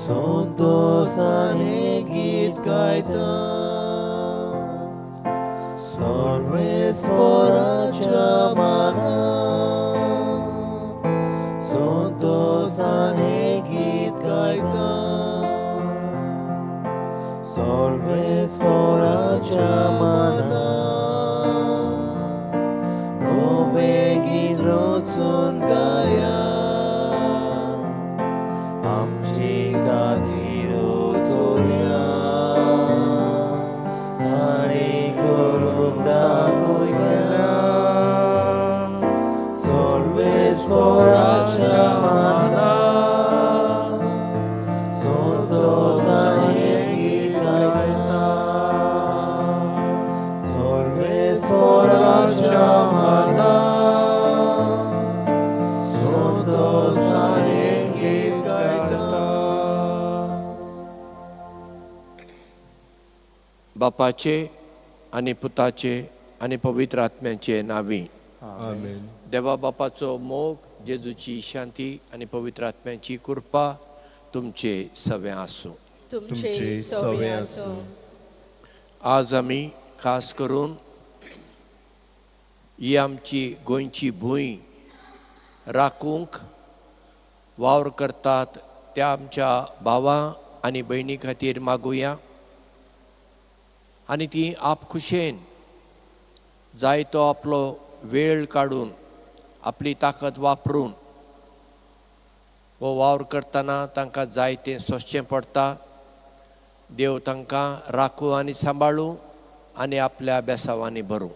संतोषान हें गीत गायता, सर्वेस्पराच्या माना, संतोषान हें गीत गायता, सर्वेस्पराच्या माना, नवें गीत रचून गाया, आमची खातीर चोरया, ताणें करूंक दाखयल्या, सर्वेस्पराच्या माना, संतोषान हें गीत गायता, सर्वेस्पराच्या माना, संतोषान हें गीत गायता. बापाचे आनी पुताचे आनी पवित्र आत्म्याचे नांवी. आमेन. देवा बापाचो मोग, जेजूची शांती आनी पवित्र आत्म्याची कृपा तुमचे सवें आसूं. तुमचे सवे आसूं. आज आमी खास करून ही आमची गोंयची भूंय राखूंक वावर करतात त्या आमच्या भावां आनी भयणी खातीर मागुया आनी ती आपखुशेन जायतो आपलो वेळ काडून आपली ताकद वापरून हो वावर करतना तांकां जायतें सोंसचें पडटा. देव तांकां राखूं आनी सांबाळूं आनी आपल्या बेसांवांनी भरूं.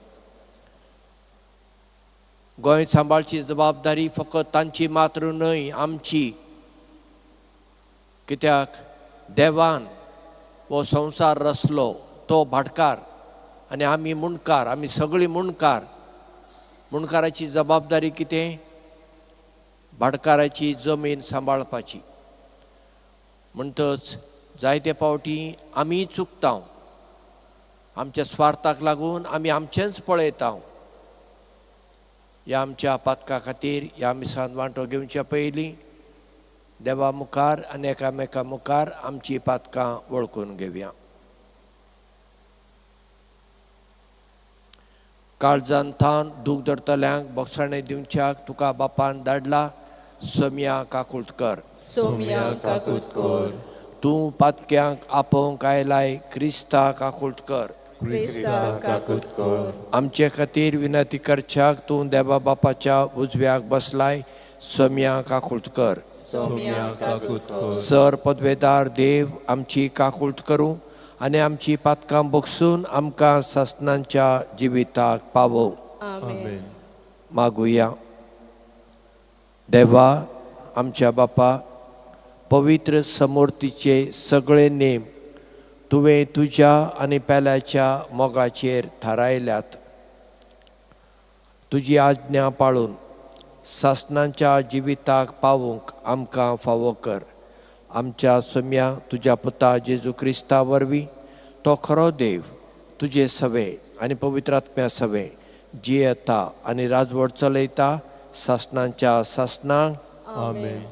गोंय सांबाळची जबाबदारी फकत तांची मात्र न्हय, आमची. कित्याक देवान हो संवसार रचलो तो भाटकार आनी आमी मुंडकार, आमी सगळीं मुंडकार. मुंडकाराची जबाबदारी कितें? भाटकाराची जमीन सांबाळपाची. म्हणटच जायते फावटी आमी चुकता, आमच्या स्वार्थाक लागून आमी आमचेंच पळयता. ह्या आमच्या पातका खातीर ह्या मिसान वांटो घेवच्या पयलीं देवा मुखार आनी एकामेका मुखार आमची पातकां वळखून घेवया. काळजान थावन दूख धरतल्यांक बोगसाणें दिवच्याक तुका बापान धाडला, सोमया काकूट कर. सोमया काकूत कर. तूं पातक्यांक आपोवंक आयलाय, क्रिस्ता काकूट कर. क्रिस्ता काकूत कर. आमचे खातीर विनंती करच्याक तूं देवा बापाच्या उजव्याक बसलाय, सोमया काकूट कर. सोमया काकूत कर. सर पदवेदार देव आमची काकूट करूं आनी आमची पातकां बगसून आमकां सासणांच्या जिविताक पावोवं. आमेन. मागुया. देवा आमच्या बापा, पवित्र समूर्तीचे सगळे नेम तुवें तुज्या आनी पेल्याच्या मोगाचेर थारायल्यात. तुजी आज्ञा पाळून सासणाच्या जिविताक पावूंक आमकां फावो कर. आमच्या सोम्या तुज्या पुता जेजू क्रिस्ता वरवीं, तो खरो देव तुजे सवे आनी पवित्र आत्म्या सवे जियेता आनी राजवट चलयता सासणाच्या सासणांक. आमेन.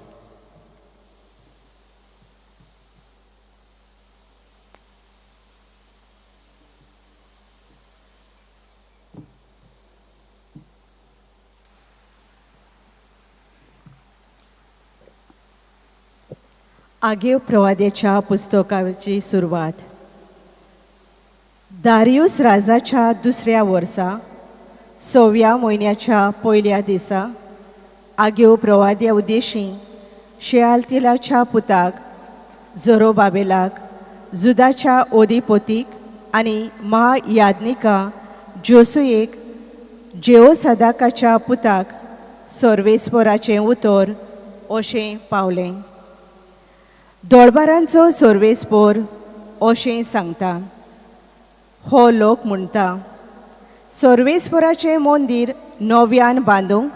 आगेव प्रवाद्याच्या पुस्तकाची सुरवात. दारियूस राजाच्या दुसऱ्या वर्सा सव्या म्हयन्याच्या पयल्या दिसा आगेव प्रवाद्या उद्देशी शेआलतिलाच्या पुताक जोरोबाबेलाक, जुदाच्या ओदिपोतीक आनी महायाज्ञिका जोसुयेक, जेओसदाकाच्या पुताक सर्वेस्पराचें उतर अशें पावलें. दोळबारांचो सर्वेस्पोर अशें सांगता, हो लोक म्हणटा, सर्वेस्पराचें मंदीर नव्यान बांदूंक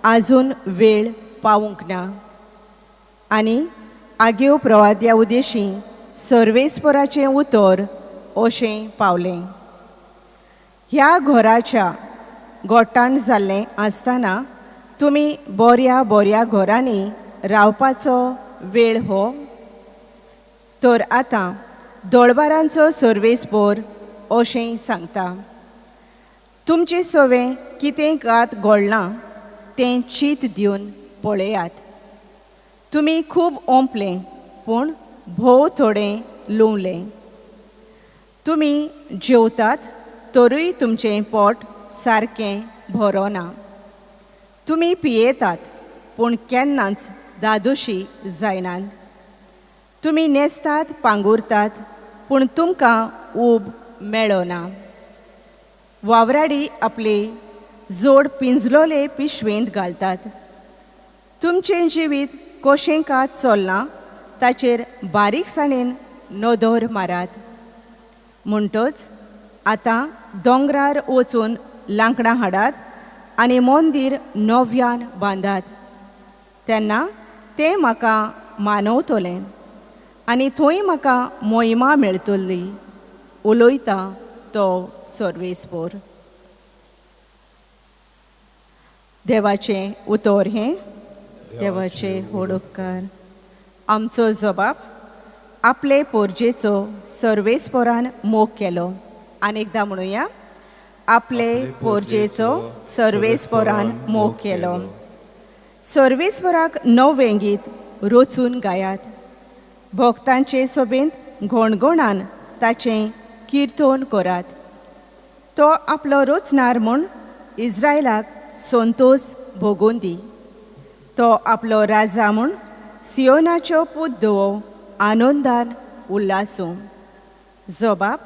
आजून वेळ पावूंक ना. आनी आगेव प्रवाद्या उदेशी सर्वेस्पराचें उतर अशें पावलें. ह्या घराच्या गोठान जाल्लें आसतना तुमी बऱ्या बऱ्या घरांनी रावपाचो वेळ हो. तर आतां दोळबारांचो सर्वेस्पोर अशें सांगता. तुमचें सवें कितें गात घडलां तें चीत दिवन पळयात. तुमी खूब ओंपलें पूण भोव थोडें लुंवलें. तुमी जेवतात तरूय तुमचें पोट सारकें भरोना. तुमी पियेतात पूण केन्नाच दादोशी जायनात. तुमी न्हेसतात पांगुरतात पूण तुमकां ऊब मेळना. वावराडी आपले जोड पिंजलोले पिशवेंत घालतात. तुमचें जिवीत कशें का चल्लां ताचेर बारीकसाणेन नदर मारात. म्हणटच आतां दोंगरार वचून लांकडां हाडात आनी मंदीर नव्यान बांदात. तेन्ना तें म्हाका मानवतलें आनी थंय म्हाका मोहिमा मेळटली. उलयता तो सर्वेस्पोर. देवाचें उतर हें देवाचें व्हड उपकार. आमचो जबाब आपले पोरजेचो सर्वेस्पोरान मोग केलो. आनी एकदां म्हणुया, आपले पोरजेचो सर्वेस्पोरान मोग केलो. सर्वेस्पोराक नवें गीत रचून गायात. भक्तांचे सोबेंत घणघणान ताचें किर्तन करात. तो आपलो रचणार म्हूण इस्रायलाक संतोस भोगून दी. तो आपलो राजा म्हूण सियोनाच्यो पुद्दो आनंदान उल्हासूं. जबाब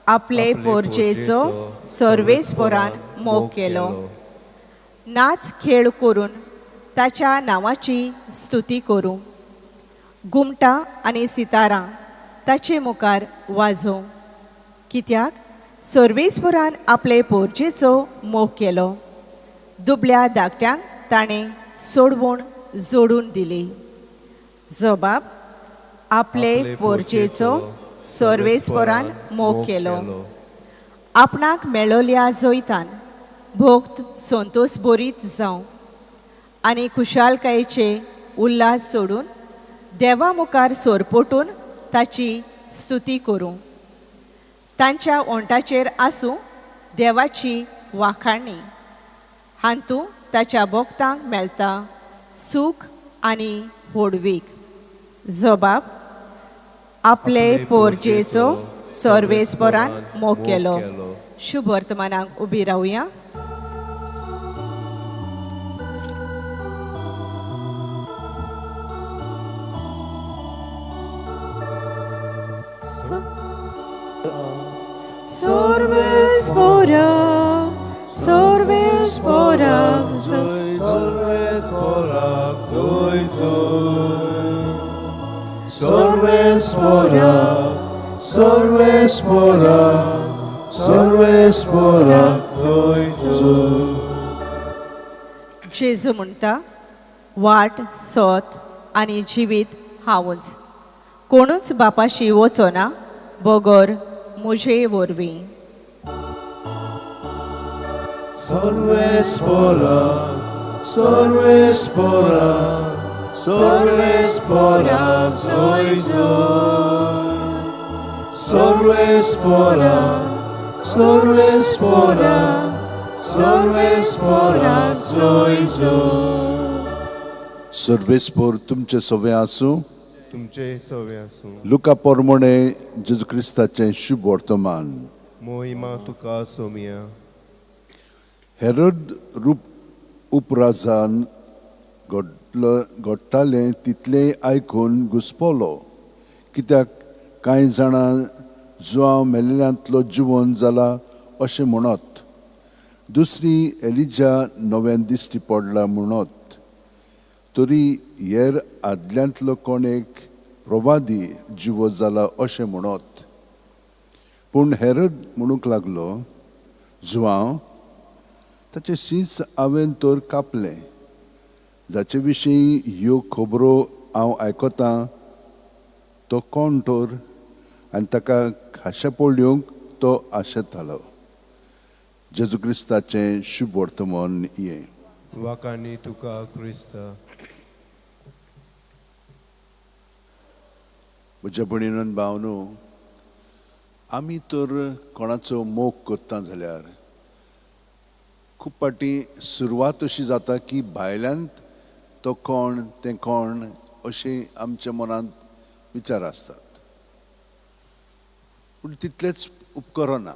आपले पोरजेचो सर्वेस्पोरान मोग केलो. नाच खेळ करून ताच्या नांवाची स्तुती करूं. घुमटां आनी सितारां ताचे मुखार वाजोवं. कित्याक सर्वेस्पोरान आपले पोरजेचो मोग केलो. दुबल्या धाकट्यांक ताणें सोडवण जोडून दिली. जबाब आपले पोरजेचो सर्वेस्पोरान मोग केलो. आपणाक मेळोल्या जैतान भोक्त संतोस बरीत जावं आनी खुशालकायेचे उल्हास सोडून देवा मुखार सोरपोटून ताची स्तुती करूं. तांच्या ओंठाचेर आसूं देवाची वाखाणी. हांतू ताच्या भक्तांक मेळटा सूख आनी व्हडवीक. जबाब आपले पोरजेचो सर्वेस्पोरान मोग केलो. शुभ वर्तमानाक उबी रावया. सर्वेस्पोरा सर्वेस्पोराक सर्वेस्पोराक जोय जोय. सर्वेस्पोराक सर्वेस्पोराक सर्वेस्पोराक जोय जोय. जेजू म्हणटा, वाट सत आनी जिवीत हांवूच. कोणूच बापाशी वचना बगर म्हजे वरवीं. सर्वेस्पोराक सर्वेस्पोराक सर्वेस्पोराक जोय जोय. सर्वेस्पोराक सर्वेस्पोराक सर्वेस्पोराक जोय जोय. सर्वेस्पोर तुमचे सवे आसूं. तुमचे सवे आसूं. लुका पोरमोणे जेजू क्रिस्ताचें शुभ वर्तमान. मोहिमा तुका सोमिया. हेरोद रूप उपराजान घडटालें तितलें आयकून घुसपलो. कित्याक कांय जाणां जुआंव मेल्ल्यांतलो जिवन जाला अशें म्हणत, दुसरी एलिजा नव्यान दिश्टी पडला म्हणत, तरी हेर आदल्यांतलो कोण एक प्रवादी जिवो जाला अशें म्हणत. पूण हेरोद म्हणूंक लागलो, जुआंव ताचें शींच हांवें तर कापलें, जाचे विशीं ह्यो खबरो हांव आयकतां तो कोण तर? आनी ताका खाशा पळोवंक तो आशेतालो. जेजू क्रिस्ताचें शुभ वर्तमान हें. म्हज्या भयणीन भावनो, आमी तर कोणाचो मोग करता जाल्यार खूब फावटी सुरवात अशी जाता की भायल्यान तो कोण तें कोण अशें आमच्या मनांत विचार आसतात, पूण तितलेंच उपकरना।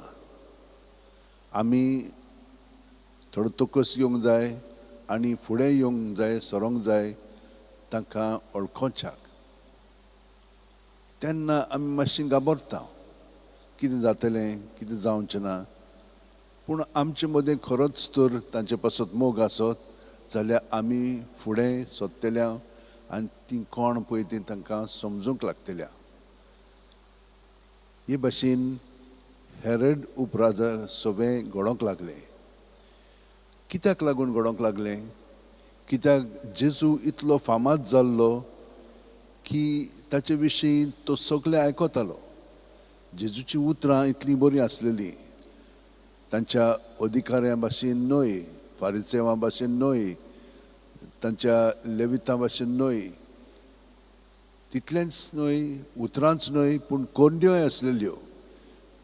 आमी थोडो तकस येवंक जाय आनी फुडें येवंक जाय, सरोंक जाय तांकां वळखोच्याक। तेन्ना आमी मातशीं घाबरता, कितें जातलें कितें जावचें ना। पूण आमचे मदें खरोच तर तांचे पासत मोग आसत जाल्यार आमी फुडें सोदतल्या आनी तीं कोण पळय तीं तांकां समजूंक लागतल्या। हे भाशेन हेरड उपराजा सगळें घडोवंक लागलें। कित्याक लागून घडोवंक लागलें? कित्याक जेजू इतलो फामाद जाल्लो की ताचे विशीं तो सगळें आयकतालो। जेजूची उतरां इतलीं बरीं आसलेलीं, तांच्या अधिकाऱ्यां भाशेन न्हय, फारिसेवां भाशेन न्हय, तांच्या लेवितां भाशेन न्हय, तितलेंच न्हय उतरांच न्हय पूण कोरण्योय आसलेल्यो,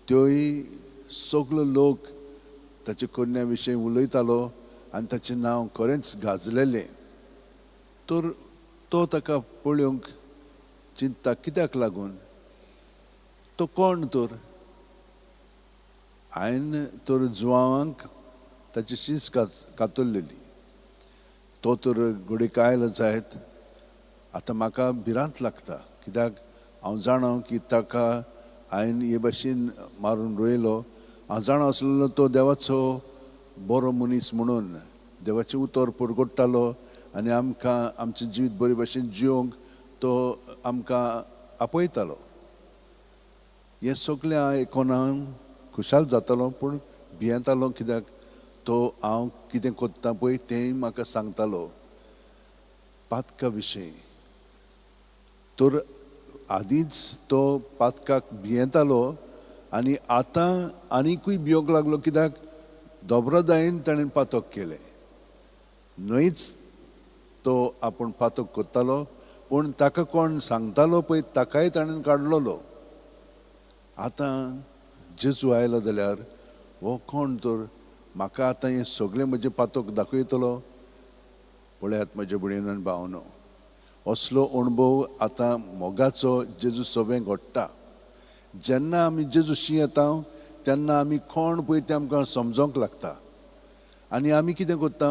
त्योय सगलो लोक ताचे कोरण्या विशीं उलयतालो आनी ताचें नांव खरेंच गाजलेलें। तर तो ताका पळोवंक चिंता कित्याक लागून, तो कोण तर? हांवें तर जुवांक ताची शीस कातरलेली, तो तर घडये आयलो जायत, आतां म्हाका भिरांत लागता कित्याक हांव जाणा की ताका हांवें हे भाशेन मारून रोयलो। हांव जाणा आसलेलो तो देवाचो बरो मनीस म्हणून, देवाचें उतर परगट्टालो आनी आमकां आमचें जिवीत बरे भाशेन जिवंक तो आमकां आपयतालो। हें सगळें आयकून हांव खुशाल जातालो, पूण भियेतालो कित्याक तो हांव कितें करता पळय तेंय म्हाका सांगतालो पातका विशीं। तर आदींच तो पातकाक भियेतालो आनी आतां आनिकूय भियोंक लागलो कित्याक दोबरादायेन ताणें पातक केलें। न्हयच तो आपूण पातक करतालो, पूण ताका कोण सांगतालो पळय ताकाय ताणें काडलेलो। आतां जेजू आयलो जाल्यार हो कोण तर म्हाका आतां हें सगळें म्हजें पातक दाखयतलो? पळयात म्हजे भयणीन भावनो, असलो अणभव आतां मोगाचो जेजू सगळें घडटा। जेन्ना आमी जेजूशी येता तेन्ना आमी कोण पळय तें आमकां समजोंक लागता आनी आमी कितें करता,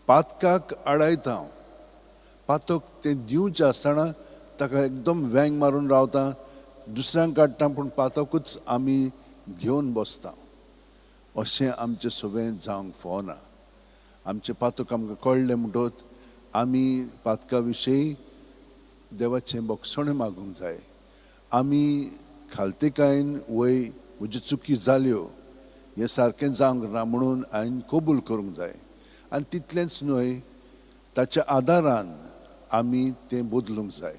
पातकाक आडायता। पातक तें दिवचें आसतना ताका एकदम वेंग मारून रावता, दुसऱ्यांक काडटा, पूण पातकूच आमी घेवन बसता। अशें आमचें सगळें जावंक फावना। आमचें पातक आमकां कळ्ळें म्हणटकच आमी पातका विशीं देवाचें बक्षणें मागूंक जाय। आमी खालतेकायेन वय म्हज्यो चुकी जाल्यो हें सारकें जावंक ना म्हणून हांवें कबूल करूंक जाय आनी तितलेंच न्हय ताच्या आदारान आमी तें बदलूंक जाय।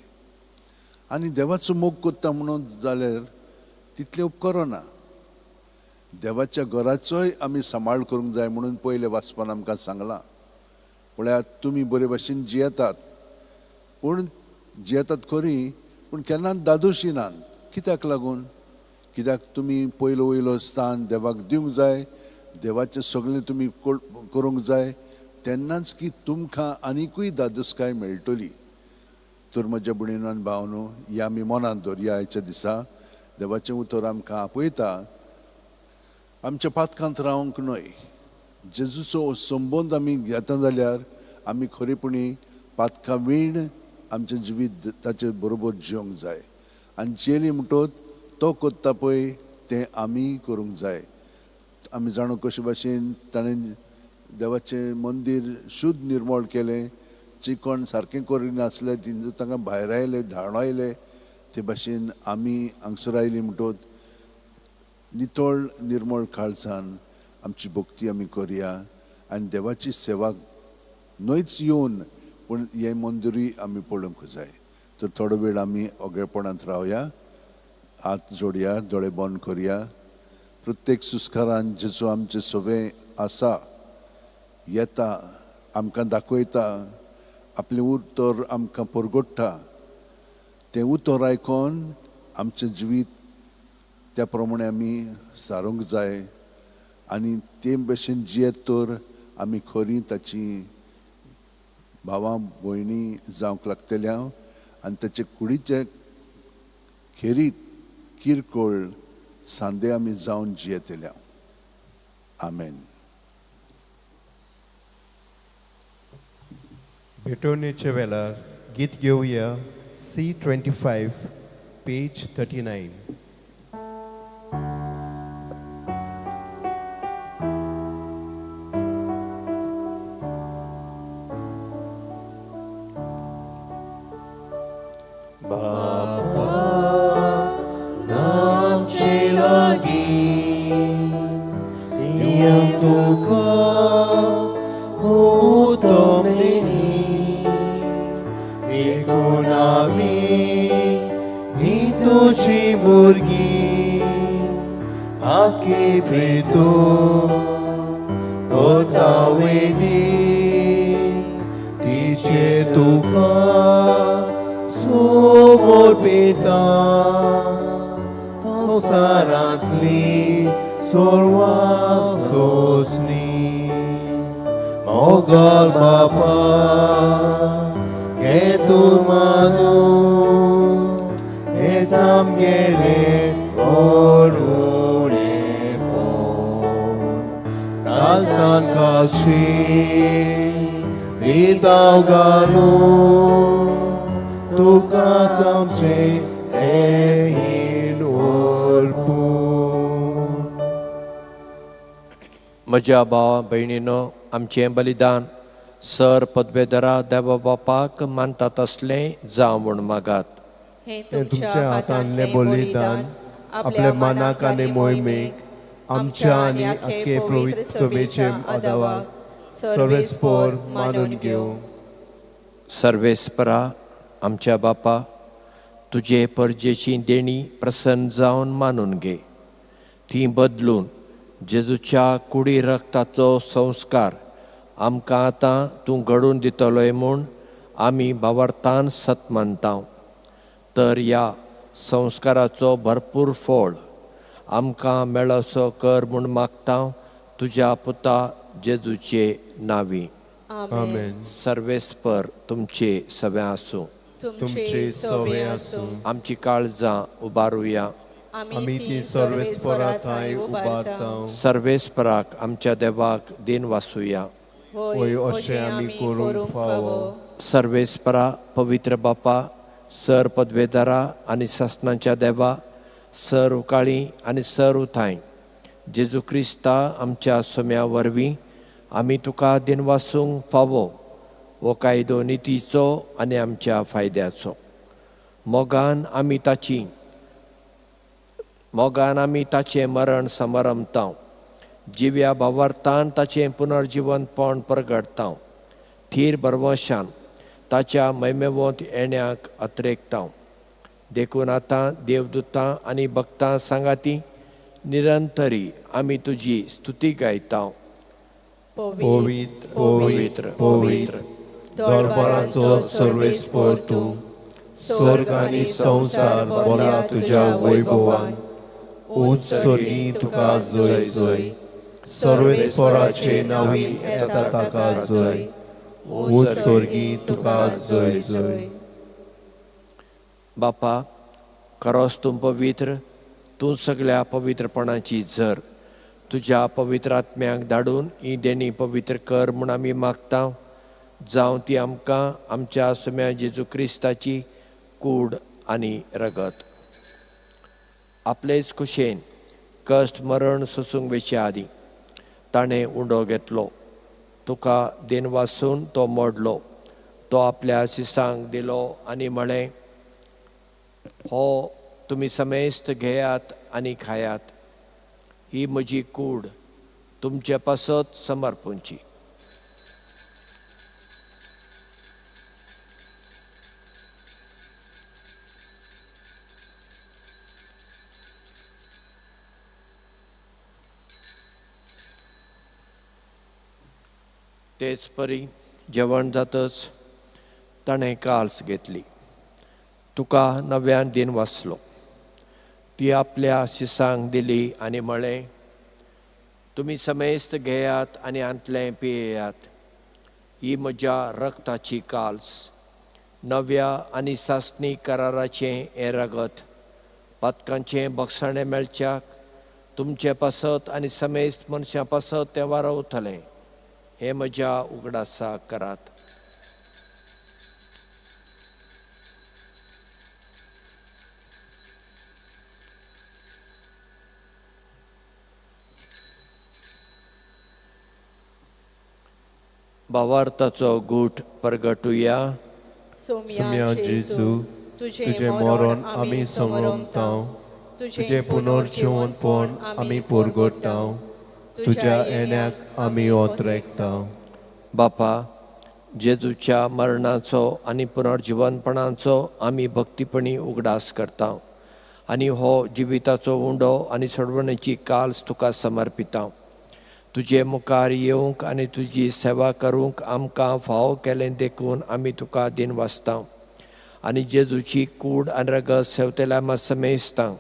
आनी देवाचो मोग करता म्हणून जाल्यार तितलें उपकरना, देवाच्या घराचोय आमी सांबाळ करूंक जाय म्हणून पयलें वाचपान आमकां सांगलां। पळयात तुमी बरे भाशेन जियेतात, पूण जियेतात खरी पूण केन्नाच दादोशी नात। कित्याक लागून? कित्याक तुमी पयलो वयलो स्थान देवाक दिवंक जाय, देवाचें सगळें तुमी करूंक जाय, तेन्नाच की तुमकां आनिकूय दादोसकाय मेळटली। तर म्हज्या भयणीन भावनो, ह्या आमी मनांत दवरया। आयच्या दिसा देवाचें उतर आमकां आपयता आमच्या पातकांत रावंक न्हय। जेजूचो संबंद आमी घेता जाल्यार आमी खरेपणी पातकां वीण आमचें जिवीत ताचे बरोबर जिवंक जाय आनी जेली म्हणटत तो करता पळय तें आमी करूंक जाय। आमी जाणो कशे भाशेन ताणें देवाचें मंदीर शुद्ध निर्मळ केलें, चिकण सारकें करिनासलें तिंजो तांकां भायर आयले, धांवडायले, ते भाशेन आमी हांगसर आयली म्हणटत नितळ निर्मळ काळजान आमची भक्ती आमी करया आनी देवाची सेवा न्हयच येवन पूण हें मंदिरूय आमी पळोवंक जाय। तर थोडो वेळ आमी ओगेपणांत रावया, हात जोडया, दोळे बंद करया। प्रत्येक सुस्कारान जेजू आमचें सगळें आसा, येता, आमकां दाखयता, आपलें उतर आमकां परगट्टा। तें उतर आयकोन आमचें जिवीत त्या प्रमाणे आमी सारूंक जाय आनी ते भशेन जियेत तर आमी खरी ताची भावां भयणी जावंक लागतल्या आनी ताचे कुडीचे खेरीत किरकोळ सांदे आमी जावन जियेतल्या. आमेन. भेटवणेच्या वेळार गीत घेवया C 25 page 39. म्हज्या भावा भयणीनो, आमचें बलिदान सर पदवेदरा देवा बापाक मानतात तसलें जावं म्हूण मागात. हें तुमच्या हातांतलें बलिदान आपल्या मनाक आनी मोहिमेक आमच्या आनी आख्खे पवित्र सभेचे आदावाक सर्वेस्पोर मानून घेवं. सर्वेस्परा आमच्या बापा, तुजे परजेची देणी प्रसन्न जावन मानून घे. ती बदलून जेजूच्या कुडी रक्ताचो संस्कार आमकां आतां तूं घडोवन दितलोय म्हूण आमी भावार्थान सत मानता. तर ह्या संस्काराचो भरपूर फळ आमकां मेळसो कर म्हूण मागता तुज्या पुता जेजूचे नांवी. आमेन. सर्वेस्पर तुमचे सगळें आसूं. तुमचे सवे आसूं. आमची काळजां उबारुया. आमी ती सर्वेस्परा थंय उबारता. सर्वेस्पराक आमच्या देवाक देन वासुया. होय, अशें आमी करूंक फावो. सर्वेस्परा पवित्र बापा, सर पदवेदारा आनी सासणाच्या देवा, सर उकाळी आनी सर उथाय जेजू क्रिस्ता आमच्या सोम्या वरवीं आमी तुका देन वासूंक फावो हो कायदो नितीचो आनी आमच्या फायद्याचो. मोगान आमी ताचें मरण समारंभता, जिव्या भावार्थान ताचें पुनर्जिवनपण परगटता, थीर भरवंशान ताच्या मैमेवोंत येण्याक अत्रेकता. देखून आतां देवदूतां आनी भक्तां सांगाती निरंतरी आमी तुजी स्तुती गायता. पवित्र पवित्र पवित्र दरबाराचो सर्वेस्पर तूं, स्वर्ग आनी संवसार भरला तुज्या वैभवान. उंच स्वर्गी तुका जय जय, सर्वेस्पराचे नांवी येता ताका जय. उंच स्वर्गी तुका जय जय. बापा, खरोच तूं पवित्र, तूं सगळ्या पवित्रपणाची झर. तुज्या पवित्र आत्म्याक धाडून ही देणी पवित्र कर म्हूण आमी मागता. जावं ती आमकां आमच्या सुम्या जेजू क्रिस्ताची कूड आनी रगत. आपलेच खुशेन कश्ट मरण सोसूंक वेचे आदीं ताणें उंडो घेतलो, तुका देन वासून तो मोडलो, तो आपल्या शिसांक दिलो आनी म्हळें, हो तुमी समेस्त घेयात आनी खायात, ही म्हजी कूड तुमचे पासत समर्पूंची. तेच परी जेवण जातच ताणें काल्स घेतली, तुका नव्यान दिन वाचलो. ती आपल्या शिसांक दिली आनी म्हळें, तुमी समेस्त घेयात आनी आंतलें पियेयात. ही म्हज्या रक्ताची काल्स, नव्या आनी सासणी कराराचें हें रगत. पातकांचें बक्षाणें मेळच्याक तुमचे पासत आनी समेस्त मनशां पासत तें वारवतलें. हें म्हज्या उगडासाक करात. भावार्थाचो गूट परगटुया. सोम्या जेजू, तुजें मरण आमी समरमतांव, तुजें पुनर्जिवंतपण आमी परगटांव, तुज्या येण्याक आमी ओतरेकतांव. बापा, जेजूच्या मरणाचो आनी पुनर्जिवनपणाचो आमी भक्तीपणी उगडास करता आनी हो जिविताचो उंडो आनी सोडवणेची काल्स तुका समर्पिता. तुजे मुखार येवंक आनी तुजी सेवा करूंक आमकां फावो केलें देखून आमी तुका दिन वाचता आनी जेजूची कूड आनी रगत सेवतेल्या समेस्तांक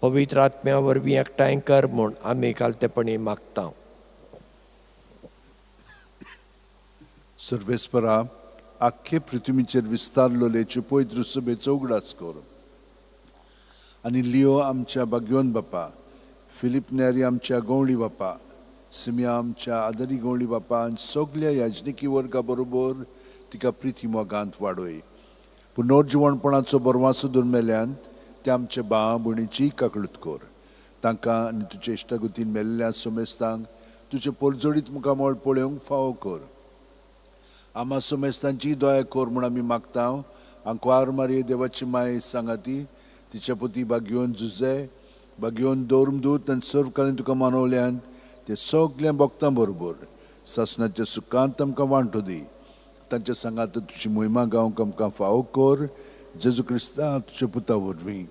पवित्र आत्म्या वरवीं एकठांय कर म्हूण आमी कालतेपणी मागता. सर्वेस्परा, आख्खे पृथ्वीचेर विस्तारलोलेचे पवित्र सभेचो उगडास कर आनी लियो आमच्या बाग्योन बापा, फिलीप नेरी आमच्या गवळी बापा, सिमिया आमच्या आदरी गवळी बापा आनी सगल्या याजनिकी वर्गा बरोबर तिका प्रिती मोगांत वाडय. पुनर्जिवणपणाचो बरवासो दुर्मेल्यान ते आमच्या भाव भयणीचीय काकळूत कर. तांकां आनी तुजे इश्टागतीन मेल्ल्या सोमेस्तांक तुजे परजोडीत मुखामळ पळोवंक फावो कर. आमा सोमेस्तांचीय दया कर म्हूण आमी मागता. आंकवार मारये देवाची माय सांगाती, तिच्या पती बागयोन जुजे, बागयोन दौर्मदूत आनी सर्वकालीन तुका मानवल्यान ते सगळ्या भक्तां बरोबर सासणाच्या सुखांत आमकां वांटो दी. तांच्या सांगात तुजी मोहिमा गावंक आमकां फावो कर. जेजू क्रिस्ता तुज्या पुता वरवीं.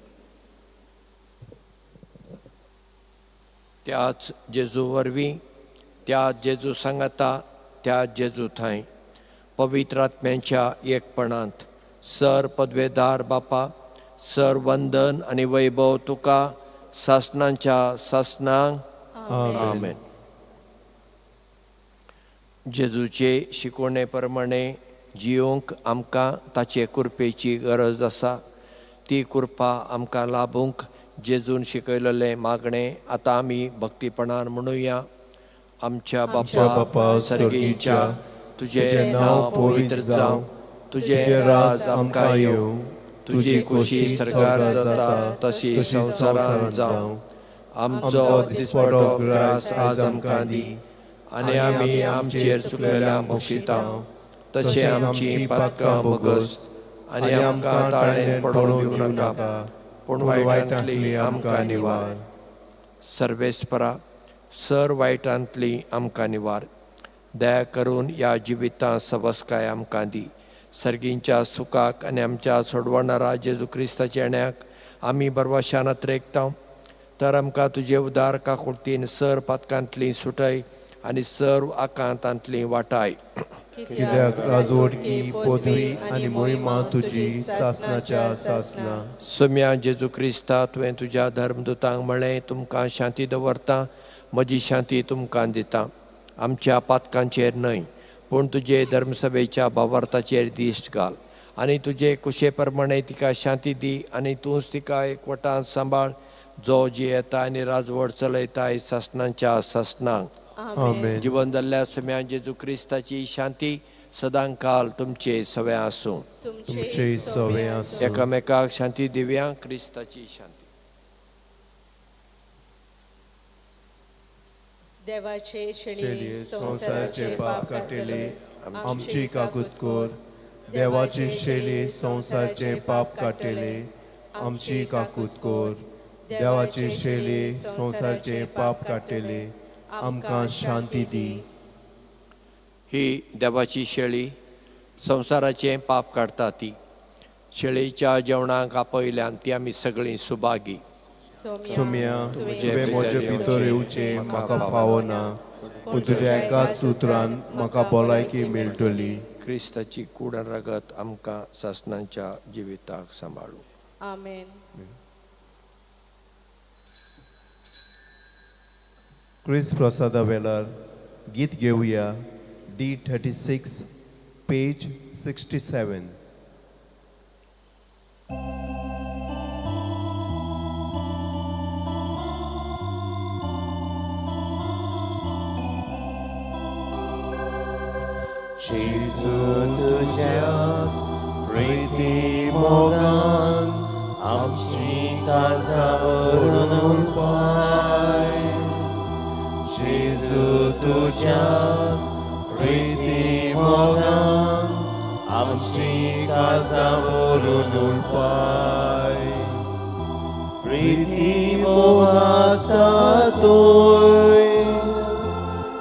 त्याच जेजू वरवीं, त्या जेजू सांगाता, त्या जेजू थंय पवित्र आत्म्यांच्या एकपणांत सर पदवेदार बापा, सर वंदन आनी वैभव तुका सासणांच्या सासणांक. आमेन. जेजूचे शिकवणे प्रमाणे जियोंक आमकां ताचे कृपेची गरज आसा. ती कृपा आमकां लाभूंक जेजून शिकयलेलें मागणें आतां आमी भक्तीपणान म्हणुया. आमच्या बापा सर्गीच्या, तुजें नांव पवित्र जावं, तुजें राज आमकां येवं, तुजी खुशी सरकार जाता तशी संवसारांत जावं. आमचो दिसपटो ग्रास आज आमकां दी आनी आमी आमचेर चुकलेल्या बक्षिता तशें आमची पातकां भोगस आनी आमकां ताळें पडोवंक दिवं नाका, पूण वायटांतली आमकां निवार. सर्वेस्परा, सर वायटांतली आमकां निवार. दया करून ह्या जिवितांत सवस्काय आमकां दी. सर्गींच्या सुखाक आनी आमच्या सोडवणारा जेजू क्रिस्ताच्या येण्याक आमी बरवाशान अत्रेकता. तर आमकां तुजे उदार काकुळतीन सर पातकांतली सुटय आनी सर्व आकांतांतली वाटाय. कित्याक राजवटकी पदवी आनी मोहिमा तुजी सासणाच्या सासणा. सोम्या जेजू क्रिस्ता, तुवें तुज्या धर्मदूतांक म्हळें, तुमकां शांती दवरता, म्हजी शांती तुमकां दिता. आमच्या पातकांचेर न्हय, पूण तुजे धर्मसभेच्या भावार्थाचेर दिश्ट घाल आनी तुजे कुशे प्रमाणे तिका शांती दी आनी तूंच तिका एकवटान सांबाळ, जो जियेता आनी राजवट चलयताय सासणांच्या सासणांक. आमेन. जिवन जाल्ल्या सोम्या जेजू क्रिस्ताची शांती सदांकाल तुमचे सवे आसूं. तुमचे सवे आसूं. एकामेकाक शांती दिवया. क्रिस्ताची शांती. देवाचे शेळये संवसाराचे पाप काडटले, आमची काकूत कर. देवाचे शेळये संवसाराचे पाप काडटले, आमची काकूत कर. देवाचे शेळये संवसाराचे पाप काडटले, आमकां शांती दी. ही देवाची शेळी संवसाराचें पाप काडटा. ती शेळीच्या जेवणाक आपयल्यान ती आमी सगळीं सुभागी. सोम्या, तुवें म्हजे भितर येवचें म्हाका फावना, पूण तुज्या एकाच उतरान म्हाका भलायकी मेळटली. क्रिस्ताची कूड आनी रगत आमकां सासणाच्या जिविताक सांबाळूं. आमेन. क्रिस्त प्रसादा वेळार गीत घेवया D36 page 67. जेजू तुज्याच प्रिती मोगान आमची काळजां भरून उरपाय. जेजू तुज्याच प्रिती मोगान आमची काळजां भरून उरपाय. प्रिती मोग आसता तूंय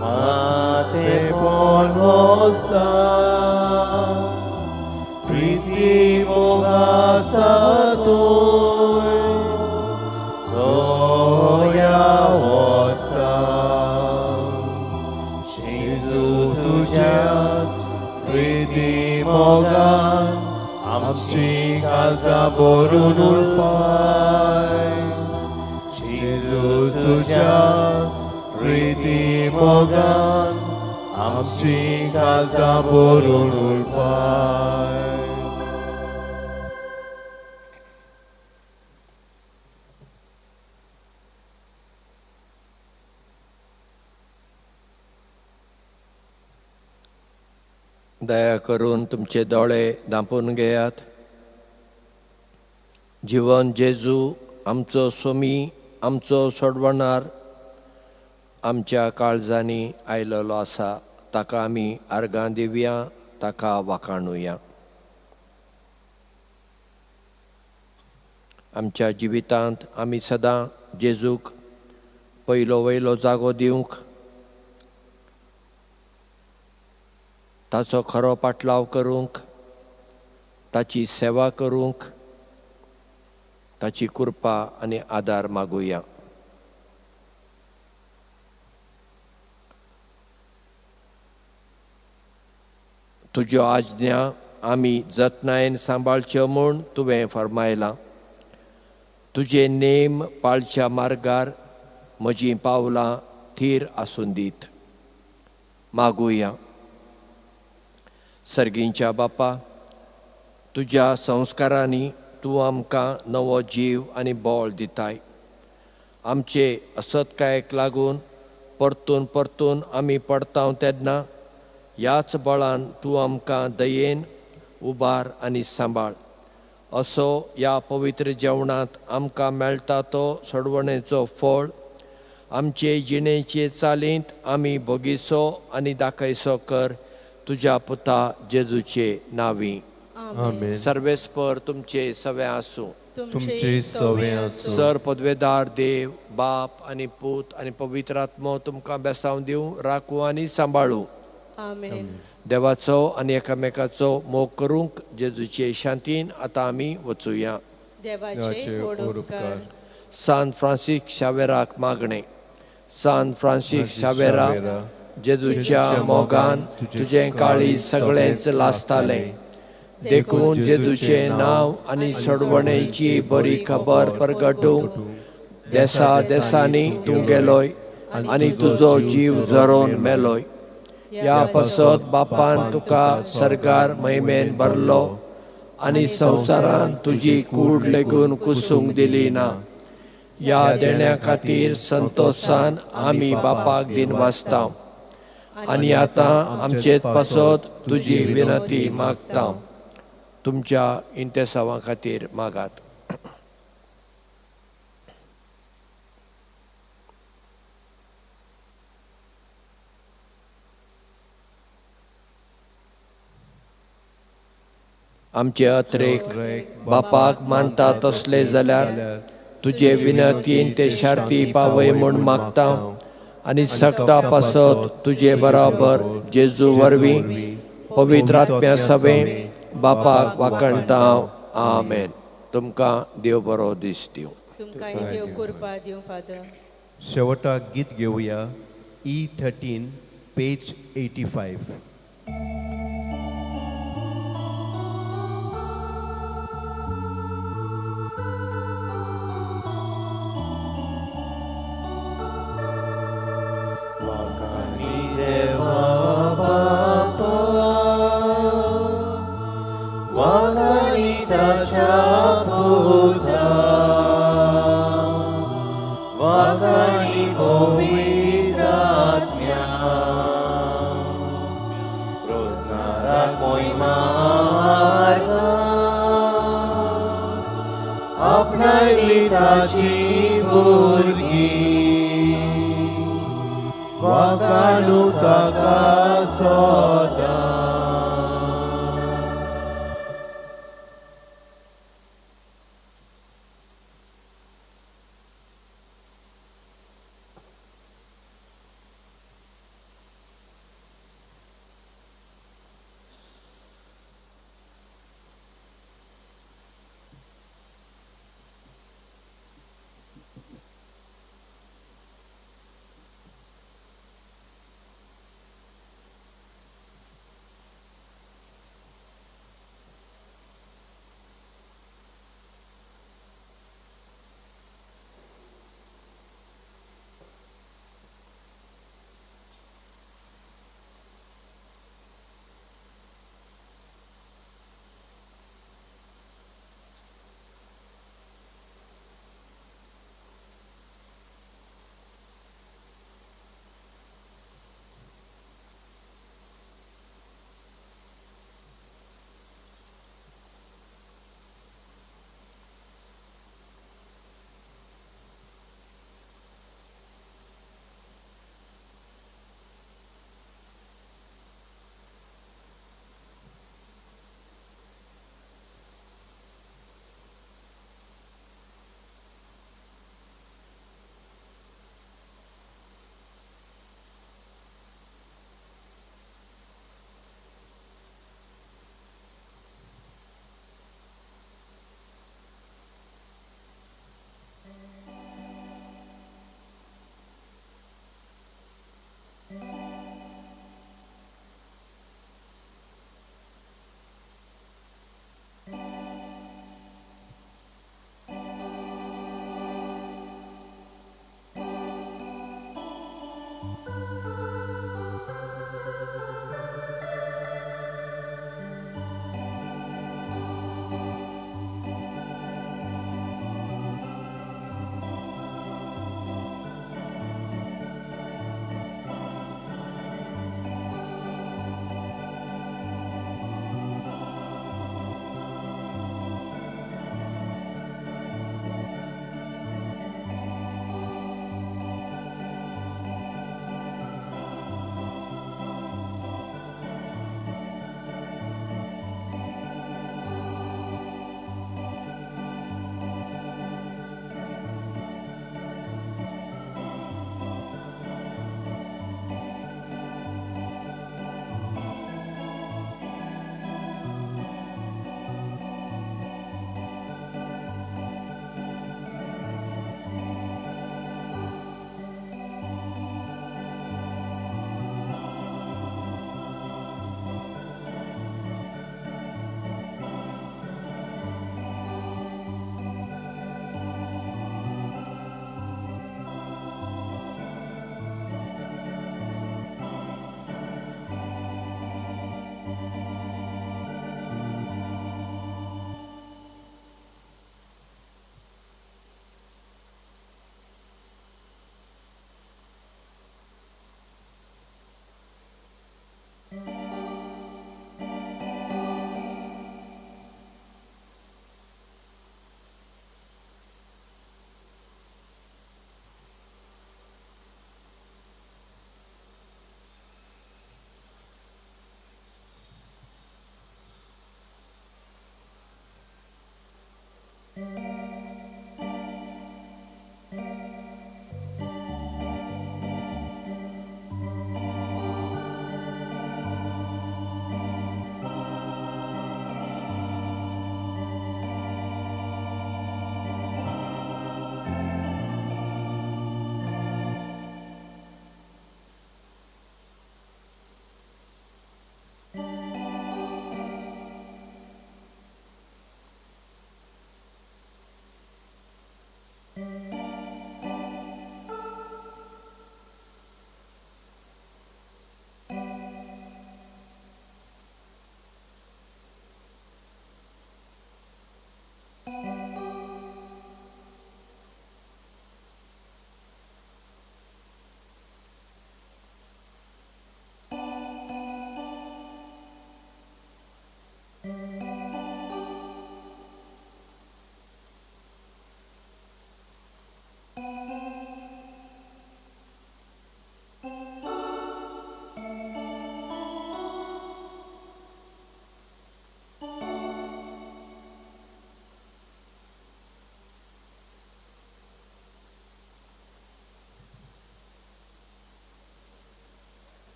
मातेपण वसता. प्रिती मोग आसता तूंय दया वसता. जेजू तुज्याच प्रिती मोगान आमची काळजां भरून उरपाय. जेजू तुज्याच प्रिती मोगान आमची काळजां भरून उरपाय. दया करून तुमचे दोळे धांपून घेयात. जिवन जेजू आमचो स्वामी, आमचो सोडवणार आमच्या काळजांनी आयलेलो आसा. ताका आमी आर्गां दिवया, ताका वाखाणुया. आमच्या जिवितांत आमी सदां जेजूक पयलो वयलो जागो दिवंक, ताचो खरो पाटलाव करूंक, ताची सेवा करूंक ताची कृपा आनी आदार मागुया. तुज्यो आज्ञा आमी जतनायेन सांबाळच्यो म्हूण तुवें फर्मायलां. तुजे नेम पाळच्या मार्गार म्हजीं पावलां थीर आसून दीत. मागुया. सर्गींच्या बापा, तुज्या संस्कारांनी तूं आमकां नवो जीव आनी बळ दिताय. आमचे असत्कायेक लागून परतून परतून आमी पडताव तेन्ना ह्याच बळान तूं आमकां दयेन उबार आनी सांबाळ. असो ह्या पवित्र जेवणांत आमकां मेळटा तो सोडवणेचो फळ आमचे जिणेचे चालींत आमी भोगीसो आनी दाखयसो कर तुज्या पुता जेजूचे नांवी. आमेन. सर्वेस्पर तुमचे सवे आसूं. तुमचे सवे आसूं. सर पदवेदार देव बाप आनी पूत आनी पवित्र आत्मो तुमकां बेसांव दिवं, राखूं आनी सांबाळूं. आमेन. देवाचो आनी एकामेकाचो मोग करूंक जेजूचे शांतीन आतां आमी वचुया. देवाचे व्हड उपकार. सान फ्रांसीस शावेराक मागणें. सान फ्रांसीस शावेरा, जेजूच्या मोगान तुजें काळीज सगळेंच लासतालें, देखून जेजूचें नांव आनी सोडवणेची बरी खबर परगटूंक देसा देसांनी तूं गेलोय आनी तुजो जीव झरोवन मेलोय. ह्या पासत बापान तुका सर्गार महिमेन भरलो आनी संवसारान तुजी कूड लेगून कुसूंक दिली ना. ह्या देण्या खातीर संतोशान आमी बापाक दिनवासता आनी आतां आमचेच पासत तुजी विनंती मागता. तुमच्या इंतेसांवा खातीर मागात. आमचे अत्रेक बापाक मानता तसले जाल्यार तुजे विनंतीन ते शार्ती पावय म्हूण मागता आनी सगटा पासत तुजे बराबर जेजू वरवीं पवित्र आत्म्या सवें बापाक वाखणता. आमेन. तुमकां देव बरो दीस दिवं. तुमकां देव कृपा दिवं फादर. शेवटाक गीत घेवया E13 page 85. पुता वाखाणी पवित्र आत्म्या रोजनाराक मोहिमा आपणायली ताची भुरगीं वाखाणू ताका सदां.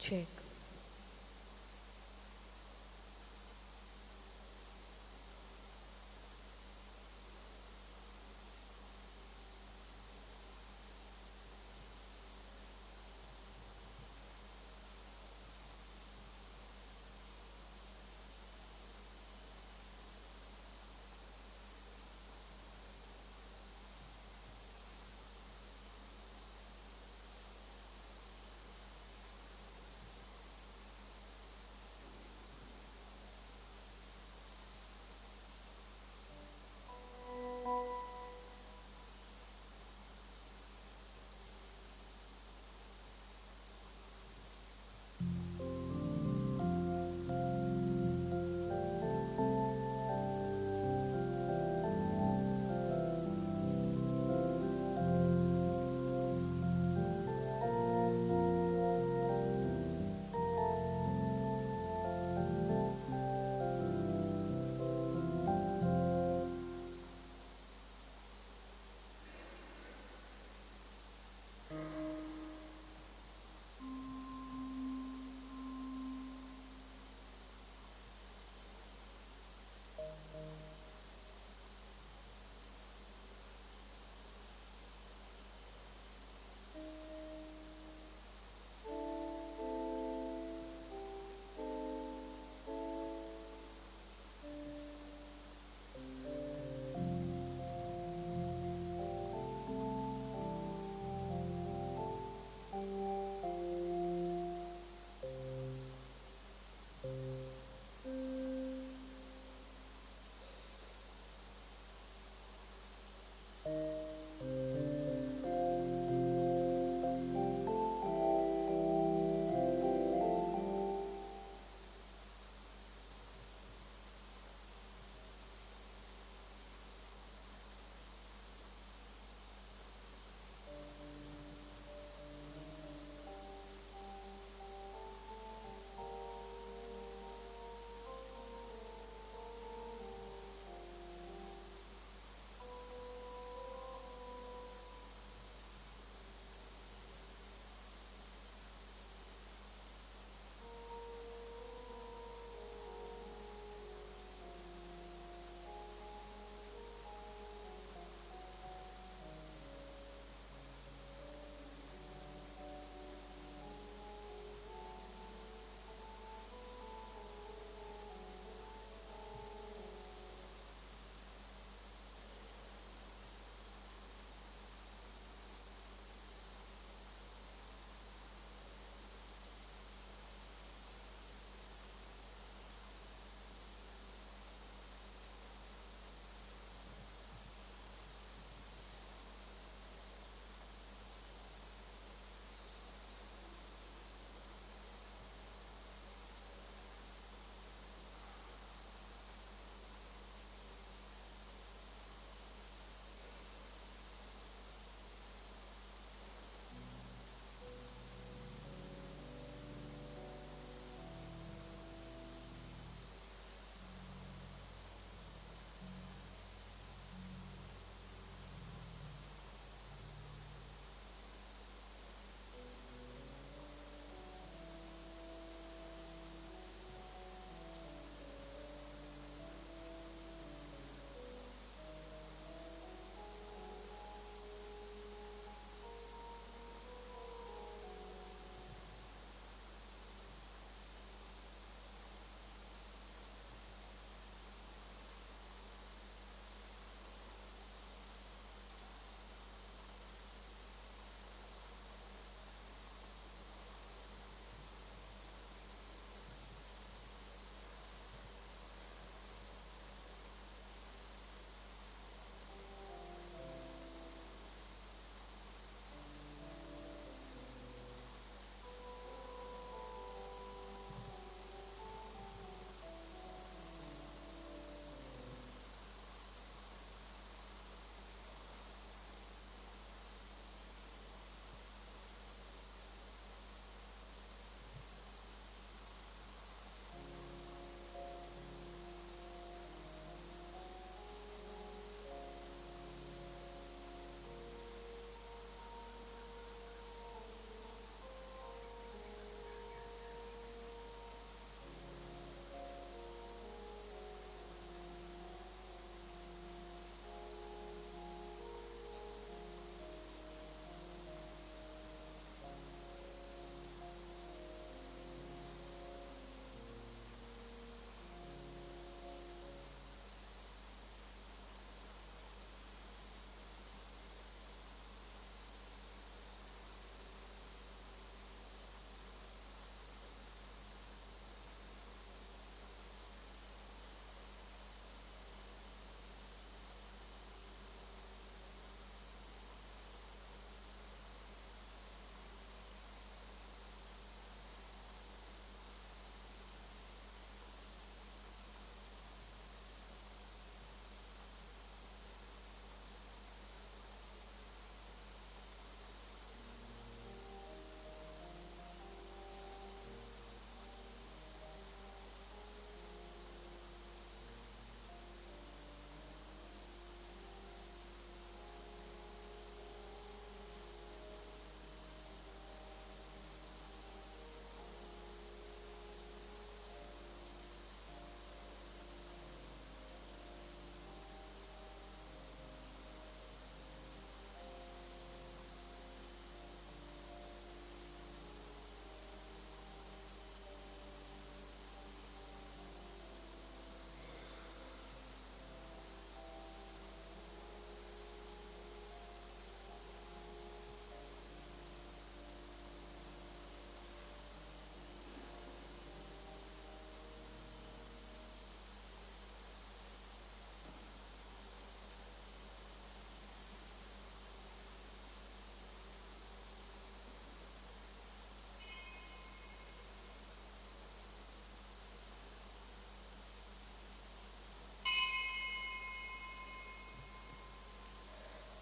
चॅक.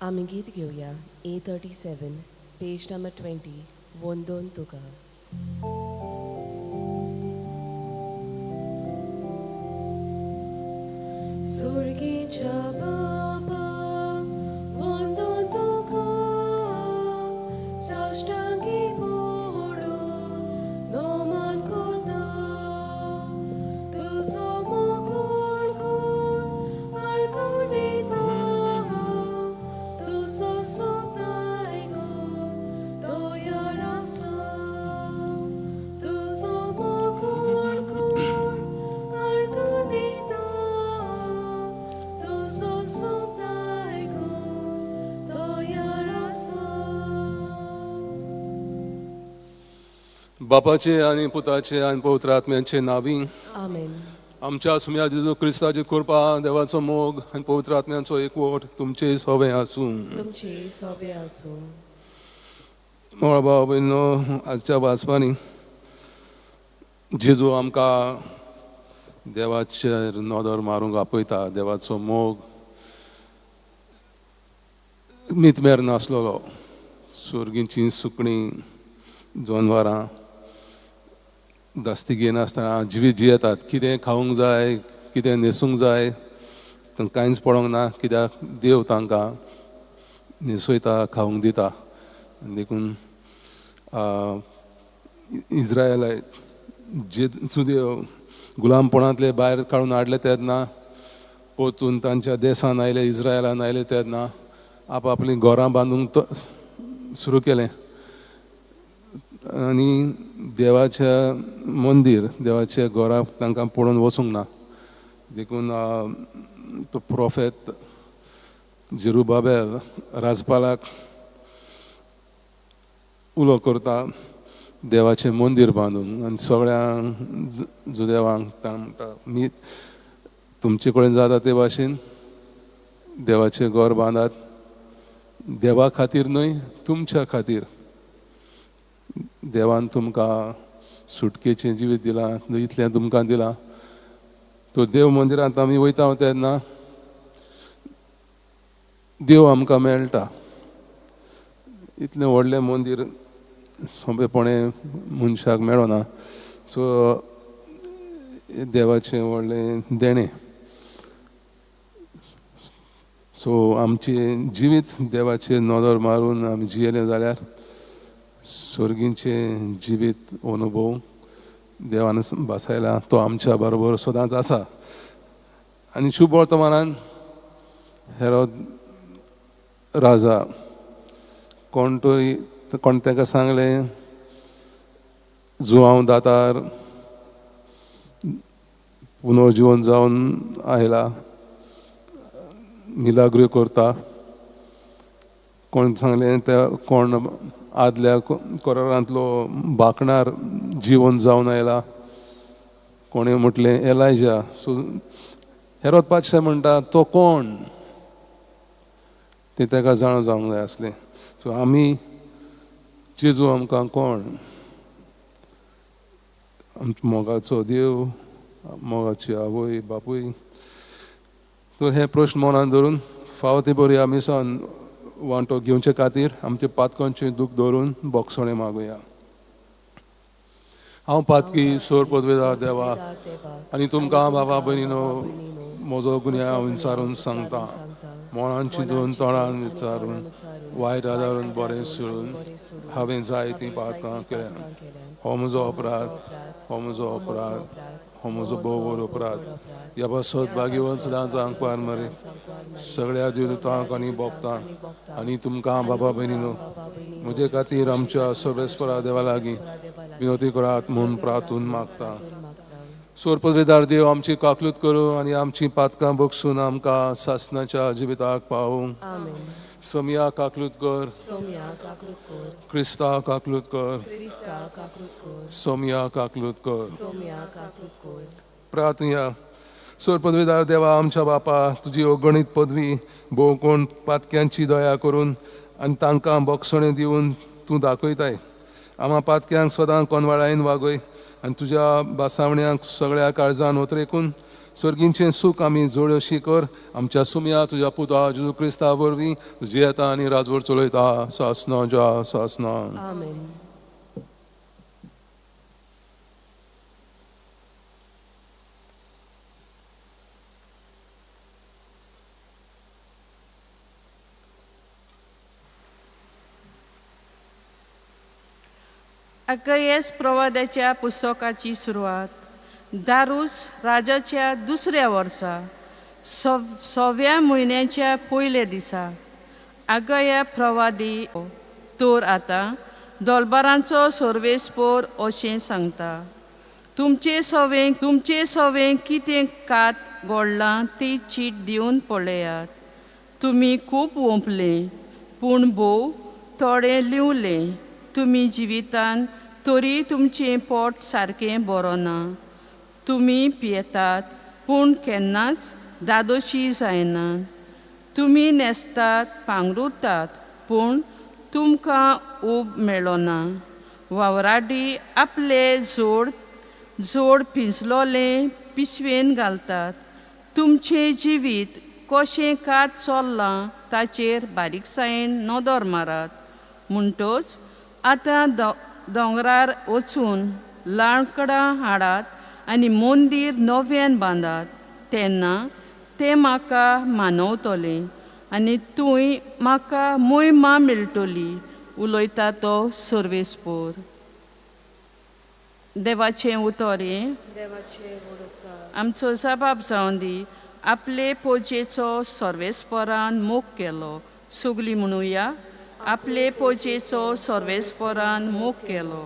आमी गीत घेवया A37 page number 20 वंदोन तुका. सुर्गीच्या बाबा वंदोन तुका, साश्टांगी पडून नमन करता, तुजो मोग ओळखून आर्गां दिता, तुजो सोद आयकून तयार आसा, तुजो मोग ओळखून आर्गां दिता, तुजो सोद आयकून तयार आसा. बापाचे आनी पुताचे आनी पवित्र आत्म्याचे नावी. आमेन. आमच्या सुम्या जेजू क्रिस्ताची कृपा, देवाचो मोग आनी पवित्र आत्म्याचो एकवट तुमचे सोबे आसूं. तुमचे सोबे आसूं. मोळ भाव भयणो, आजच्या वाचपांनी जेजू आमकां देवाचेर नदर मारूंक आपयता. देवाचो मोग मितमेर नासलेलो. सुर्गींची सुकणीं, जनवरां दास्ती घेयनासतना जिवीत जियेतात. कितें खावंक जाय, कितें न्हेसूंक जाय, तांकां कांयच पडोंक ना, कित्याक देव तांकां न्हेसयता, खावंक दिता. देखून इज्रायलाय जे सुदेव गुलामपणांतले भायर काडून हाडले तेन्ना, परतून तांच्या देसान आयले, इज्रायलान आयले तेन्ना आप आपलीं घरां बांदूंक सुरू केलें आनी देवाच्या मंदीर, देवाच्या घरा तांकां पळोवन वचूंक ना. देखून तो प्रोफेत जेरुबाबेल राजपालाक उलो करता देवाचें मंदीर बांदूंक आनी सगळ्यांक जुदेवांक म्हणटा, मी तुमचे कडेन जाता ते भाशेन देवाचें घर बांदात, देवा खातीर न्हय, तुमच्या खातीर. देवान तुमकां सुटकेचें जिवीत दिलां, इतलें तुमकां दिलां. तो देव मंदिरांत आमी वयता तेन्ना देव आमकां मेळटा. इतलें व्हडलें मंदीर सोंपेपणे मनशाक मेळना. सो देवाचें व्हडलें देणें. सो आमचें जिवीत देवाचेर नदर मारून आमी जियेलें जाल्यार सर्गीचें जिवीत अनुभव देवान भासायला, तो आमच्या बरोबर सदांच आसा. आनी शुभ वर्तमानान हेरोद राजा कोण तरी कोण ताका सांगलें, जुआंव दातार पुनर्जिवन जावन आयला, मिलाग्रो करता. कोण सांगलें त्या कोण आदल्या कोरांतलो बाकणार जिवन जावन आयला. कोणें म्हटलें एलायजा. सो हेरोद पातशा म्हणटा तो कोण तें ताका जाणा जावंक जाय आसलें. सो आमी जेजू आमकां कोण, आमचो मोगाचो देव, मोगाची आवय बापूय. तर हे प्रश्न मनान धरून फावो ते बरी आमी सान वांटो घेवचे खातीर आमचे पातकांचें दूख धरून बोगसणें मागुया. हांव पातकी सोर पदवेदार देवा आनी तुमकां बाबा भयणीनो म्हजो गुन्यांव विचारून सांगता. मनान चिंतून, तोंडान विचारून, वायट आदारून, बरें सोडून हांवें जायतीं पातकां केल्या. हो म्हजो अपराध, हो म्हजो अपराध, हो म्हजो भोव व्हड अपराध. ह्या पासत भाग्यवंत सदांच आंकवार मरे सगळ्या देवदूतांक आनी भोगतांक आनी तुमकां बाबा भयणीनो म्हजे खातीर आमच्या सर्वेस्परा देवा लागीं विनवती करात म्हूण प्रार्थून मागता. सोर पदवेदार देव आमची काकलूत करूं आनी आमची पातकां बगसून आमकां सासनाच्या जिविताक पावूं. सोमिया काकलूत कर, क्रिस्ता काकलूत कर, सोमिया काकलूत कर. प्रार्थुया. सोर पदवेदार देवा आमच्या बापा, तुजी अगणीत पदवी भोव कोण पातक्यांची दया करून आनी तांकां बोगसणें दिवन तूं दाखयताय. आमा पातक्यांक सदां कोनवाळायन वागय आनी तुज्या बासावण्यांक सगळ्या काळजान ओतरेकून सर्गींचें सूख आमी जोडशी कर आमच्या सुमया तुज्या पुता जेजू क्रिस्ता वरवीं जियेता आनी राजवट चलयता सासना ज्या सासना. आमेन. अगयस प्रवादाच्या पुस्तकाची सुरवात दारूस राजाच्या दुसऱ्या वर्सा सव्या म्हयन्याच्या पयल्या दिसा आगया प्रवादी तर आतां दोलबारांचो सर्वेस्पोर अशें सांगता तुमचे सवें कितें कात गोडलां ती चीट दिवन पळयात. तुमी खूब वोंपलें पूण भोव थोडें लिवलें. तुमी जिवितान तरी तुमचें पोट सारकें बरो ना. तुमी पियेतात पूण केन्नाच दादोशी जायना. तुमी न्हेसतात पांगरुतात पूण तुमकां ऊब मेळना. वावराडी आपले जोड पिंजलोले पिशवेन घालतात. तुमचें जिवीत कशें कात चल्लां ताचेर बारीकसायेन नदर मारात. म्हणटच आतां दोंगरार वचून लांकडां हाडात आनी मंदीर नव्यान बांदात तेन्ना तें म्हाका मानवतलें आनी तूंय म्हाका मोहिमा मेळटली उलयता तो सर्वेस्पोर. देवाचें उतर हें आमचो जबाब जावन दी. आपले पोजेचो सर्वेस्पोरान मोग केलो. सगलीं म्हणुया आपले पोजेचो सर्वेस्पोरान मोग केलो.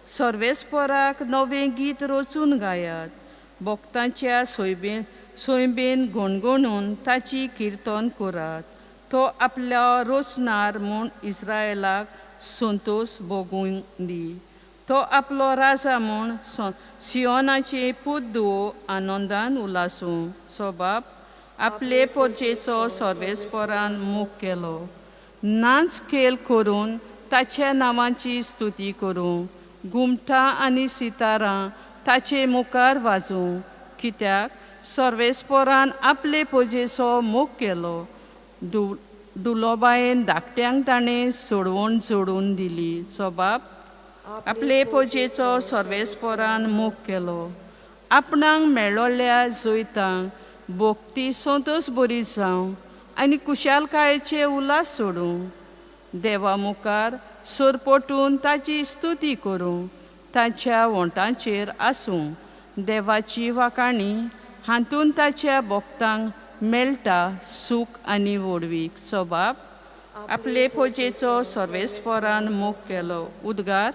सर्वेस्पोराक नवें गीत रचून गायात. भक्तांच्या सोयबेन गणगणून ताची किर्तन करात. तो आपल्या रोचणार म्हूण इस्रायलाक संतोश भोगून दी. तो आपलो राजा म्हूण सियोनाचे पूत दुवो आनंदान उलासूं. सो बाप आपले पोजेचो सर्वेस्पोरान मोग केलो. नाच खेळ करून ताच्या नांवाची स्तुती करूं. घुमटां आनी सितारां ताचे मुखार वाजूं. कित्याक सर्वेस्पोरान आपले पोजेचो मोग केलो. दुलोबायेन धाकट्यांक ताणें सोडवण जोडून दिली. सो बाप आपले पोजेचो सर्वेस्पोरान मोग केलो. आपणाक मेळोल्या जैतांक भोक्ती संतोश बरी जावं आनी कुशालकायेचे उल्हास सोडूं. देवा मुखार सोरपोटून ताची स्तुती करूं. ताच्या वोंटांचेर आसूं देवाची वाखाणी. हातून ताच्या भक्तांक मेळटा सूख आनी व्हडवीक. सो बाप आपले पोजेचो सर्वेस्पोरान मोग केलो. उद्गार.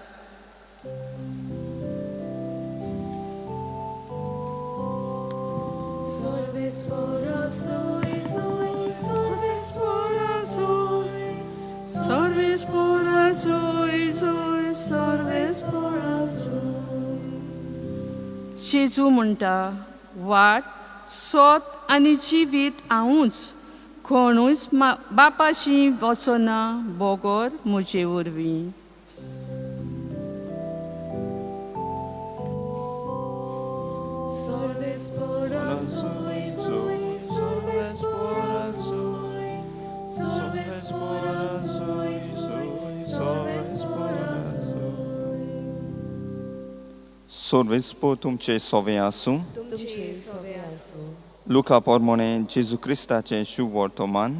जेजू म्हणटा वाट सोत आनी जिवीत हांवूच. कोणूच बापाशी वचना बगर म्हजे वरवीं. सर्वेस्पोर तुमचे सोवे आसूं. लुका पोरमोणे जेजू क्रिस्ताचें शुभ वर्तमान.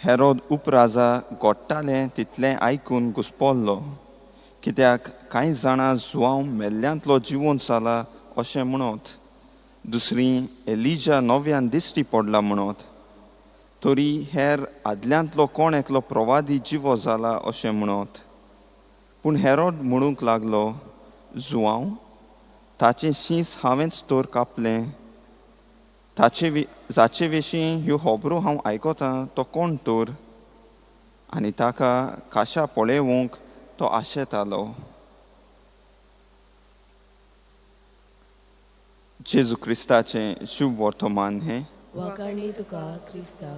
हेरोद उपराजा गोडटालें तितलें आयकून घुसपल्लो कित्याक कांय जाणां जुवांव मेल्ल्यांतलो जिवोन जाला अशें म्हणत, दुसरी एलिजा नव्यान दिश्टी पडला म्हणत, तरी हेर आदल्यांतलो कोण एकलो प्रवादी जिवो जाला अशें म्हणत. पूण हेरोद म्हणूंक लागलो, जुवांव ताचें शींस हांवेंच तर कापलें. जाचे विशीं ह्यो खबरो हांव आयकतां तो कोण तर? आनी ताका काशा पळोवंक तो आशेतालो. जेजू क्रिस्ताचें शुभ वर्तमान हें. वाखाणी तुका क्रिस्ता.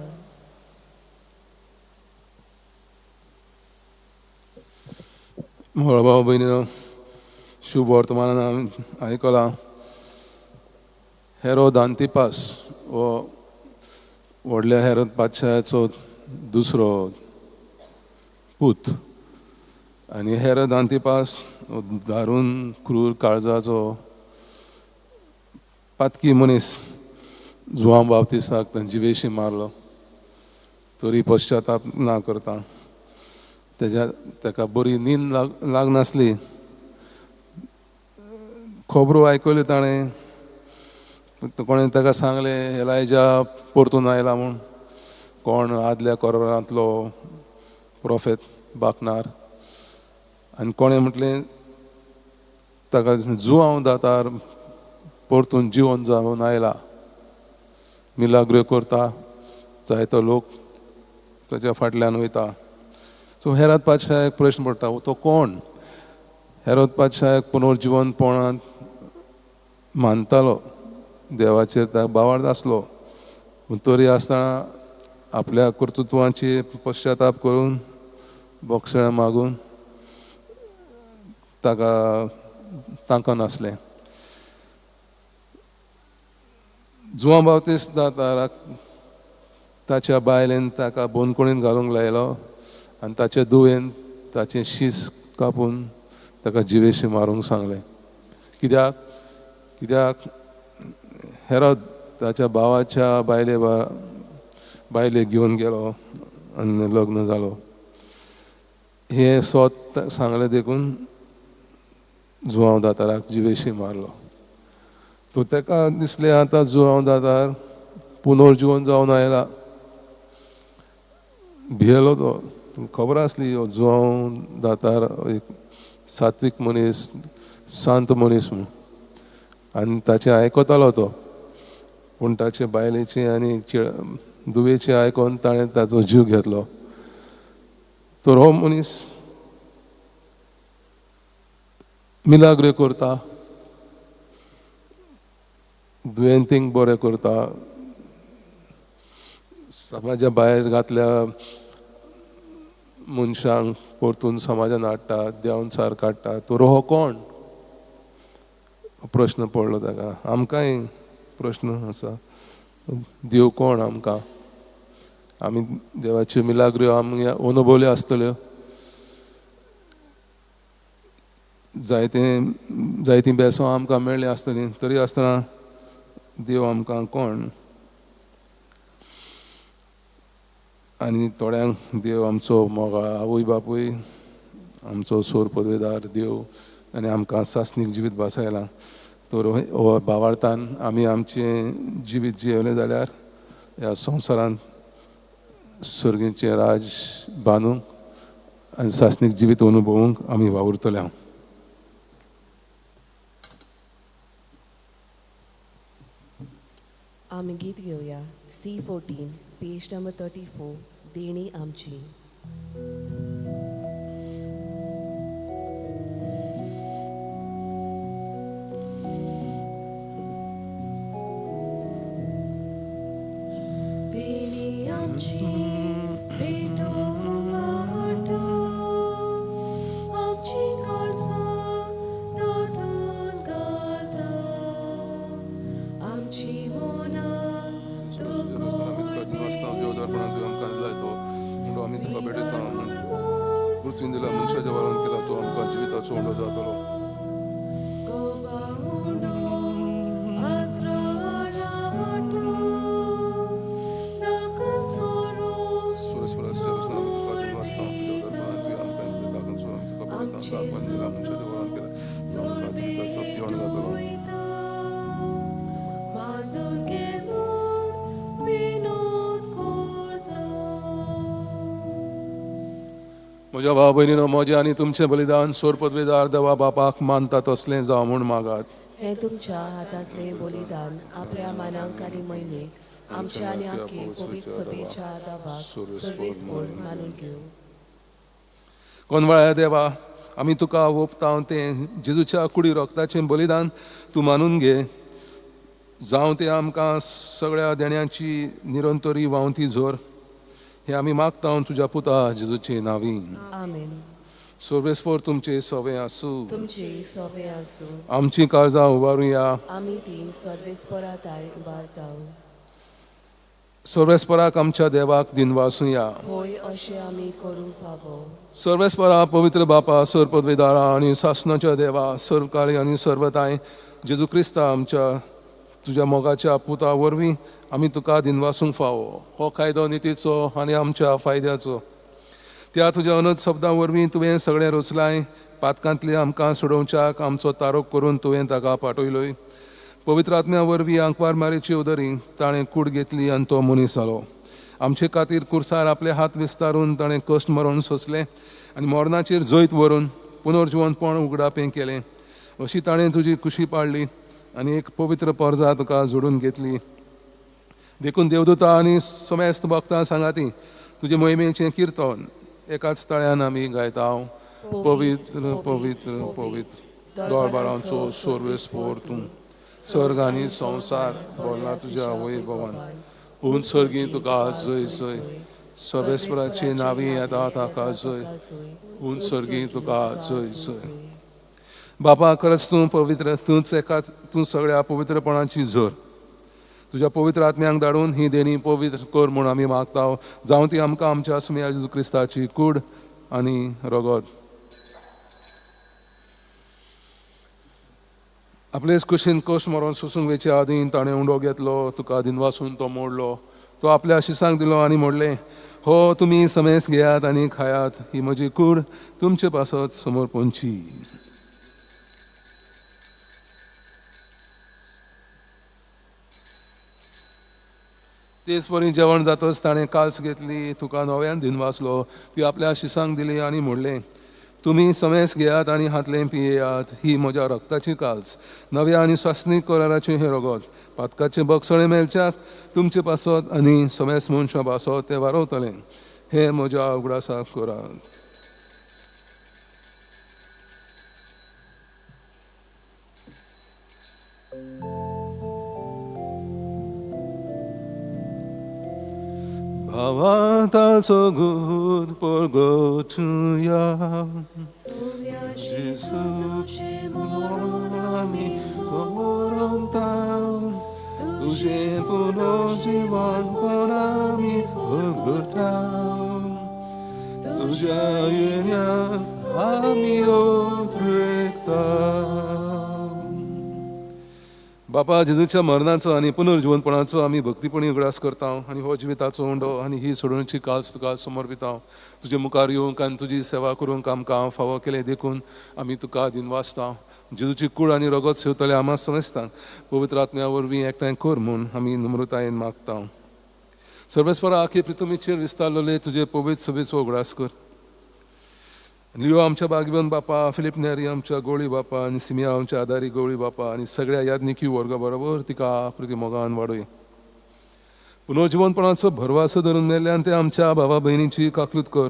म्हळो भाव भयणीनो, शुभ वर्तमानान आमी आयकलां, हेरोद आंतिपास हो व्हडल्या हेरोद पातशायाचो दुसरो पूत आनी हेरोद आंतिपास हो दारून क्रूर काळजाचो पातकी मनीस जुआंव बाप्तिस्ताक ताणें जिवेशी मारलो तरी पश्चाताप ना करता तेज्या ताका बरी न्हीद लागनासली. खबरो आयकल्यो ताणें, कोणें ताका सांगलें एलायजा परतून आयला म्हूण, कोण आदल्या कोरांतलो प्रोफेत बाकनार, आनी कोणें म्हटलें ताका जुआंव दातार परतून जिवन जावन आयला, मिलाग्रो करता, जायतो लोक ताच्या फाटल्यान वयता. सो हेरोद पातशायाक प्रश्न पडटा, तो कोण? हेरोद पातशायाक पुनर्जिवनपणांत मानतालो, देवाचेर ताका बावार्थ आसलो, पूण तरी आसतना आपल्या कर्तृत्वांची पश्चाताप करून बोक्षण मागून ताका तांकां नासलें. जुआंव बाप्तिस्त दाताराक ताच्या बायलेन ताका बंदखणींत घालूंक लायलो आनी ताचे दुवेन ताचें शीस कापून ताका जिवेशी मारूंक सांगलें. कित्याक? कित्याक हेरोद ताच्या भावाच्या बायलेक घेवन गेलो आनी लग्न जालो. हें सोत सांगलें देखून जुआंव दाताराक जिवेशी मारलो. तो ताका दिसलें आतां जुआंव दातार पुनर्जिवन जावन आयला, भियेलो तो. खबर आसली हो जुआंव दातार एक सात्वीक मनीस, शांत मनीस म्हूण, आनी ताचें आयकतालो तो, पूण ताचे बायलेचें आनी दुवेचें आयकून ताणें ताचो जीव घेतलो. तर हो मनीस मिलाग्रो करता, दुयेंतींक बरें करता, समाजा भायर घातल्या मनशांक परतून समाजान हाडटा, देंवचार काडटा. तर हो कोण? प्रश्न पडलो ताका. आमकांय प्रश्न आसा, देव कोण आमकां? आमी देवाच्यो मिलाग्रो आमी अनुभवल्यो आसतल्यो, जायतीं बेसांव आमकां मेळ्ळीं आसतलीं, तरी आसतना देव आमकां कोण? आनी थोड्यांक देव आमचो मोगाळ आवय बापूय, आमचो सोर पदवेदार देव, आनी आमकां सासणीक जिवीत भासायलां. तर हो भावार्थान आमी आमचें जिवीत जियेवलें जाल्यार ह्या संवसारांत सर्गीचें राज बांदूंक आनी सासणीक जिवीत अनुभवूंक आमी वावुरतले. आमी गीत घेवया C14 page number 34, देणी आमची. देणी आमची भेटो वाटो, आमची काळजां तातूंत घालता, आमची मनां पृथ्वीन दिला मनशाच्या वरान केला तो आमकां जिविताचो उंडो जातलो. म्हज्या भाव भयणीनो, म्हजें आनी तुमचें बलिदान सोर पदवेदार देवा बापाक मानता तसलें जावं म्हूण मागात. हें तुमच्या हातांतलें बलिदान आपल्या मानांक आनी मोहिमेक आमच्या आनी आखे पवित्र सभेच्या दावाक सर्वेस्पोर मानून घेवं. कोनवाळ्या देवा, आमी तुका ओंपता तें जेजूच्या कुडी रोगताचें बलिदान तूं मानून घे, जावं तें आमकां सगळ्या देण्याची निरंतरी व्हांवती झोर. हे आमी मागता तुज्या पुता जेजूचे नांवी. आमेन. सर्वेस्पोर तुमचे सोवे आसूं. तुमचे सोवे आसूं. आमची काळजां उबारुया. आमी ती सर्वेस्परा ताळ उबारता. सर्वेस्पराक आमच्या देवाक दिनवासुया. होय, अशें आमी करूंक फावो. सर्वेस्परा पवित्र बापा, सर्व पदवीदारा आनी सासणाच्या देवा, सर्व काळी आनी सर्वताय जेजू क्रिस्ता आमच्या तुज्या मोगाच्या पुता वरवीं आमी तुका दिनवासूंक फावो. हो कायदो नितीचो आनी आमच्या फायद्याचो. त्या तुज्या अनंत शब्दां वरवीं तुवें सगळें रचलाय. पातकांतले आमकां सोडोवच्याक आमचो तारोक करून तुवें ताका पाठयलोय. पवित्र आत्म्या वरवीं आंकवार मारेची उदरी ताणें कूड घेतली आनी तो मनीस जालो. आमचे खातीर कुर्सार आपले हात विस्तारून ताणें कश्ट मरण सोंसलें आनी मरणाचेर जैत व्हरून पुनर्जिवनपण उगडापें केलें. अशी ताणें तुजी कुशी पाडली आनी एक पवित्र पोरजा तुका जोडून घेतली. देखून देवदूता आनी समेस्त भक्तां सांगाती तुजे मोहिमेचें किर्तन एकाच ताळ्यान आमी गायता. पवित्र पवित्र पवित्र दरबारांचो सर्वेस्पोर तूं, सर्ग आनी संवसार भरला तुज्या वैभवान. पूण सर्गी तुका जय जय, सर्वेस्पराची नावी येता ताका जय, पूण सर्गी तुका जय जय. बापा, खरंच तूं पवित्र, तूंच एकाच, तूं सगळ्या पवित्रपणाची झर. तुज्या पवित्र आत्म्यांक धाडून ही देणी पवित्र कर म्हूण आमी मागता. जावं ती आमकां आमच्या सुम्या जेजू क्रिस्ताची कूड आनी रगत. आपलेच कुशीन कश्ट मरोन सोसूंक वेचे आदीं ताणें उंडो घेतलो, तुका दिनवासून तो मोडलो, तो आपल्या शिसांक दिलो आनी म्हणलें, हो तुमी समेस घेयात आनी खायात, ही म्हजी कूड तुमचे पासत समोर पोंची. तेच परी जेवण जातच ताणें काल्स घेतली, तुका नव्यान दिनवासलो, ती आपल्या शिसांक दिली आनी म्हणलें, तुमी समेस घेयात आनी हातलें पियेयात, ही म्हज्या रक्ताची काल्स, नव्या आनी स्वासनीक कराराचें हें रगत, पातकाचें बगसणें मेळच्याक तुमचे पासत आनी समेस मनशां पासत तें वारवतलें. हें म्हज्या उगडासाक करात. भावाताचो गुण परगटुया, जेजूचें मरण आमी सोरंता, तुजें पुनर्जिवनपण आमी परगटा, तुज्या येण्याक आमी ओत्रेकता. बापा, जेजूच्या मरणाचो आनी पुनर्जिवनपणाचो आमी भक्तीपणी उगडास करता आनी हो जिविताचो उंडो आनी ही सोडोवची काल्स तुका समर्पिता. तुजे मुखार येवंक आनी तुजी सेवा करूंक आमकां फावो केलें देखून आमी तुका दिनवासता. जेजूची कूड आनी रगत सेवतले आमा समजता पवित्र आत्म्या वरवीं एकठांय कर म्हूण आमी नम्रतायेन मागता. सर्वेस्परा आखी पृथ्वीचेर विस्तारलेले तुजे पवित्र सभेचो उगडास कर. लियो आमच्या बागवन बापा, फिलीप नेरी आमच्या गोळी बापा आनी सिमिया आमच्या आदारी गोळी बापा आनी सगळ्या याज्ञिकी वर्गा बरोबर तिका प्रतिमोगान वाडोय. पुनर्जिवनपणाचो भरवासो धरून मेल्ल्यान ते आमच्या भावा भयणीची काकलूत कर.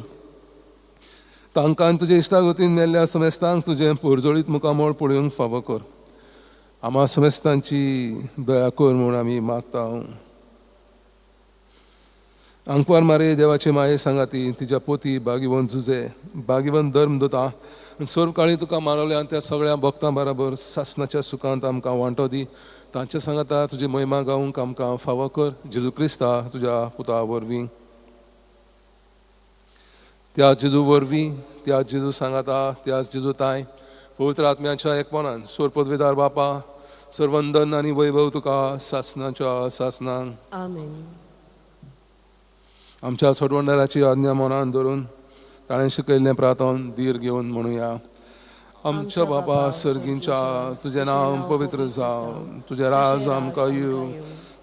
तांकां तुजे इश्टागतीन मेल्ल्या समेस्तांक तुजें पोरजोळीत मुखामळ पळोवंक फावो कर. आमा समेस्तांची दया कर म्हूण आमी मागता. आंकवार मारे देवाचे माये सांगाती तिच्या पोती बागिवन जुजे बागिवन धर्म दोता सर्व काळी तुका मानवल्या आनी त्या सगळ्या भक्तां बराबर सासनाच्या सुखांत आमकां वांटो दी. तांचे सांगाता तुजी महिमा गावंक आमकां फावो कर. जेजू क्रिस्ता तुज्या पुता वरवीं, त्या जेजू वरवीं, त्या जेजू सांगाता, त्याच जेजू ताय पवित्र आत्म्याच्या एकपणान सोर पदवीदार बापा, सर्वंदन आनी वैभव तुका सासनाच्या सासनान. आमेन. आमच्या सोडवणदाराची आज्ञा मनान धरून ताणें शिकयल्लें प्रार्थन धीर घेवन म्हणुया. आमच्या बापा सर्गींच्या, तुजें नांव पवित्र जावं, तुजें राज आमकां येवं,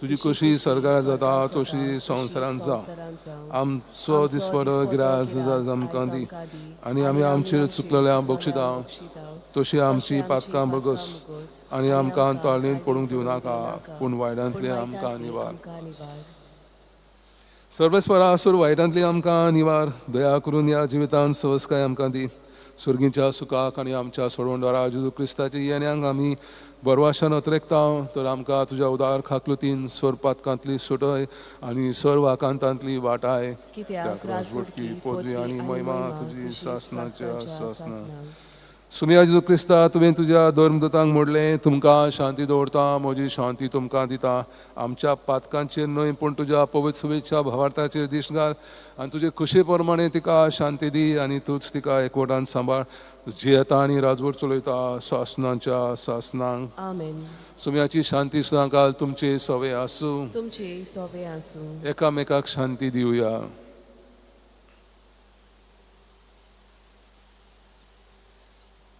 तुजी कशी सरकारां जाता तशी संवसारांत जावं. आमचो दिसपडो गिराज आमकां दी आनी आमी आमचेर चुकलेल्या बक्षिता तशी आमची पातकां बगस आनी आमकां ताळणींत पडूंक दिवं नाका, पूण वायटांतलें आमकां निवार. सर्वेस्परा आसूर वायटांतली आमकां निवार. दया करून ह्या जिवितांत सवसकाय आमकां दी. सुर्गीच्या सुखाक आनी आमच्या सोडवणदारा जेजू क्रिस्ताच्या येण्यांक आमी बरवाशान अत्रेकता तर आमकां तुज्या उदार खाकलुतीन सोरपातकांतली सुटय आनी सर्व आकांतांतली वाटाय. कित्याक राजवटकी पदवी आनी महिमा तुजी सासनाच्या सासना. सुमिया जेजू क्रिस्ता, तुवें तुज्या धर्मदूतांक म्हणलें, तुमकां शांती दवरता, म्हजी शांती तुमकां दिता. आमच्या पातकांचेर न्हय पूण तुज्या पवित्र शुभेच्छा भावार्थाचेर दीस घाल आनी तुजे खुशे प्रमाणे तिका शांती दी आनी तूंच तिका एकवटान सांबाळ. जियेता आनी राजवट चलयता सासनाच्या सासनांक. आमेन. सुम्याची शांती सदांकाल तुमचे सवे आसूं. तुमचे सोवे आसूं. एकामेकाक शांती दिवया.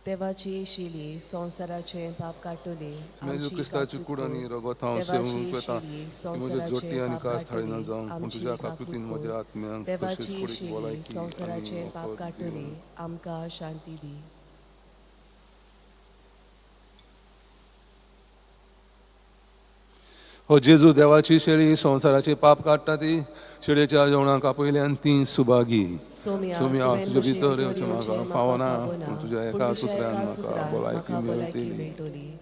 देवाची शिली संवसाराचे पाप काडटली. जेजू क्रिस्ताची कूड आनी रगत हांव सेवूंक वता म्हज्या जोटी आनी कास थाळिना जावंक पूण तुज्या काकृतीन म्हज्या आत्म्यांक तशेंच देवाची कुडीक शिली भलायकी संवसाराचे आनी पाप वखद काडटली, दिवं. आमकां शांती दी. हो जेजू देवाची शेळी संवसाराचे पाप काडटा ती शेळयेच्या जेवणाक आपयल्यान ती सुभागी. सोम्या, सोम्या, तुवें तुजे म्हजे भितर येवचें म्हाका येवचें फावना, म्हाका पूण तुज्या पूण एका तुज्या सुत्र्यान एका म्हाका सुत्रान भलायकी म्हाका भलायकी मेळटली. मेळटली.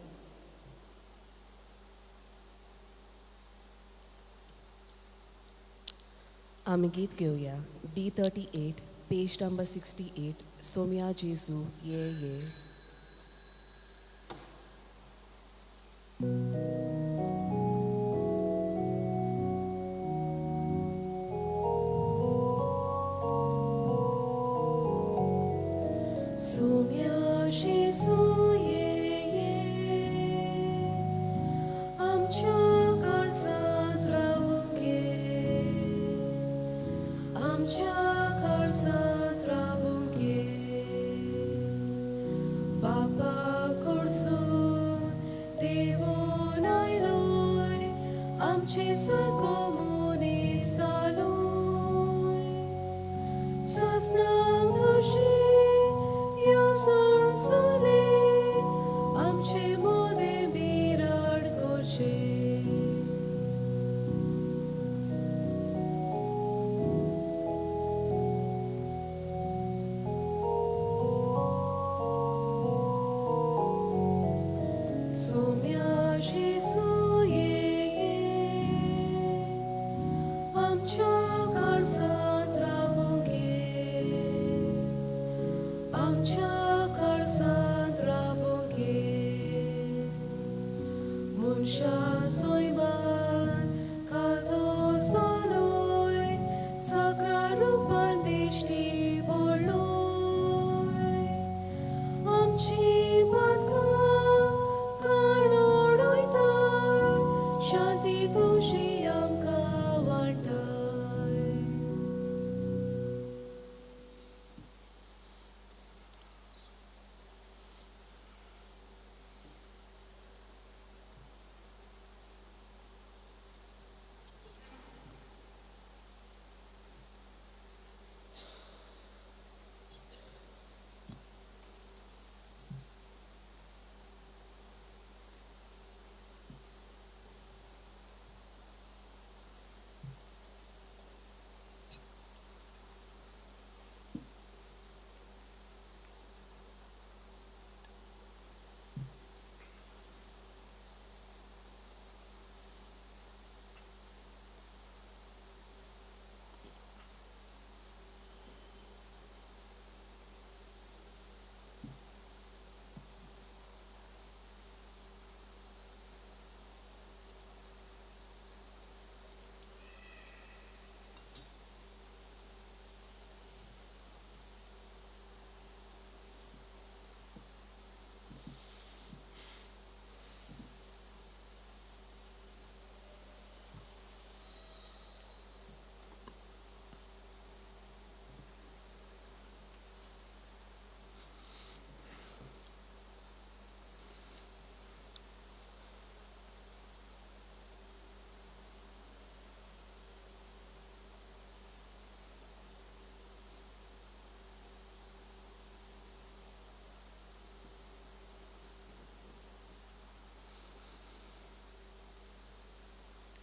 आमी गीत घेवया D38 page number 68. Somya जेजू ये ये. सोम्या जेजू ये ये, आमच्या काळजांत रावूंक ये, आमच्या काळजांत रावूंक ये. बापा कडसून देवून आयलोय, आमचे सारको मनीस जालोय. सजनांक तुजी येवजण जाली, आमचे मदें बिराड करचें. सोम्या जेजू ये ये, आमच्या काळजांत रावूंक ये, आमच्या काळजांत रावूंक ये. मनशा सैमान कातो जालोय, चक्रा रुपान दिश्टी पडलोय. आमची पातकां काडून उडयताय, शांती तुजी आमकां वांटाय.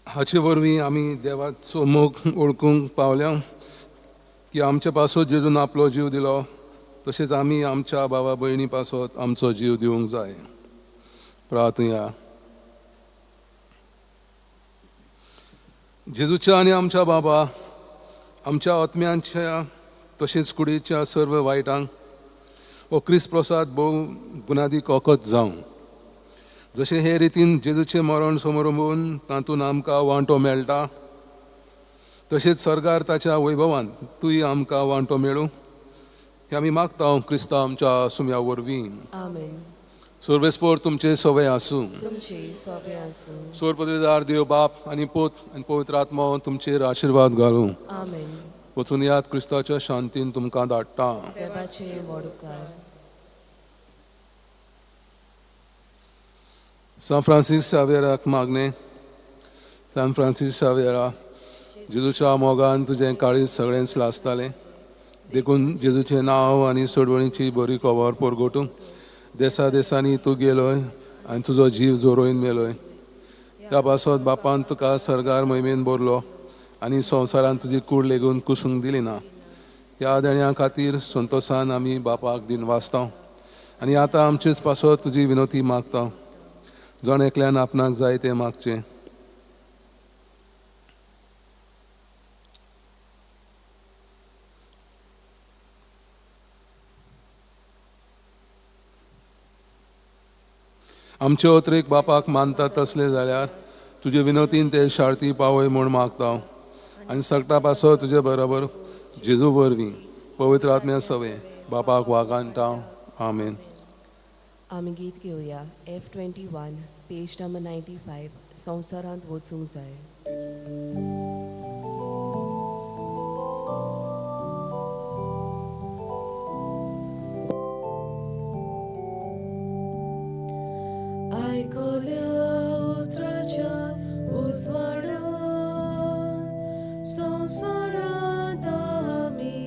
हाचे वरवीं आमी देवाचो मोग वळखूंक पावल्या की आमचे पासून जेजून आपलो जीव दिलो तशेंच आमी आमच्या बाबा भयणी पासत आमचो जीव दिवंक जाय. प्रार्थुया. जेजूच्या आनी आमच्या बाबा आमच्या आत्म्यांच्या तशेंच कुडीच्या सर्व वायटांक हो क्रिस्त प्रसाद भोव गुनादीक वखद जावं. जशें हे रितीन जेजूचें मरण समरंबून तातूंत आमकां वांटो मेळटा तशेंच सरकार ताच्या वैभवान तूंय आमकां वांटो मेळूं हें आमी मागता क्रिस्ता आमच्या सुम्या वरवीं. आमेन. सर्वेस्पोर तुमचे सवय आसूं. तुमचे सोबे आसूं. सोर पदवीदार देव बाप आनी पूत आनी पवित्र आत्मो तुमचेर आशिर्वाद घालूं. आमेन. वचून याद क्रिस्ताच्या शांतीन तुमकां धाडटा. देवाचे व्हड उपकार. सान फ्रांसीस सावेराक मागणें. सान फ्रांसीस सावेरा, जेजूच्या मोगान तुजें काळीज सगळेंच लासतालें, देखून जेजूचें नांव आनी सोडवणीची बरी खबर परगटूंक देसा देसांनी तूं गेलोय आनी तुजो जीव जोरोवन मेलोय. ह्या पासत बापान तुका सरकार मोहिमेन भरलो आनी संवसारान तुजी कूड लेगून कुसूंक दिली ना. ह्या देण्या खातीर संतोसान आमी बापाक दिनवासता आनी आतां आमचेच पासत तुजी विनोती मागता. जण एकल्यान आपणाक जाय तें मागचें. आमचे अत्रेक बापाक मानता तसले जाल्यार तुजे विनोतीन ते शार्ती पावय म्हूण मागता आनी सगटा पासत तुजे बरोबर जेजू वरवीं पवित्र आत्म्या सवे बापाक वागांटा. आमेन. आमी गीत घेवया F21 page number 95. संवसारांत वचूंक जाय. आयकल्या उतराच्या उजवाडान संवसारांत आमी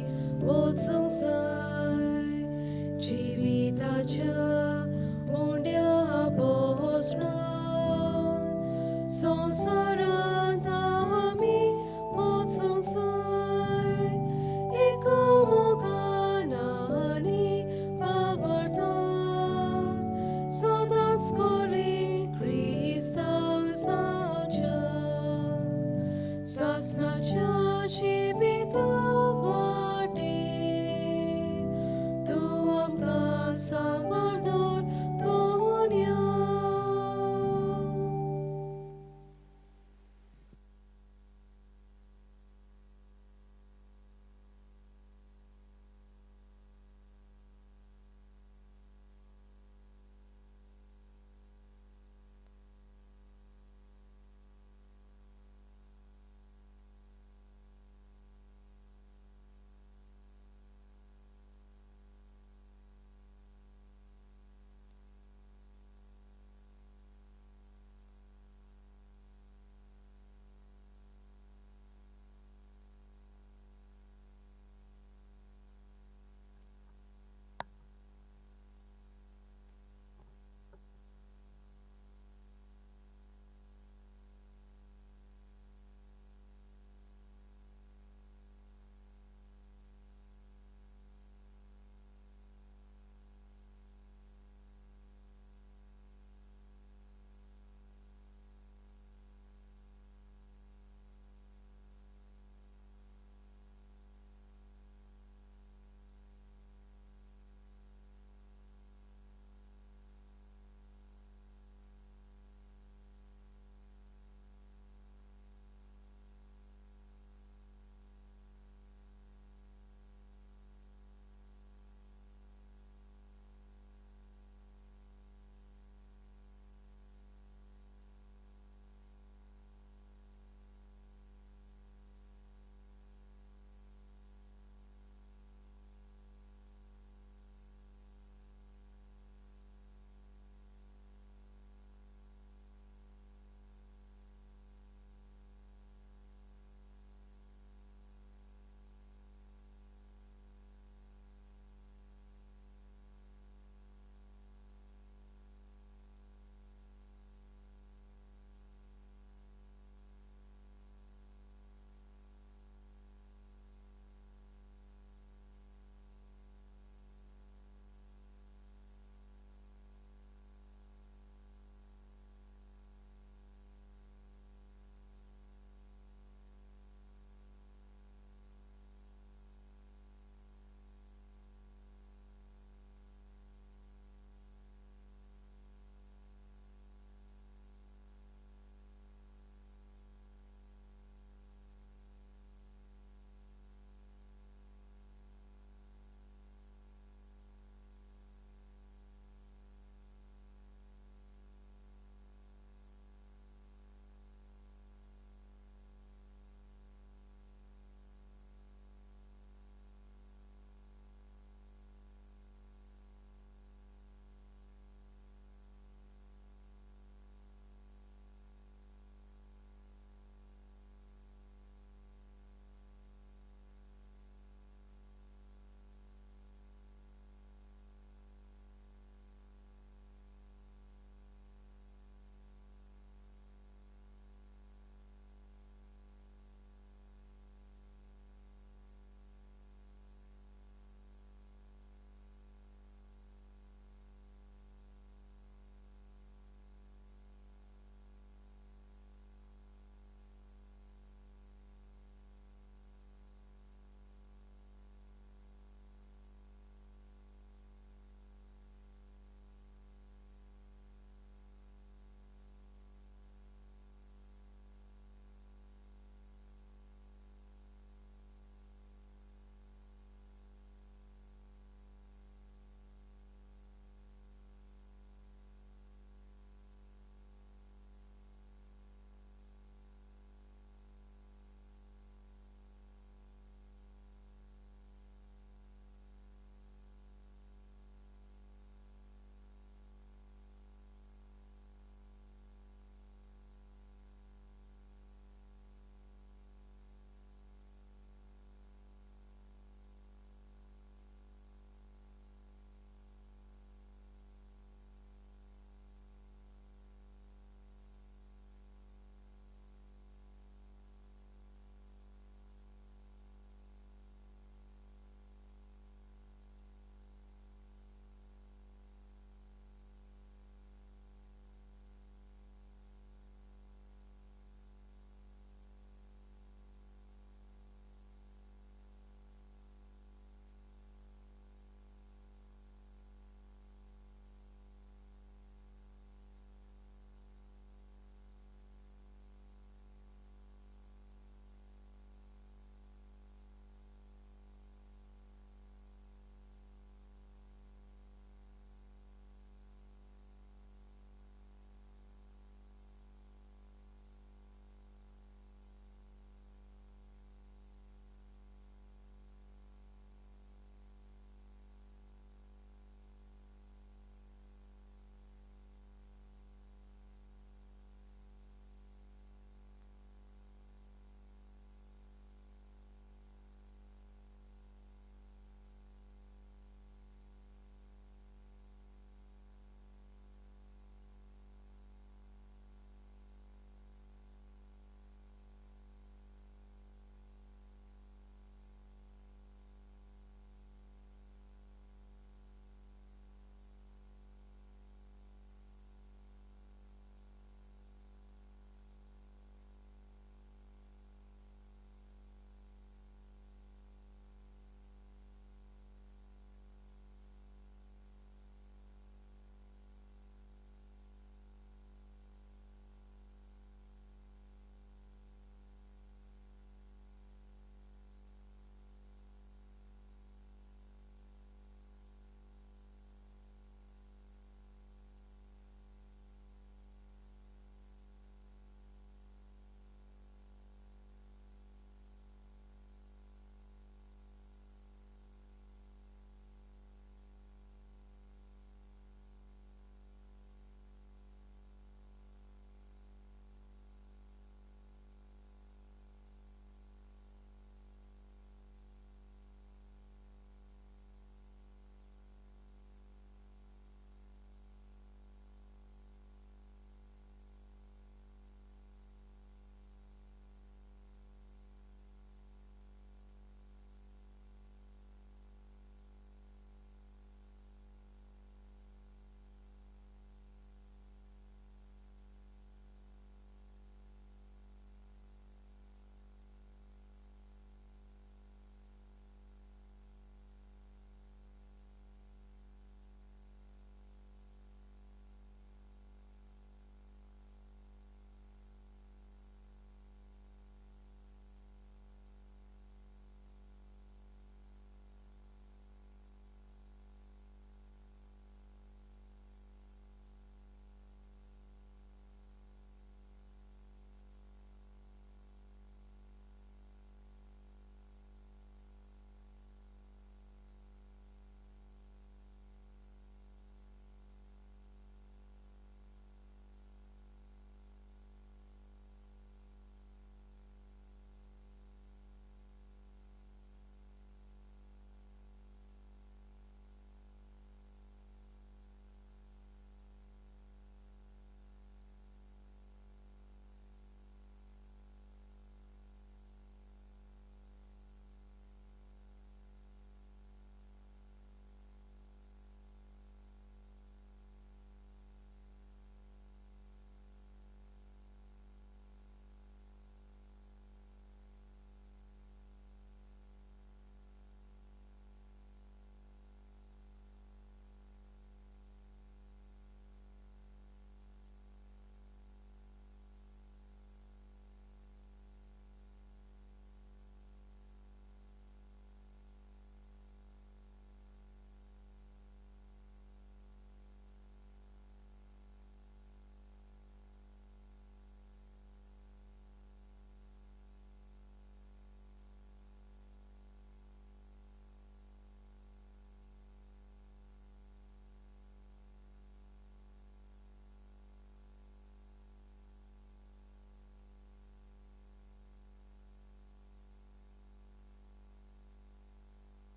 वचूंक जाय. जिविताच्या उंड्या पोचना संवसारांत आमी वचूंक जाय. एका मोगान आनी भावार्थान सदांच करी क्रिस्तांव जावच्या सासणाच्या जिविता वाटेर तूं आमकां सांबाळ दवर दोन्या.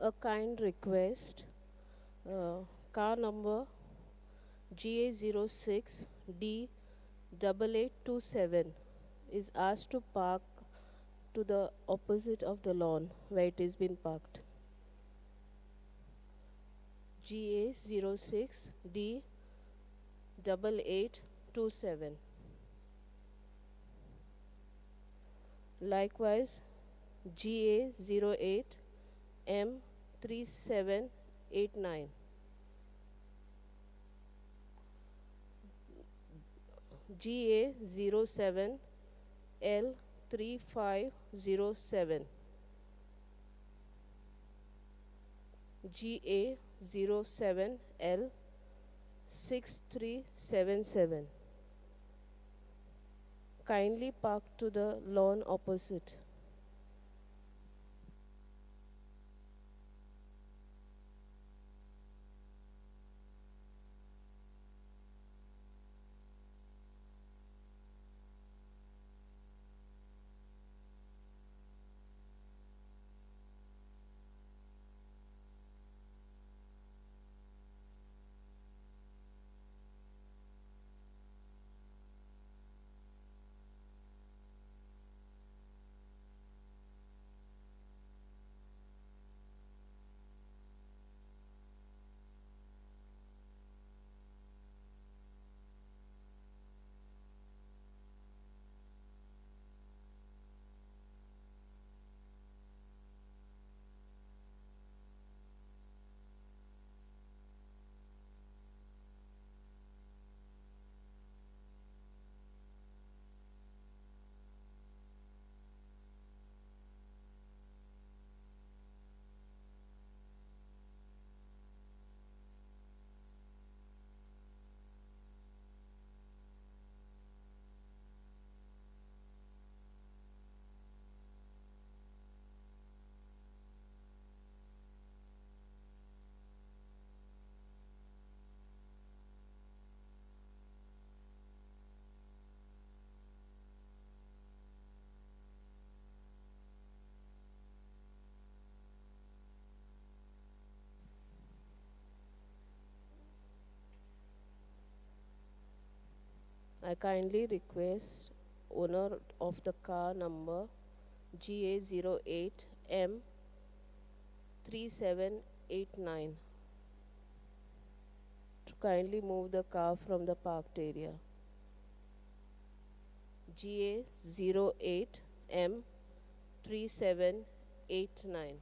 A kind request. Car number GA06 D 8827 is asked to park to the opposite of the lawn where it is been parked. GA06 D 8827. Likewise, GA08 M 3789. GA07 L 3507. GA07 L 6377. Kindly park to the lawn opposite. I kindly request owner of the car number GA08 M 3789 to kindly move the car from the parked area. GA08 M 3789.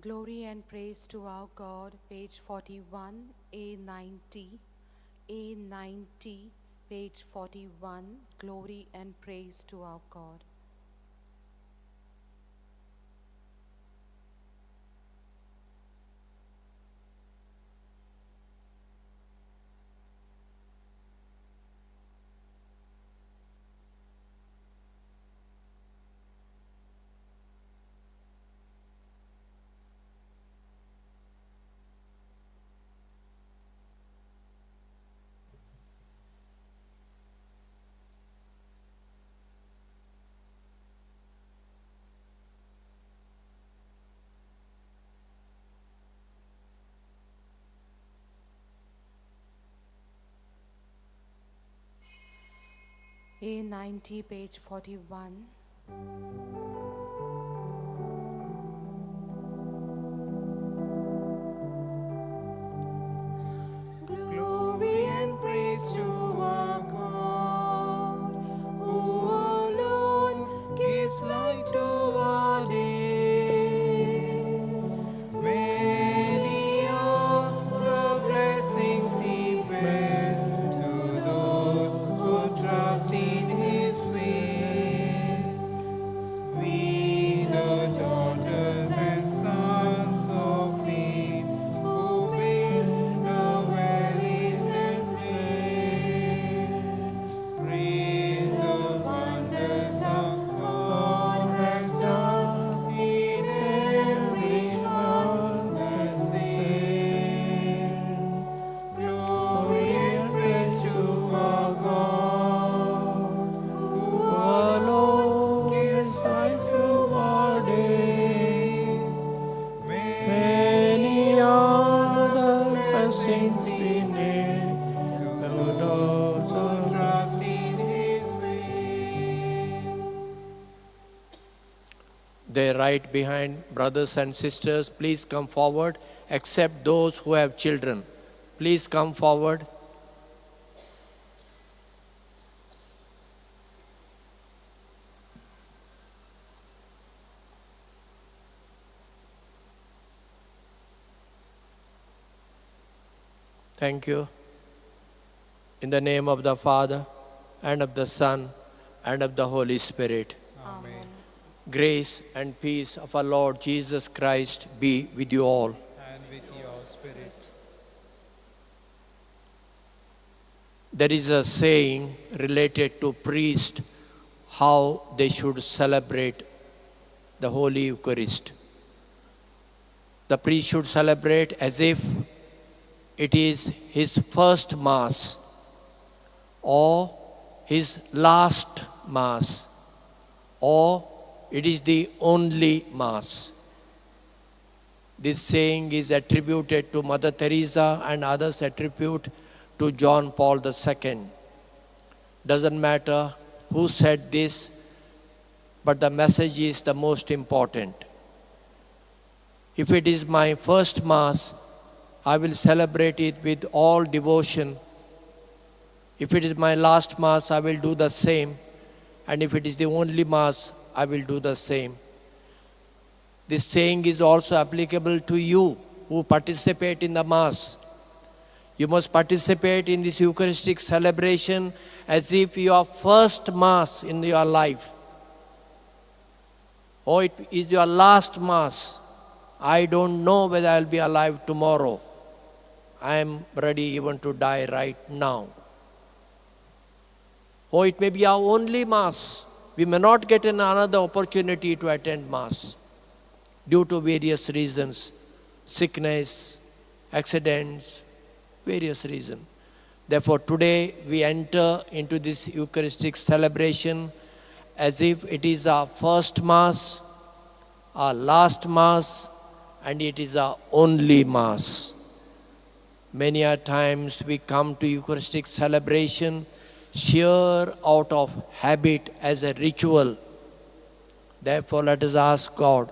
Glory and praise to our God, page 41, A90, A90, page 41, Glory and praise to our God. A90, page 41. Glory and praise to our God, who alone gives light to our days. Many are the blessings He bears to those who trust in His ways. We, the daughters and sons of Him, who build the valleys and plains, praise the wonders our God has done in every heart that sings. Glory and praise to our God, who alone gives light to our days. Many are the blessings He names to to those those who trust in His ways. They right behind, brothers and sisters, please come forward, except those who have children. Please come forward. Thank you. In the name of the Father, and of the Son, and of the Holy Spirit. Amen. Grace and peace of our Lord Jesus Christ be with you all. And with your spirit. There is a saying related to priests, how they should celebrate the Holy Eucharist. The priest should celebrate as if it is his first Mass or his last Mass or it is the only Mass. This saying is attributed to Mother Teresa and others attribute to John Paul II. Doesn't matter who said this, but the message is the most important. If it is my first Mass, I will celebrate it with all devotion. If it is my last Mass, I will do the same. And if it is the only Mass, I will do the same. This saying is also applicable to you who participate in the Mass. You must participate in this Eucharistic celebration as if your first Mass in your life, or it is your last Mass. I don't know whether I will be alive tomorrow. I am ready even to die right now. Or it may be our only Mass. We may not get another opportunity to attend Mass due to various reasons, sickness, accidents, various reasons. Therefore, today we enter into this Eucharistic celebration as if it is our first Mass, our last Mass, and it is our only Mass. Many a times we come to Eucharistic celebration sheer out of habit as a ritual. Therefore, let us ask God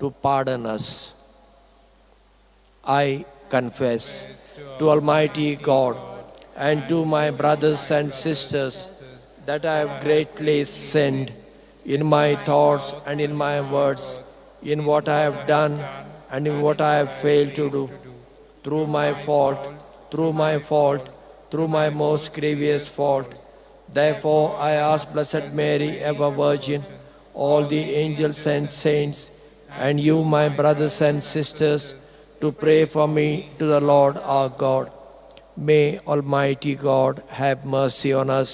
to pardon us. I confess to Almighty God and to my brothers and sisters that I have greatly sinned in my thoughts and in my words, in what I have done and in what I have failed to do, through my fault, through my fault, through my most grievous fault. Therefore I ask Blessed Mary, ever Virgin, all the angels and saints, and you, my brothers and sisters, to pray for me to the Lord our God. May Almighty God have mercy on us,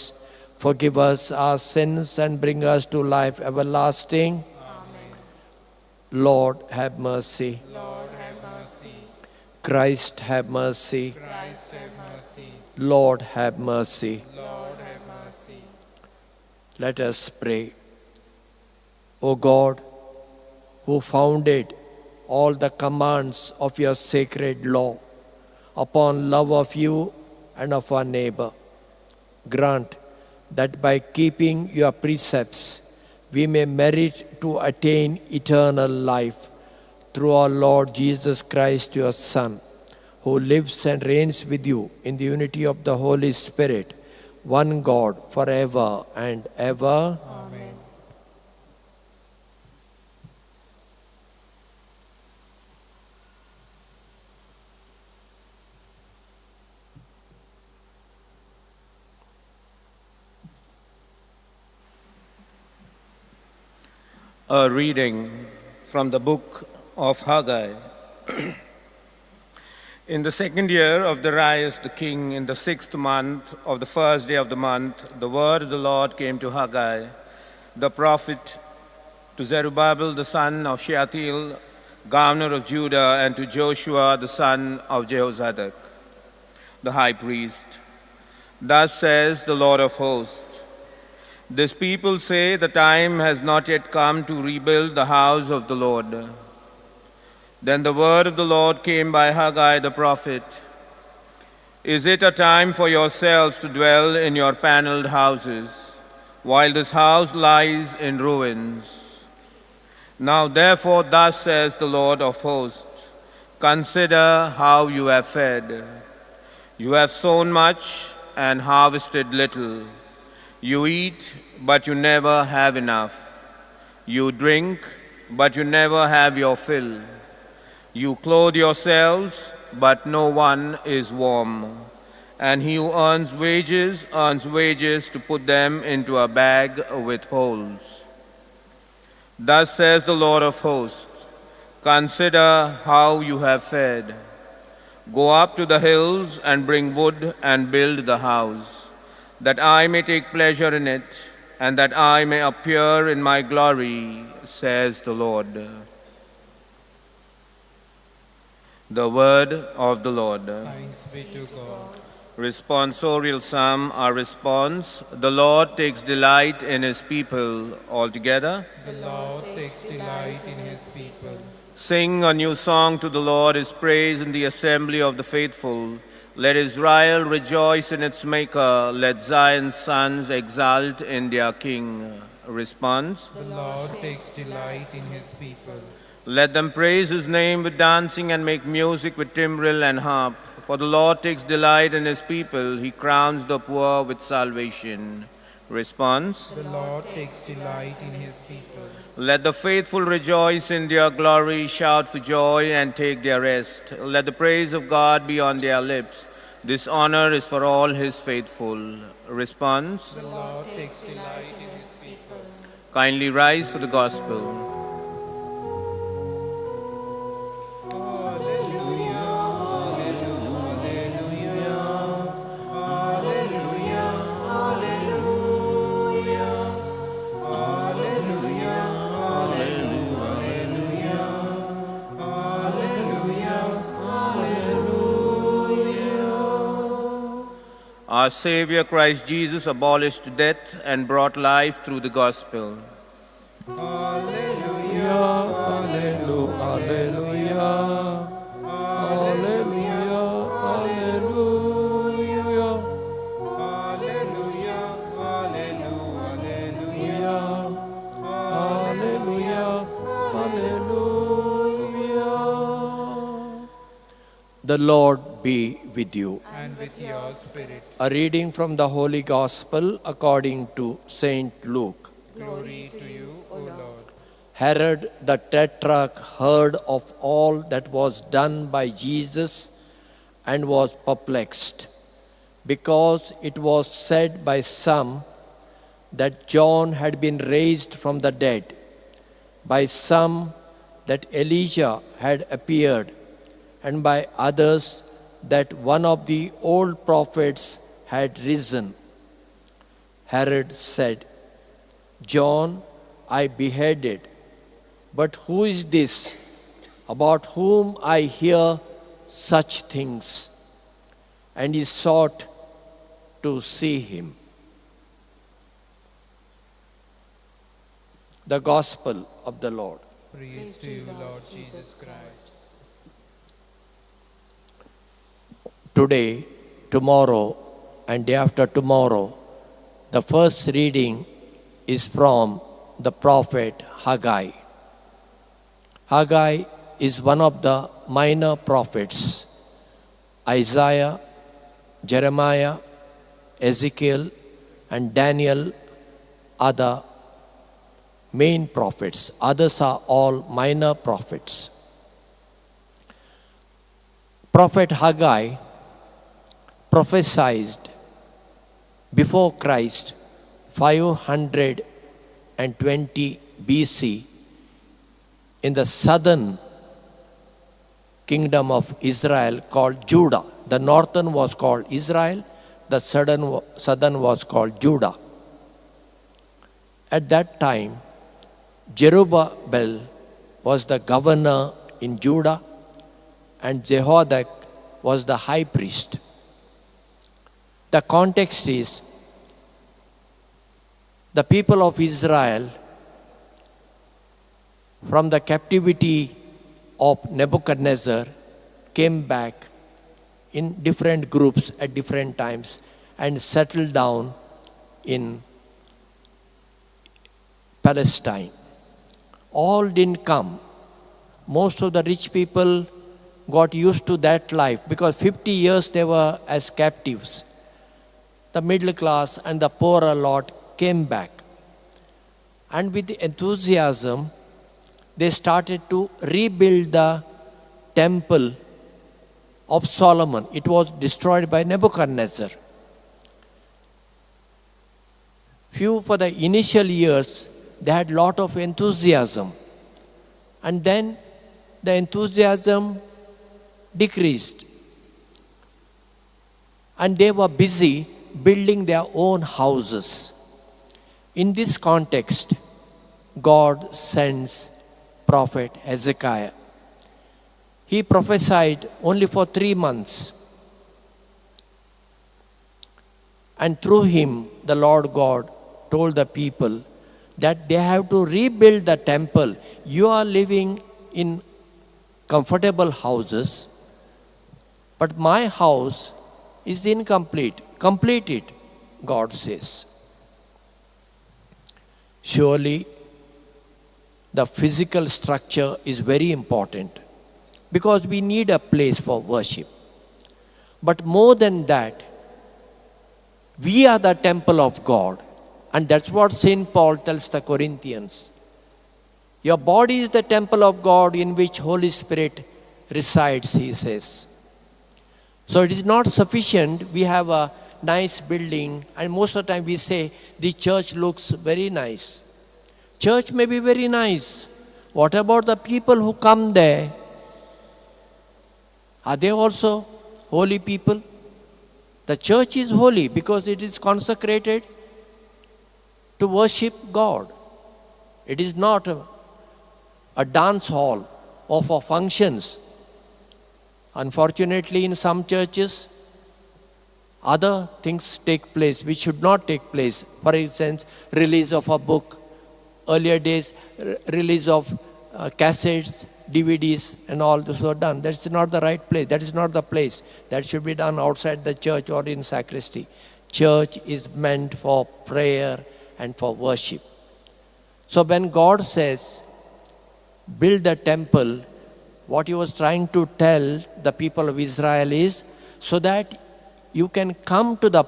forgive us our sins, and bring us to life everlasting. Amen. Lord, have mercy. Lord, have mercy. Christ, have mercy. Christ, have mercy. Lord, have mercy. Lord, have mercy. Let us pray. O God, who founded all the commands of your sacred law upon love of you and of our neighbor, grant that by keeping your precepts we may merit to attain eternal life through our Lord Jesus Christ, your Son, who lives and reigns with you in the unity of the Holy Spirit, one God, forever and ever. Amen. A reading from the book of Haggai. In the second year of Darius the king, in the 6th month of the first day of the month, the word of the Lord came to Haggai, the prophet, to Zerubbabel the son of Shealtiel, governor of Judah, and to Joshua the son of Jehozadak, the high priest. Thus says the Lord of hosts, this people say the time has not yet come to rebuild the house of the Lord. Then the word of the Lord came by Haggai the prophet. Is it a time for yourselves to dwell in your paneled houses, while this house lies in ruins? Now therefore, thus says the Lord of hosts, consider how you have fed. You have sown much and harvested little. You eat, but you never have enough. You drink, but you never have your fill. You clothe yourselves, but no one is warm. And he who earns wages to put them into a bag with holes. Thus says the Lord of hosts, consider how you have fed. Go up to the hills and bring wood and build the house, that I may take pleasure in it, and that I may appear in my glory, says the Lord. The word of the Lord. Thanks be to God. Responsorial Psalm, our response: the Lord takes delight in his people. Altogether, the Lord takes delight in his people. Sing a new song to the Lord, his praise in the assembly of the faithful. Let Israel rejoice in its maker. Let Zion's sons exult in their king. Response: the Lord takes delight in his people. Let them praise his name with dancing and make music with timbrel and harp. For the Lord takes delight in his people. He crowns the poor with salvation. Response: the Lord takes delight in his people. Let the faithful rejoice in their glory, shout for joy and take their rest. Let the praise of God be on their lips. This honor is for all his faithful. Response: the Lord takes delight in his people. Kindly rise for the gospel. Our Savior Christ Jesus abolished death and brought life through the gospel. Alleluia, alleluia, alleluia, alleluia, alleluia, alleluia, alleluia, alleluia. The Lord be with you. And with your spirit. A reading from the Holy Gospel according to Saint Luke. Glory to you, O Lord. Herod the Tetrarch heard of all that was done by Jesus and was perplexed, because it was said by some that John had been raised from the dead, by some that Elijah had appeared, and by others that one of the old prophets had risen. Herod said, John I beheaded, but who is this about whom I hear such things? And he sought to see him. The Gospel of the Lord. Praise to you, Lord Jesus Christ. Today, tomorrow, and day after tomorrow, the first reading is from the prophet Haggai. Haggai is one of the minor prophets. Isaiah, Jeremiah, Ezekiel, and Daniel are the main prophets. Others are all minor prophets. Prophet Haggai prophesied before Christ 520 BC in the southern kingdom of Israel called Judah. The northern was called Israel, the southern was called Judah. At that time, Zerubbabel was the governor in Judah and Jehoiada was the high priest. The context is the people of Israel from the captivity of Nebuchadnezzar came back in different groups at different times and settled down in Palestine. All didn't come. Most of the rich people got used to that life because 50 years they were as captives. The middle class and the poorer lot came back. And with enthusiasm, they started to rebuild the temple of Solomon. It was destroyed by Nebuchadnezzar. Few for the initial years, they had lot of enthusiasm. And then the enthusiasm decreased. And they were busy building their own houses. In this context, God sends prophet Hezekiah. He prophesied only for 3 months. And through him, the Lord God told the people that they have to rebuild the temple. You are living in comfortable houses, but my house is incomplete. Complete it, God says. Surely, the physical structure is very important because we need a place for worship. But more than that, we are the temple of God. And that's what St. Paul tells the Corinthians. Your body is the temple of God in which Holy Spirit resides, he says. So it is not sufficient we have a nice building, and most of the time we say the church looks very nice. Church may be very nice. What about the people who come there? Are they also holy people? The church is holy because it is consecrated to worship God. It is not a dance hall or for functions. Unfortunately, in some churches, other things take place which should not take place. For instance, release of a book. Earlier days, release of cassettes, DVDs and all this were done. That's not the right place. That is not the place. That should be done outside the church or in sacristy. Church is meant for prayer and for worship. So when God says, build the temple, what he was trying to tell the people of Israel is, so that you can come to the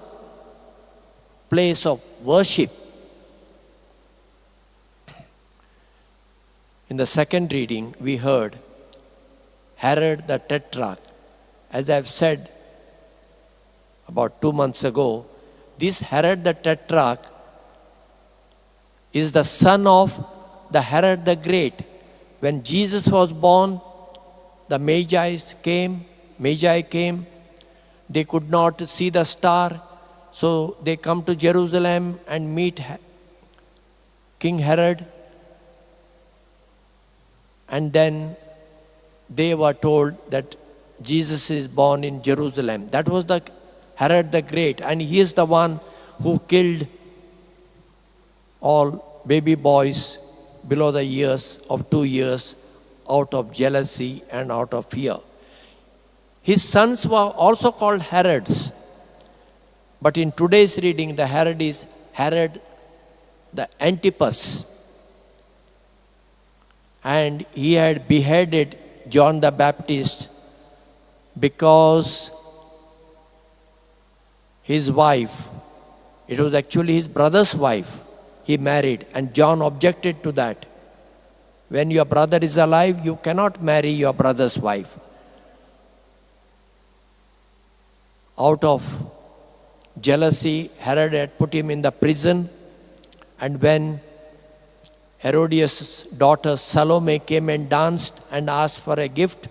place of worship. In the second reading, we heard Herod the Tetrarch. As I have said about 2 months ago, this Herod the Tetrarch is the son of the Herod the Great. When Jesus was born, the Magi came. They could not see the star, so they come to Jerusalem and meet King Herod. And then they were told that Jesus is born in Jerusalem. That was the Herod the Great, and he is the one who killed all baby boys below the years of 2 years out of jealousy and out of fear. His sons were also called Herods. But in today's reading, the Herod is Herod the Antipas. And he had beheaded John the Baptist because his wife, it was actually his brother's wife, he married, and John objected to that. When your brother is alive, you cannot marry your brother's wife. Out of jealousy, Herod had put him in the prison, and when Herodias' daughter Salome came and danced and asked for a gift,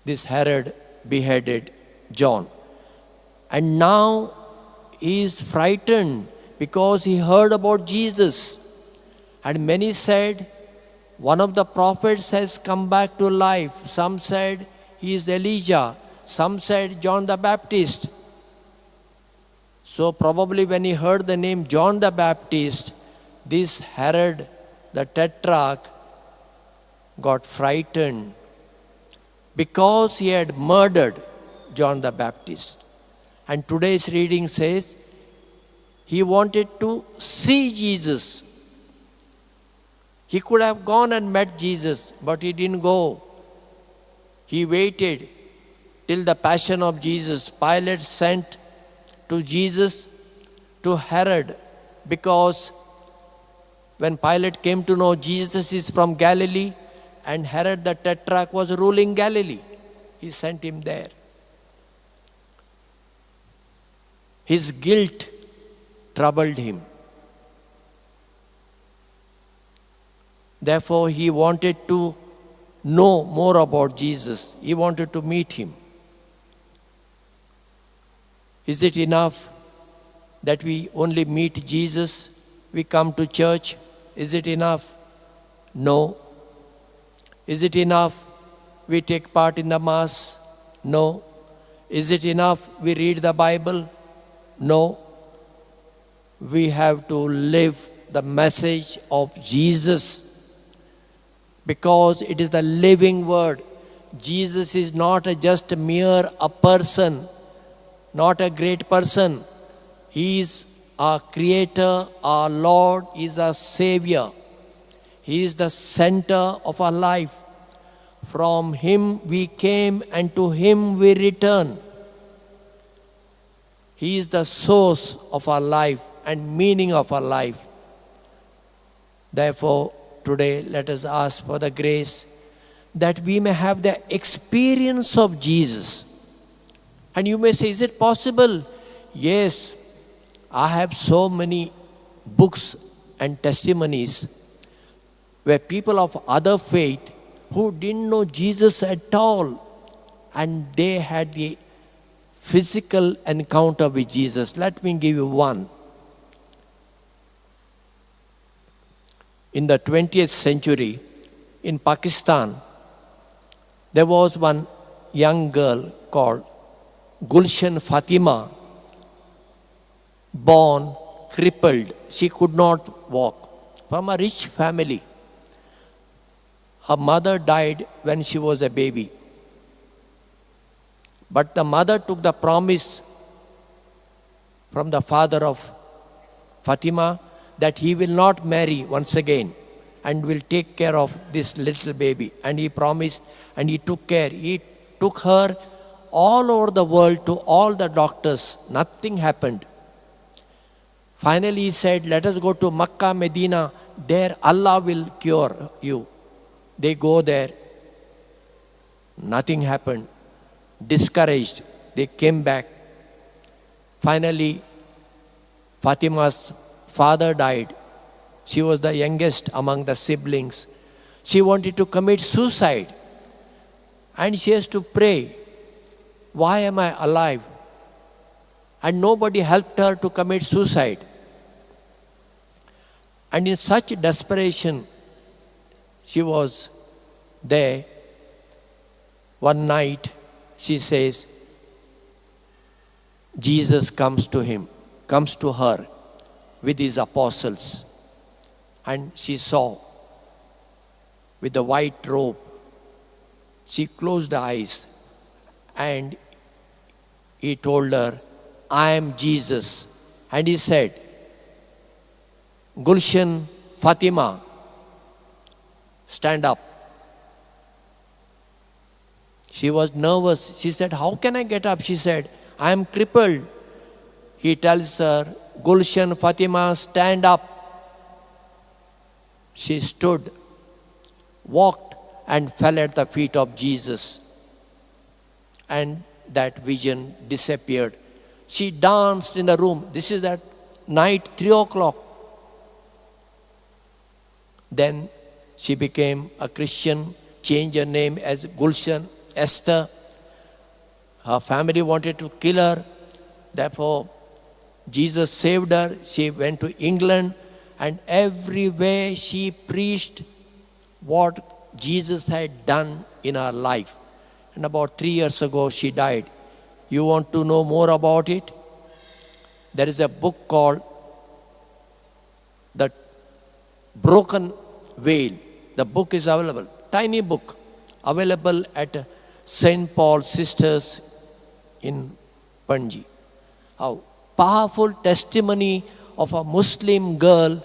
this Herod beheaded John. And now he is frightened because he heard about Jesus. And many said, one of the prophets has come back to life. Some said he is Elijah. Some said John the Baptist. So probably when he heard the name John the Baptist, this Herod the Tetrarch got frightened because he had murdered John the Baptist. And today's reading says he wanted to see Jesus. He could have gone and met Jesus, but he didn't go. He waited till the passion of Jesus. Pilate sent to Jesus to Herod, because when Pilate came to know Jesus is from Galilee and Herod the Tetrarch was ruling Galilee, he sent him there. His guilt troubled him. Therefore, he wanted to know more about Jesus. He wanted to meet him. Is it enough that we only meet Jesus? We come to church? Is it enough? No. Is it enough we take part in the Mass? No. Is it enough we read the Bible? No. We have to live the message of Jesus, because it is the living word. Jesus is not just mere a person, not a great person. He is our Creator, our Lord, he is our Savior. He is the center of our life. From Him we came and to Him we return. He is the source of our life and meaning of our life. Therefore, today let us ask for the grace that we may have the experience of Jesus. And you may say, is it possible? Yes, I have so many books and testimonies where people of other faith who didn't know Jesus at all, and they had the physical encounter with Jesus. Let me give you one. In the 20th century, in Pakistan, there was one young girl called Gulshan Fatima, born crippled. She could not walk, from a rich family. Her mother died when she was a baby. But the mother took the promise from the father of Fatima that he will not marry once again and will take care of this little baby. And he promised, and he took care. He took her all over the world to all the doctors. Nothing happened. Finally, he said, let us go to Makkah, Medina. There Allah will cure you. They go there. Nothing happened. Discouraged, they came back. Finally, Fatima's father died. She was the youngest among the siblings. She wanted to commit suicide. And she has to pray, why am I alive? And nobody helped her to commit suicide. And in such desperation, she was there. One night, she says, Jesus comes to him, comes to her with his apostles. And she saw with the white robe. She closed her eyes and he told her, I am Jesus. And he said, Gulshan Fatima, stand up. She was nervous. She said, how can I get up? She said, I am crippled. He tells her, Gulshan Fatima, stand up. She stood, walked, and fell at the feet of Jesus. And that vision disappeared. She danced in the room. This is at night, 3 o'clock. Then she became a Christian, changed her name as Gulshan Esther. Her family wanted to kill her. Therefore, Jesus saved her. She went to England, and everywhere she preached what Jesus had done in her life. And about 3 years ago, she died. You want to know more about it? There is a book called The Broken Veil. The book is available, tiny book, available at St. Paul Sisters in Panji. A powerful testimony of a Muslim girl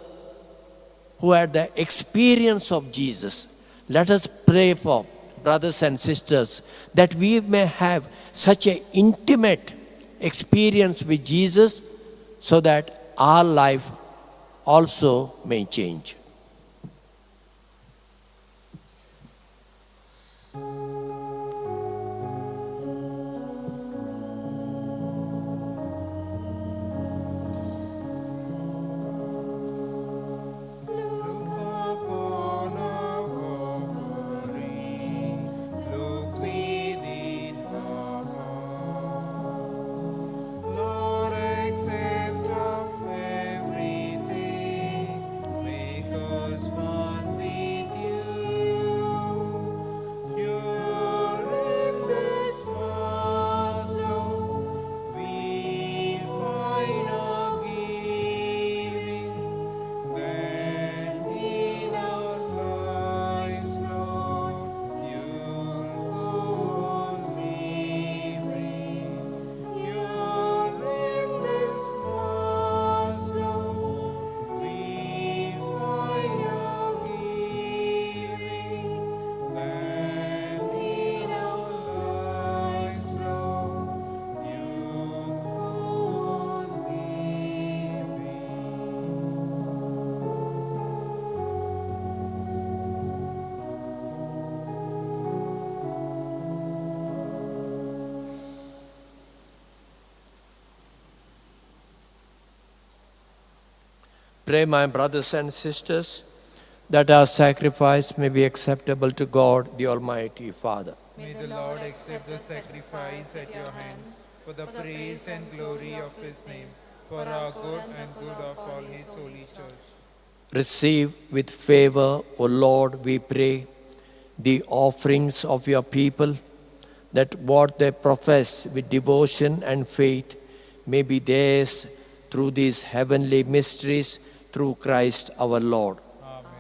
who had the experience of Jesus. Let us pray for brothers and sisters that we may have such an intimate experience with Jesus so that our life also may change. Pray, my brothers and sisters, that our sacrifice may be acceptable to God, the Almighty Father. May the Lord accept the sacrifice at your hands for the praise and glory of his name, for our good and good of all his holy church. Receive with favor, O Lord, we pray, the offerings of your people, that what they profess with devotion and faith may be theirs through these heavenly mysteries, through Christ our Lord. Amen.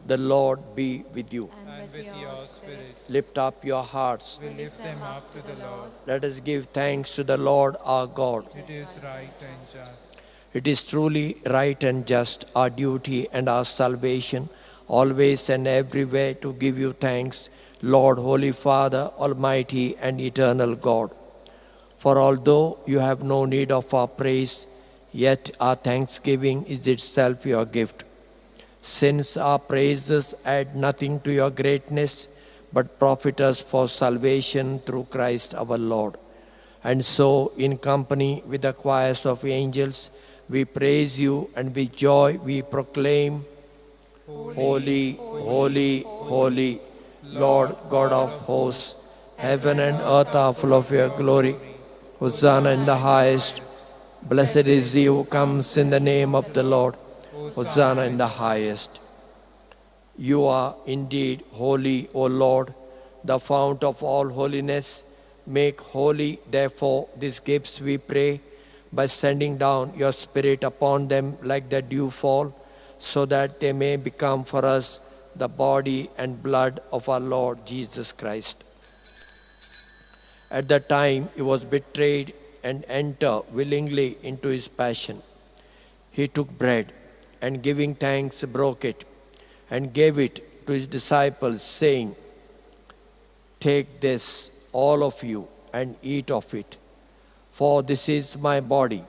The Lord be with you. And with your spirit. Lift up your hearts. We lift them up to the Lord. Let us give thanks to the Lord our God. It is right and just. It is truly right and just, our duty and our salvation, always and everywhere to give you thanks, Lord, Holy Father, Almighty and Eternal God. For although you have no need of our praise, yet our thanksgiving is itself your gift. Since our praises add nothing to your greatness, but profit us for salvation through Christ our Lord. And so, in company with the choirs of angels, we praise you, and with joy we proclaim, Holy, holy, holy, Lord God of hosts, heaven and earth are full of your glory. Hosanna in the highest. Blessed is he who comes in the name of the Lord. Hosanna in the highest. You are indeed holy, O Lord, the fount of all holiness. Make holy, therefore, these gifts, we pray, by sending down your Spirit upon them like the dewfall, so that they may become for us the body and blood of our Lord Jesus Christ. At the time he was betrayed and entered willingly into his passion, he took bread and, giving thanks, broke it and gave it to his disciples, saying, "Take this, all of you, and eat of it, for this is my body,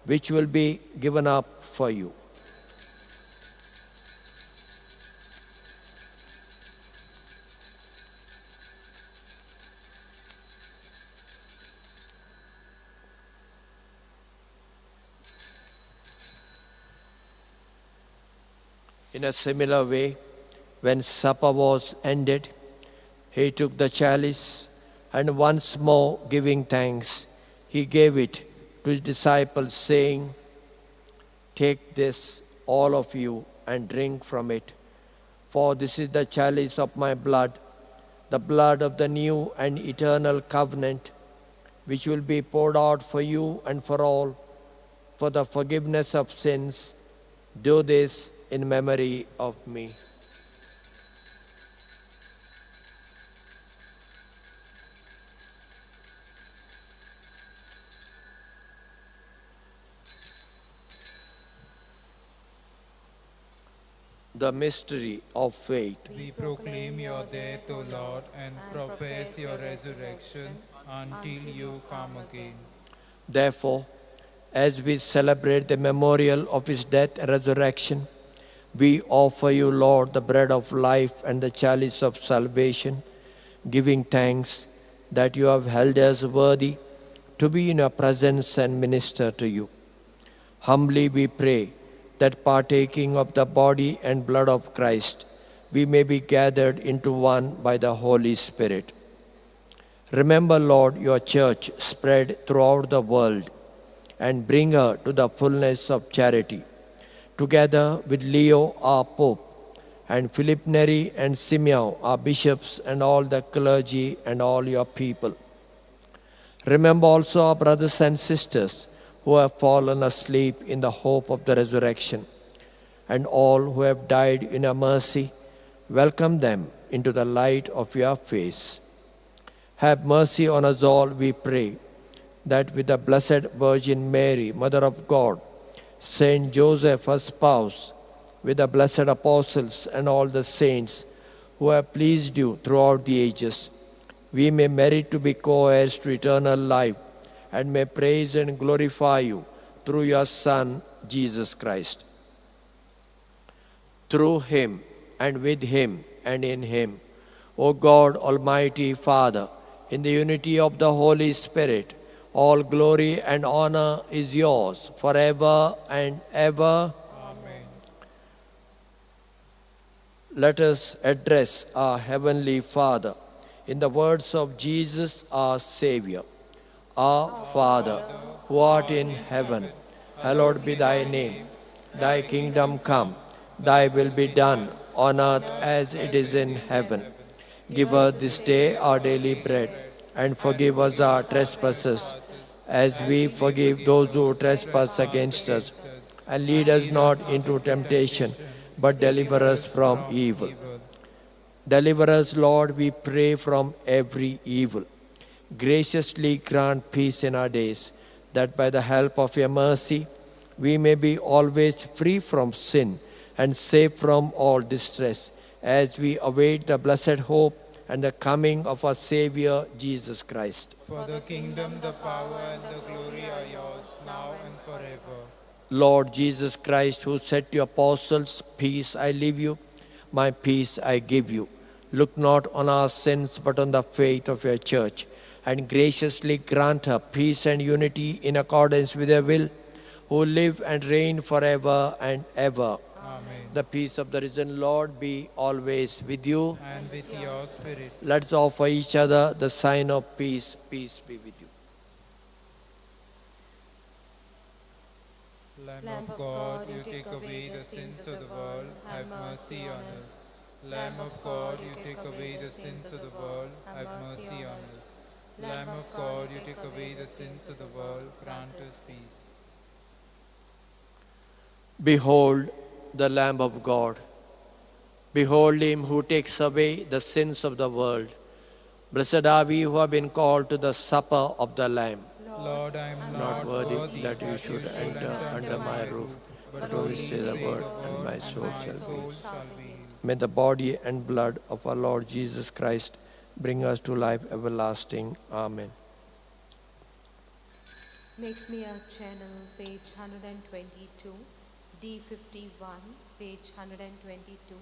which will be given up for you." In a similar way, when supper was ended, he took the chalice, and once more giving thanks, he gave it to his disciples, saying, "Take this, all of you, and drink from it, for this is the chalice of my blood, the blood of the new and eternal covenant, which will be poured out for you and for all, for the forgiveness of sins. Do this in memory of me." The mystery of faith. We proclaim your death, O Lord, and profess your resurrection until you come again. Therefore, as we celebrate the memorial of his death and resurrection, we offer you, Lord, the bread of life and the chalice of salvation, giving thanks that you have held us worthy to be in your presence and minister to you. Humbly we pray that, partaking of the body and blood of Christ, we may be gathered into one by the Holy Spirit. Remember, Lord, your church spread throughout the world, and bring her to the fullness of charity, together with Leo, our Pope, and Philip Neri and Simeon, our bishops, and all the clergy and all your people. Remember also our brothers and sisters who have fallen asleep in the hope of the resurrection, and all who have died in your mercy. Welcome them into the light of your face. Have mercy on us all, we pray, that with the Blessed Virgin Mary, Mother of God, Saint Joseph, her spouse, with the blessed apostles and all the saints who have pleased you throughout the ages, we may merit to be co-heirs to eternal life, and may praise and glorify you through your Son, Jesus Christ. Through him, and with him, and in him, O God, Almighty Father, in the unity of the Holy Spirit, all glory and honor is yours forever and ever. Amen. Let us address our Heavenly Father in the words of Jesus our Savior. Our Father, who art in heaven, hallowed be thy name. Thy kingdom come, thy will be done on earth as it is in heaven. Give us this day our daily bread, and forgive us our trespasses, as we forgive those who trespass against us. And lead us not into temptation, but deliver us from evil. Deliver us, Lord, we pray, from every evil. Graciously grant peace in our days, that by the help of your mercy we may be always free from sin and safe from all distress, as we await the blessed hope and the coming of our Savior, Jesus Christ. For the kingdom, the power, and the glory are yours, now and forever. Lord Jesus Christ, who said to your apostles, "Peace I leave you, my peace I give you," look not on our sins, but on the faith of your church, and graciously grant her peace and unity in accordance with your will, who live and reign forever and ever. Amen. The peace of the risen Lord be always with you. And with your spirit. Let's offer each other the sign of peace. Peace be with you. Lamb of God, you take away the sins of the world, have mercy on us. Lamb of God, you take away the sins of the world, have mercy on us. Lamb of God, you take away the sins of the world, grant us peace. Behold the Lamb of God. Behold him who takes away the sins of the world. Blessed are we who have been called to the supper of the Lamb. Lord, I am not worthy that you should enter under my roof, but only say the word, and my soul shall be healed. May the body and blood of our Lord Jesus Christ bring us to life everlasting. Amen. Make me a channel, page 122, D51, page 122,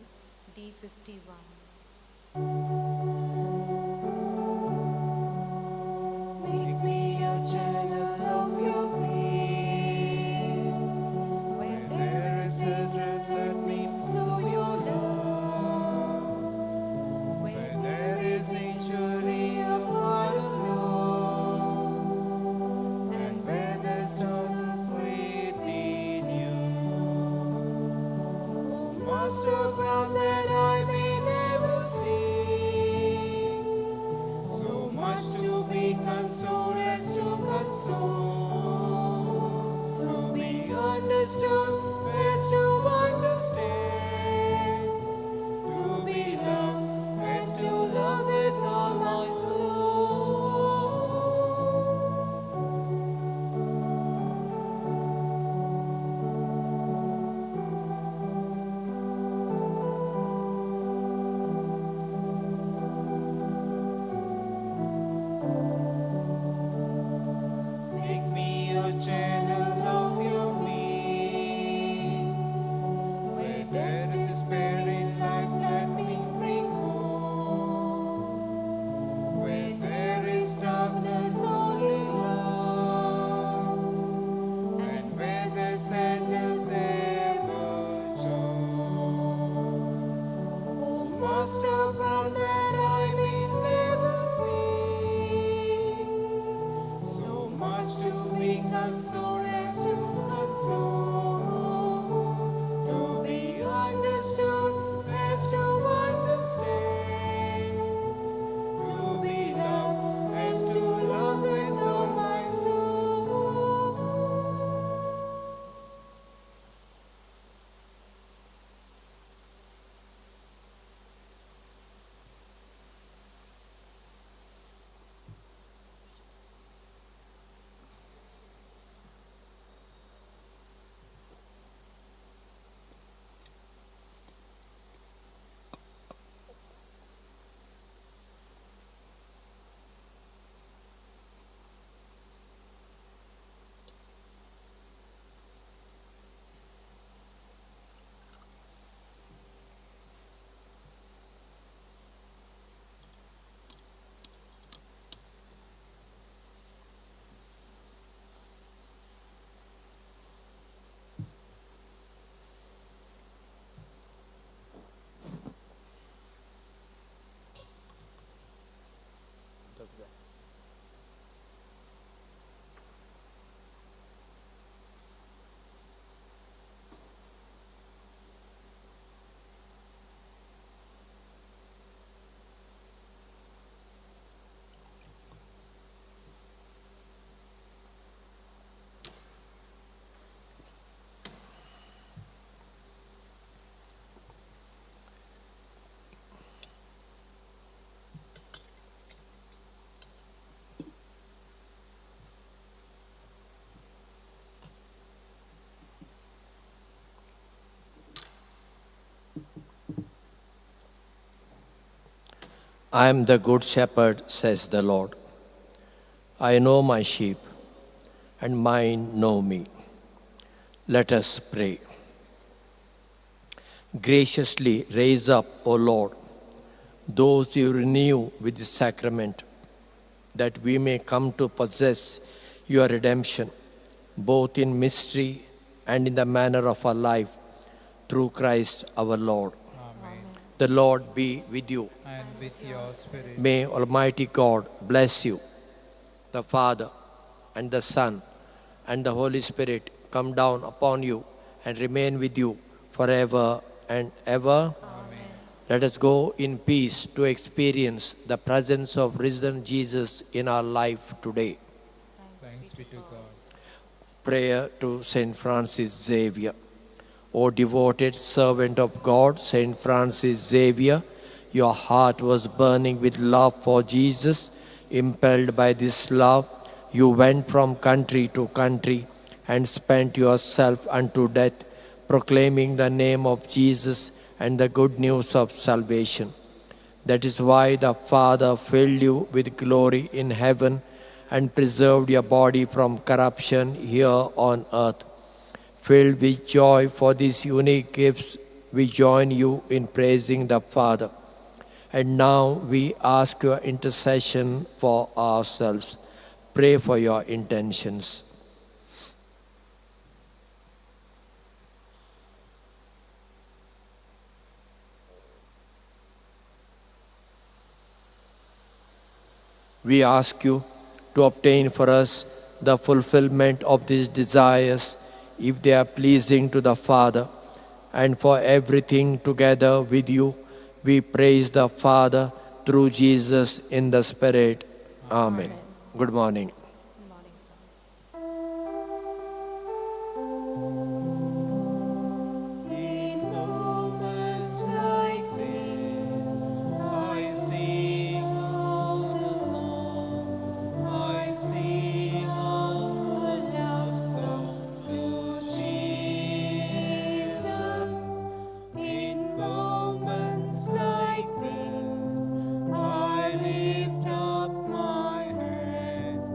D51. Make me a channel of your peace. Where there is hatred, let me sow your love. Where there is injury, a pardon, Lord. And where there's doubt, faith in you. O Master, grant that I may never see so much to be consoled as to console, to be understood as to understand, to be loved as to love with all my soul. Make me a channel of your peace. Where there's despair in life, let me bring hope. Where there is darkness, only love. And where there's sadness, ever joy. O Master, grant that I may never see so much to be consoled as to console, to be understood as to understand, to be loved as to love with all my soul. I am the good shepherd, says the Lord. I know my sheep, and mine know me. Let us pray. Graciously raise up, O Lord, those you renew with the sacrament, that we may come to possess your redemption, both in mystery and in the manner of our life, through Christ our Lord. Amen. The Lord be with you. And with your spirit. May Almighty God bless you, the Father, and the Son, and the Holy Spirit come down upon you and remain with you forever and ever. Amen. Let us go in peace to experience the presence of risen Jesus in our life today. Thanks be to God. Prayer to Saint Francis Xavier. O devoted servant of God, Saint Francis Xavier, your heart was burning with love for Jesus. Impelled by this love, you went from country to country and spent yourself unto death, proclaiming the name of Jesus and the good news of salvation. That is why the Father filled you with glory in heaven and preserved your body from corruption here on earth. Filled with joy for these unique gifts, we join you in praising the Father. And now we ask your intercession for ourselves. Pray for your intentions. We ask you to obtain for us the fulfillment of these desires, if they are pleasing to the Father, and for everything together with you, we praise the Father through Jesus in the Spirit. Amen. Good morning. In moments like this, I sing out a song. I sing out a love song to Jesus. In moments like this, I lift up my hands.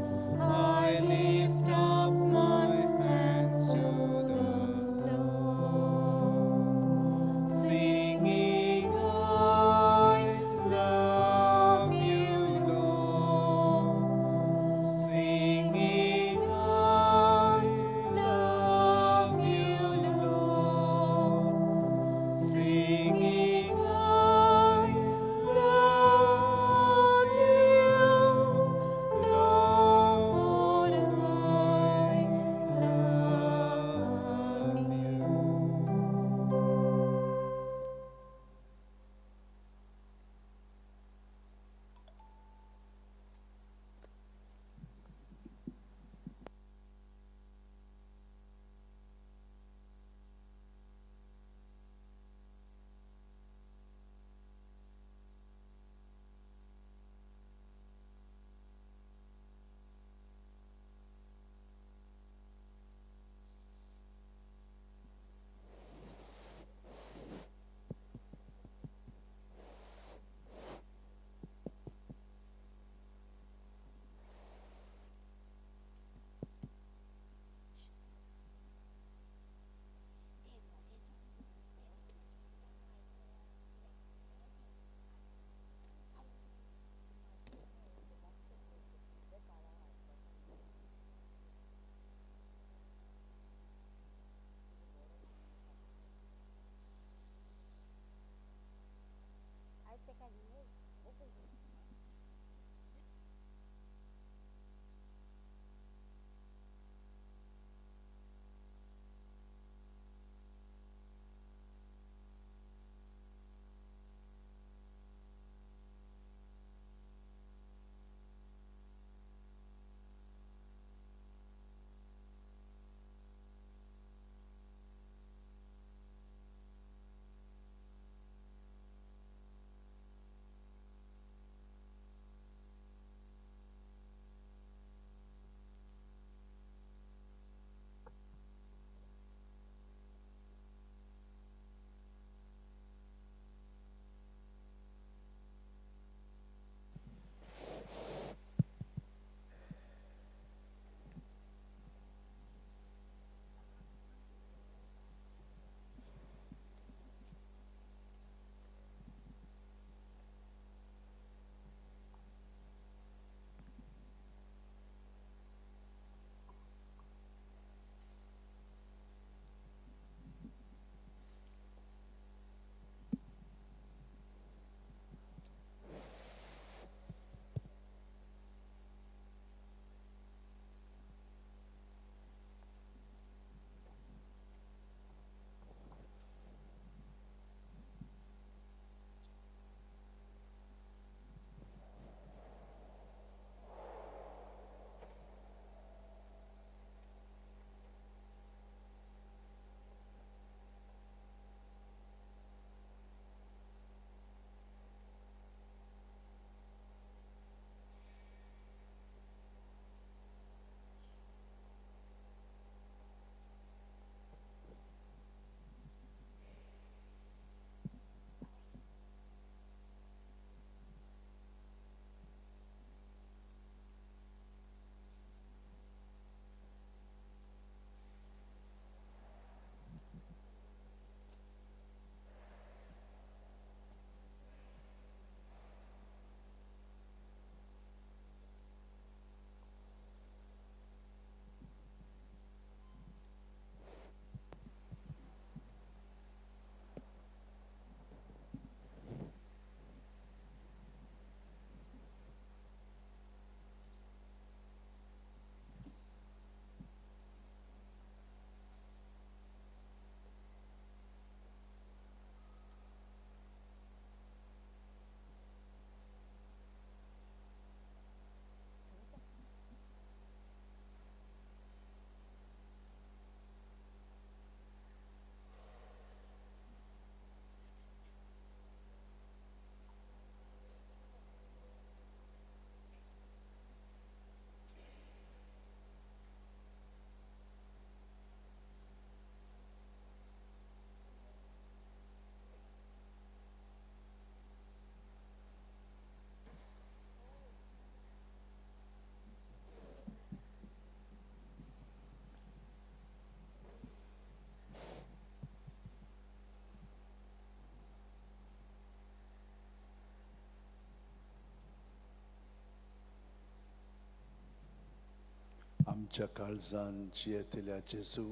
आमच्या काळजान जियेतल्या जेजू,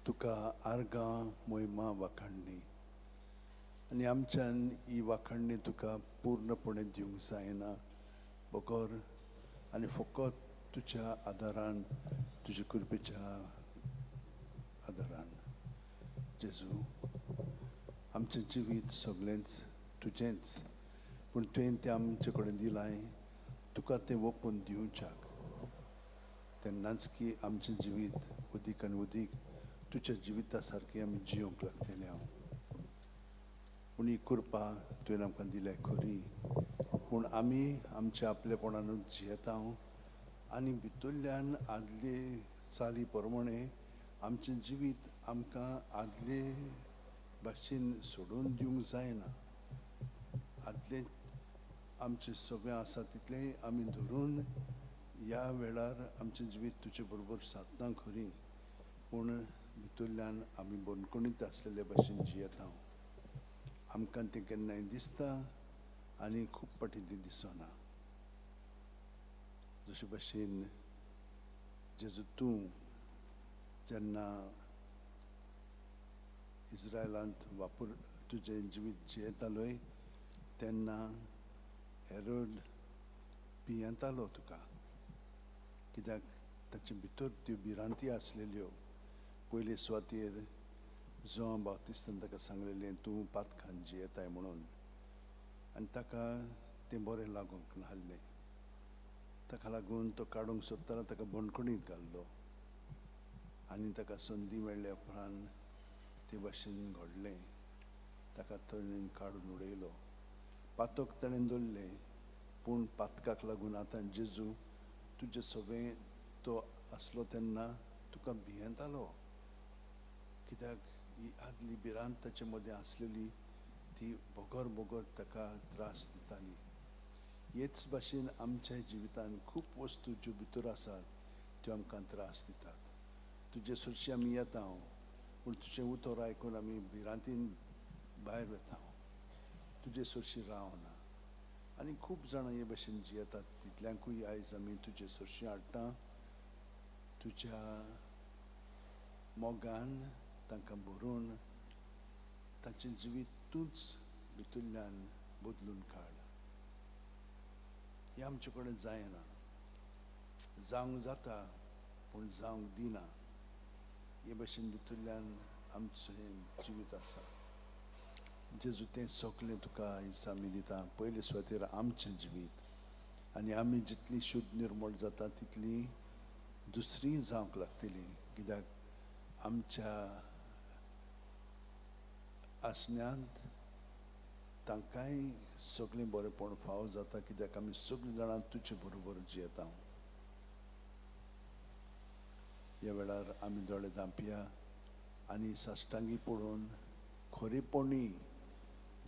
तुका आर्गां मोहिमा वाखाणणी आनी आमच्यान ही वाखाणणी तुका पूर्णपणे दिवंक जायना बगर आनी फकत तुज्या आदारान, तुज्या कृपेच्या आदारान. जेजू, आमचें जिवीत सगळेंच तुजेंच, पूण तुवें तें आमचे कडेन दिलां, तुका तें ओपून दिवच्याक. तेन्नाच की आमचें जिवीत उदीक आनी उदीक तुज्या जिविता सारकें आमी जियोंक लागतलें हांव. पूण ही कृपा तुवें आमकां दिल्या खरी, पूण आमी आमच्या आपलेपणानूच जियेता आनी भितरल्यान आदले चाली प्रमाणे आमचें जिवीत आमकां आदले भाशेन सोडून दिवंक जायना. आदलें आमचें सगळें आसा तितलें आमी धरून ह्या वेळार आमचें जिवीत तुजे बरोबर सादना खरी, पूण भितरल्यान आमी बंदखणीत आसलेले भाशेन जियेता. आमकां तें केन्नाय दिसता आनी खूब फावटी तें दिसना. जशे भाशेन जेजू तूं जेन्ना इस्रायलांत वापर तुजें जिवीत जियेतालोय तेन्ना हेरोड भियेतालो तुका, कित्याक ताचे भितर त्यो भिरांती आसलेल्यो. पयले सुवातेर जुआंव बाप्तिस्तान ताका सांगलेलें तूं पातखान जियेताय म्हणून, आनी ताका तें बरें लागूंक नासलें. ताका लागून तो काडूंक सोदतना ताका बंदखणीत घाल्लो आनी ताका संदी मेळ्ळ्या उपरांत ते भाशेन घडलें, ताका तरणेन काडून उडयलो. पातक ताणें दवरलें, पूण पातकाक लागून आतां जेजू तुजे सगळें तो आसलो तेन्ना तुका भियेतालो, कित्याक ही आदली भिरांत ताचे मदें आसलेली ती बगर बगर ताका त्रास दिताली. हेच भाशेन आमच्या जिवितान खूब वस्तू ज्यो भितर आसात त्यो आमकां त्रास दितात. तुजे सरशी आमी येता, पूण तुजें उतर आयकून आमी भिरांतीन भायर वता, तुजे सरशी रावना. आनी खूब जाणां हे भाशेन जियेतात, तितल्यांकूय आयज आमी तुजे सरशी हाडटा. तुज्या मोगान तांकां भरून तांचें जिवीत तूंच भितरल्यान बदलून काड. हें आमचे कडेन जायना, जावंक जाता पूण जावंक दिना. हे भाशेन भितरल्यान आमचें जिवीत आसा. जेजू तें सगळें तुका आयज आमी दिता. पयले सुवातेर आमचें जिवीत, आनी आमी जितली शुद्ध निर्मळ जाता तितली दुसरी जावंक लागतली, कित्याक आमच्या आसण्यांत तांकांय सगळें बरेंपण फावो जाता, कित्याक आमी सगळीं जाणां तुजे बरोबर जियेता. ह्या वेळार आमी दोळे धांपया आनी साश्टांगी पडून खरेपणी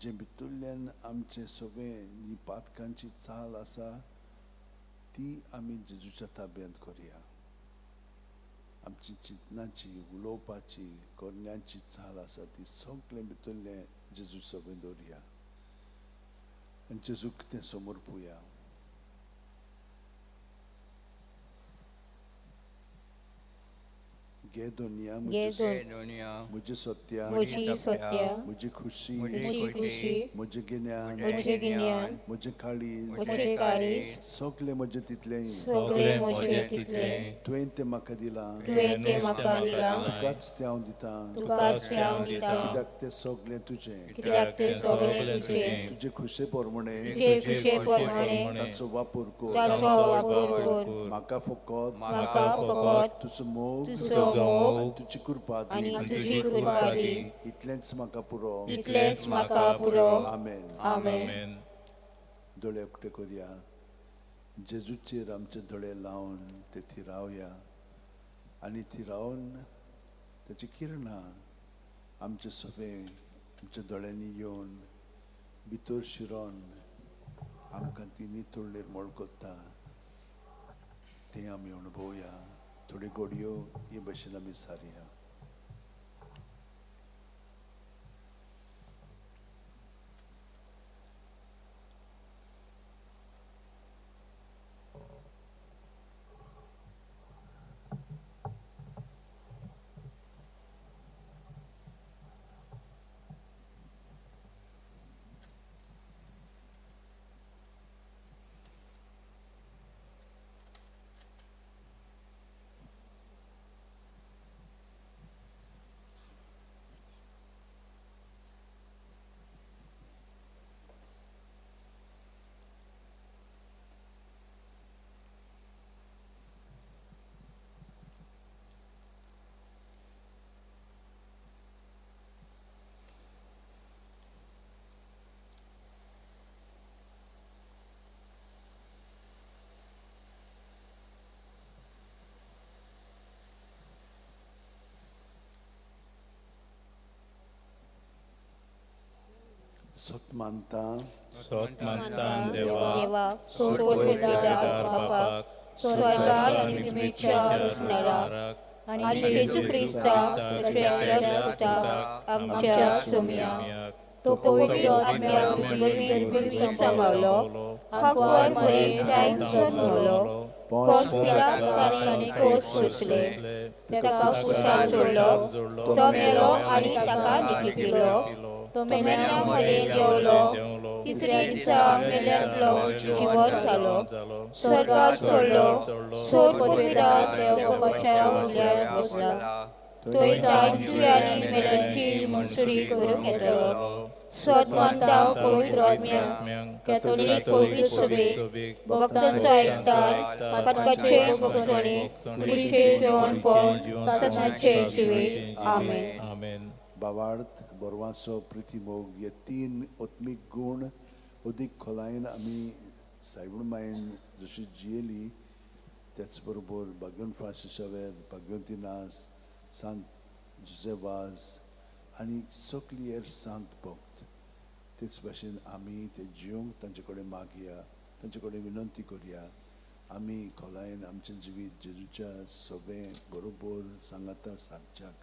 जें भितरल्यान आमचें सगळें जी पातकांची चाल आसा ती आमी जेजूच्या ताब्यांत करुया. आमची चिंतनाची, उलोवपाची, करण्याची चाल आसा ती सगळें भितरलें जेजू सगळें दवरुया आनी जेजूक तें समर्पुया. गे दुनिया मुझे सत्या, मुझे खुशी, मुझे गिन्यान, मुझे काळीज, सगळे म्हजे तितले तुवें तें म्हाका दिलां, तुकाच तें हांव दितां, कित्याक तें सगळें तुजें, तुजे खुशे प्रमाणे ताचो वापर कर, म्हाका फकत तुजो मोग तुजी कृपा दी, इतलेंच म्हाका पुरो, इतलेंच म्हाका पुरो. आमेन. आमेन. दोळे उक्ते करुया, जेजूचेर आमचे दोळे लावन ते थिरावया आनी थिरावन ताची किरणां आमचे सगळें आमच्या दोळ्यांनी येवन भितर शिरोन आमकां ती नितळ निर्मळ करता, तें आमी अणभवया. थोड्यो गोडयो हे भाशेन आमी सारया. सत मानता सत मानता देवा देवा सोद बापाक स्वर्गार आनी पृथ्वीच्या रचणाराक आनी जेजू क्रिस्ताक ताच्या एकल्याच पुताक आमच्या सोम्या तो पवित्र आत्म्या वरवीं सांबाळलो आंकवार मरे ठांय जल्मलो पोंस पिलात ताणें कोस सोंसले ताका कुसार जोडलो तो मेलो आनी ताका लिखिपिलो तो मेल्या मरेन देंवलो तिसऱ्या दिसा मेल्यांतलो जिवंत जालो स्वर्गार चडलो सोद पवित्र देव बापाच्या उल्याक बसला थंय तांची आनी मेल्यांची मंजुरी करूंक येतलो. सत मानता पवित्र आत्म्याक कॅथोलीक पवित्र सभेक भक्तांचो आयकतात पातकाचे भोगसणे कुडीचें जेवणपण सदांचें जिवीत. आमेन. भावार्थ बरवाचो प्रितीमोग हे तीन आत्मीक गूण अदीक खोलायेन आमी सायबण मायेन जशी जियेली त्याच बरोबर भाग्योन फ्रांसीस शावेर, भाग्योन नास, सांत जुझे वाज आनी सगळी हेर सांत भक्त तेच भाशेन आमी ते जिवंक तांचे कडेन मागया, तांचे कडेन विनंती करया. आमी खोलायेन आमचें जिवीत जेजूच्या सोबें बरोबर सांगाता सारच्याक.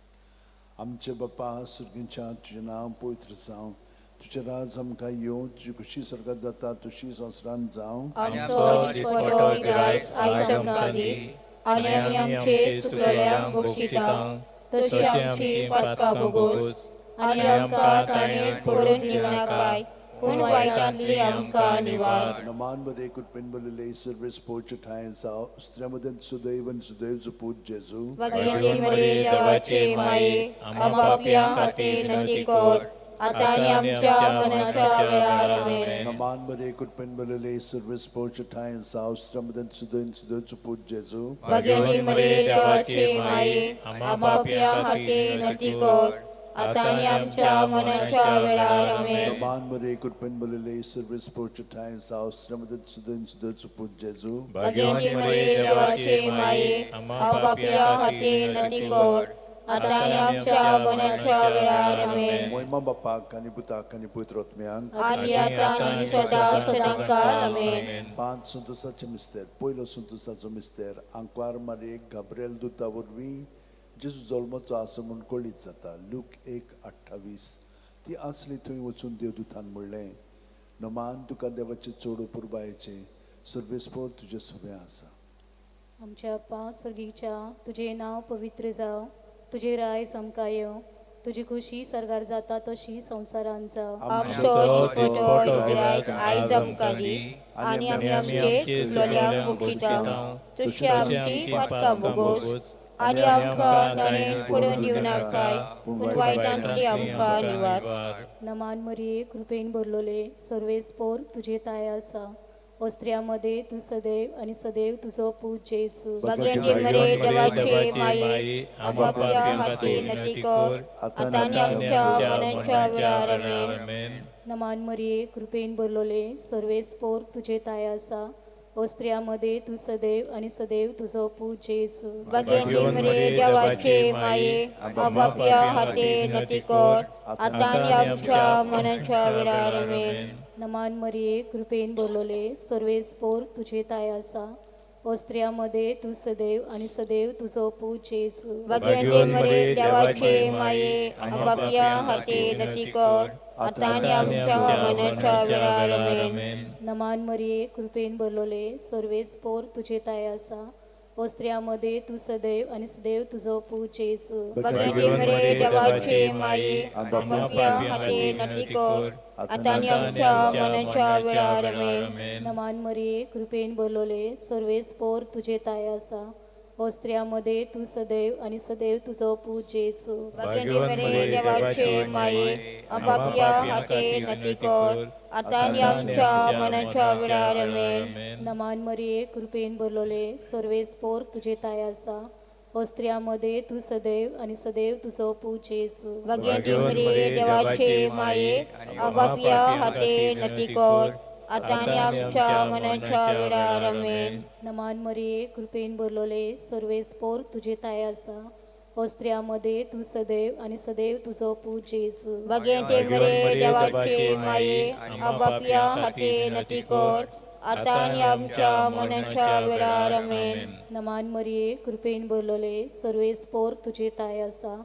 आमचे बापा सुर्गींच्या तुजें नांव पवित्र जावं, तुजें राज आमकां येवं, तुजी खुशी स्वर्गात जाता तशी संवसारांत जावं. आमचो दिसपटो ग्रास आयज आमकां दी आनी आमी आमचे चुकलेल्यांक बक्षिता तशी आमची पातकां भोगोस आनी आमकां ताणें पडून दिवनाकाय पूण वायटांतली आमकां निवार. नमान मध्ये कृपेन भरलेले सर्वेस पोच ठांय जावं, स्त्रियां मदें सुदैव आनी सुदैवचो पूत जेजू. भाग्यवती मरिये देवाचे माये आमकां पापयां खातीर विनंती कर आतां आनी आमच्या मरणाच्या वेळार. आमेन. नमान मध्ये कृपेन भरलेले सर्वेस पोच ठांय जावं, स्त्रियां मदें सुदैव आनी सुदैवचो पूत जेजू. भाग्यवती मरिये देवाचे माये आमकां पापयां खातीर विनंती कर आतां आनी आमच्या मरणाच्या वेळार. आमेन. नमान मध्ये कृपेन भरलेले सर्वेस पोच ठांय जावं, स्त्रियां मदें सुदैव आनी सुदैवचो पूत जेजू. भाग्यवती मरिये देवाचे माये आमकां पापयां खातीर विनंती कर आतां आनी आमच्या मरणाच्या वेळार. आमेन. मोहिमा बापाक आनी पुताक आनी पवित्र आत्म्यांक आनी आतां आनी सदां सदांकाळ. आमेन. पांच संतोसाचे मिस्तेर. पयलो संतोसाचो मिस्तेर आंकवार मारयेक गाब्रिएल दुता वरवीं जेजू जल्माचो आसा म्हूण कळीत जाता. लूक 1:28. ती आसली थंय वचून देवदूतान म्हणलें, नमान तुका देवाचें चड अपुरबायेचें सर्वेस्पोर तुजें सगळें आसा. आमच्या बापा स्वर्गीच्या तुजें नांव पवित्र जावं, तुजें रायज आमकां येवं, तुजी खुशी सर्गार जाता तशी संवसारांत जावं. आमचो दिसपटो ग्रास आयज आमकां दी आनी आमी आमचे चुकलेल्यांक बक्षिता तशी आमची पातकां भोगोस आनी आमकां ताणें पडून दिवनाकाय पूण वायटांतली आमकां निवार. नमान मरिये कृपेन भरलोले सर्वेस्पोर तुजे ताय आसा, स्त्रियां मध्ये तूं सदैव आनी सदैव तुजो पूत जेजू. भाग्यवती मरिये देवाचे माये आमकां पापयां खातीर विनंती कर आतां आनी आमच्या मरणाच्या वेळार. आमेन. नमान मरिये कृपेन भरलोले सर्वेस्पोर तुजे ताय आसा, स्त्रियां मध्ये तूं सदैव आनी सदैव तुजो पूत जेजू. भाग्यवती मरिये देवाचे माये आमकां पापयां खातीर विनंती कर आतां आनी आमच्या मरणाच्या वेळार. आमेन. नमान मरिये कृपेन भरलोले सर्वेस्पोर तुजे ताय आसा, स्त्रियां मध्ये तूं सदैव आनी सदैव तुजो पूत जेजू. भाग्यवती मरिये देवाचे माये आमकां पापयां खातीर विनंती कर आतां आनी आमच्या मरणाच्या वेळार. आमेन. नमान मरिये कृपेन भरलोले सर्वेस्पोर तुजे ताय आसा, स्त्रियां मध्ये तूं सदैव आनी सदैव तुजो पूत जेजू. भाग्यवती मरिये देवाचे माये आमकां पापयां खातीर विनंती कर आतां आनी आमच्या मरणाच्या वेळार. आमेन. नमान मरिये कृपेन भरलोले सर्वेस्पोर तुजे ताय आसा, स्त्रियां मध्ये तूं सदैव आनी सदैव तुजो पूत जेजू. भाग्यवती मरिये देवाचे माये आमकां पापयां खातीर विनंती कर आतां आनी आमच्या मरणाच्या वेळार. आमेन. नमान मरिये कृपेन भरलोले सर्वेस्पोर तुजे ताय आसा, स्त्रियां मध्ये तूं सदैव आनी सदैव तुजो पूत जेजू. भाग्यवती मरिये देवाचे माये आमकां पापयां खातीर विनंती कर आतां आनी आमच्या मरणाच्या वेळार. आमेन. नमान मरिये कृपेन भरलोले सर्वेस्पोर तुजे ताय आसा, स्त्रियां मदें तूं सदैव आनी सदैव तुजो पूत जेजू। भाग्यवंती मरिये देवाचे माये, आम्हा पापयां खातीर विनंती कर, आतां आनी आमच्या मरणाच्या वेळार। आमेन। नमान मरिये, कृपेन भरलोले, सर्वेस्पोर तुजे ताय आसा,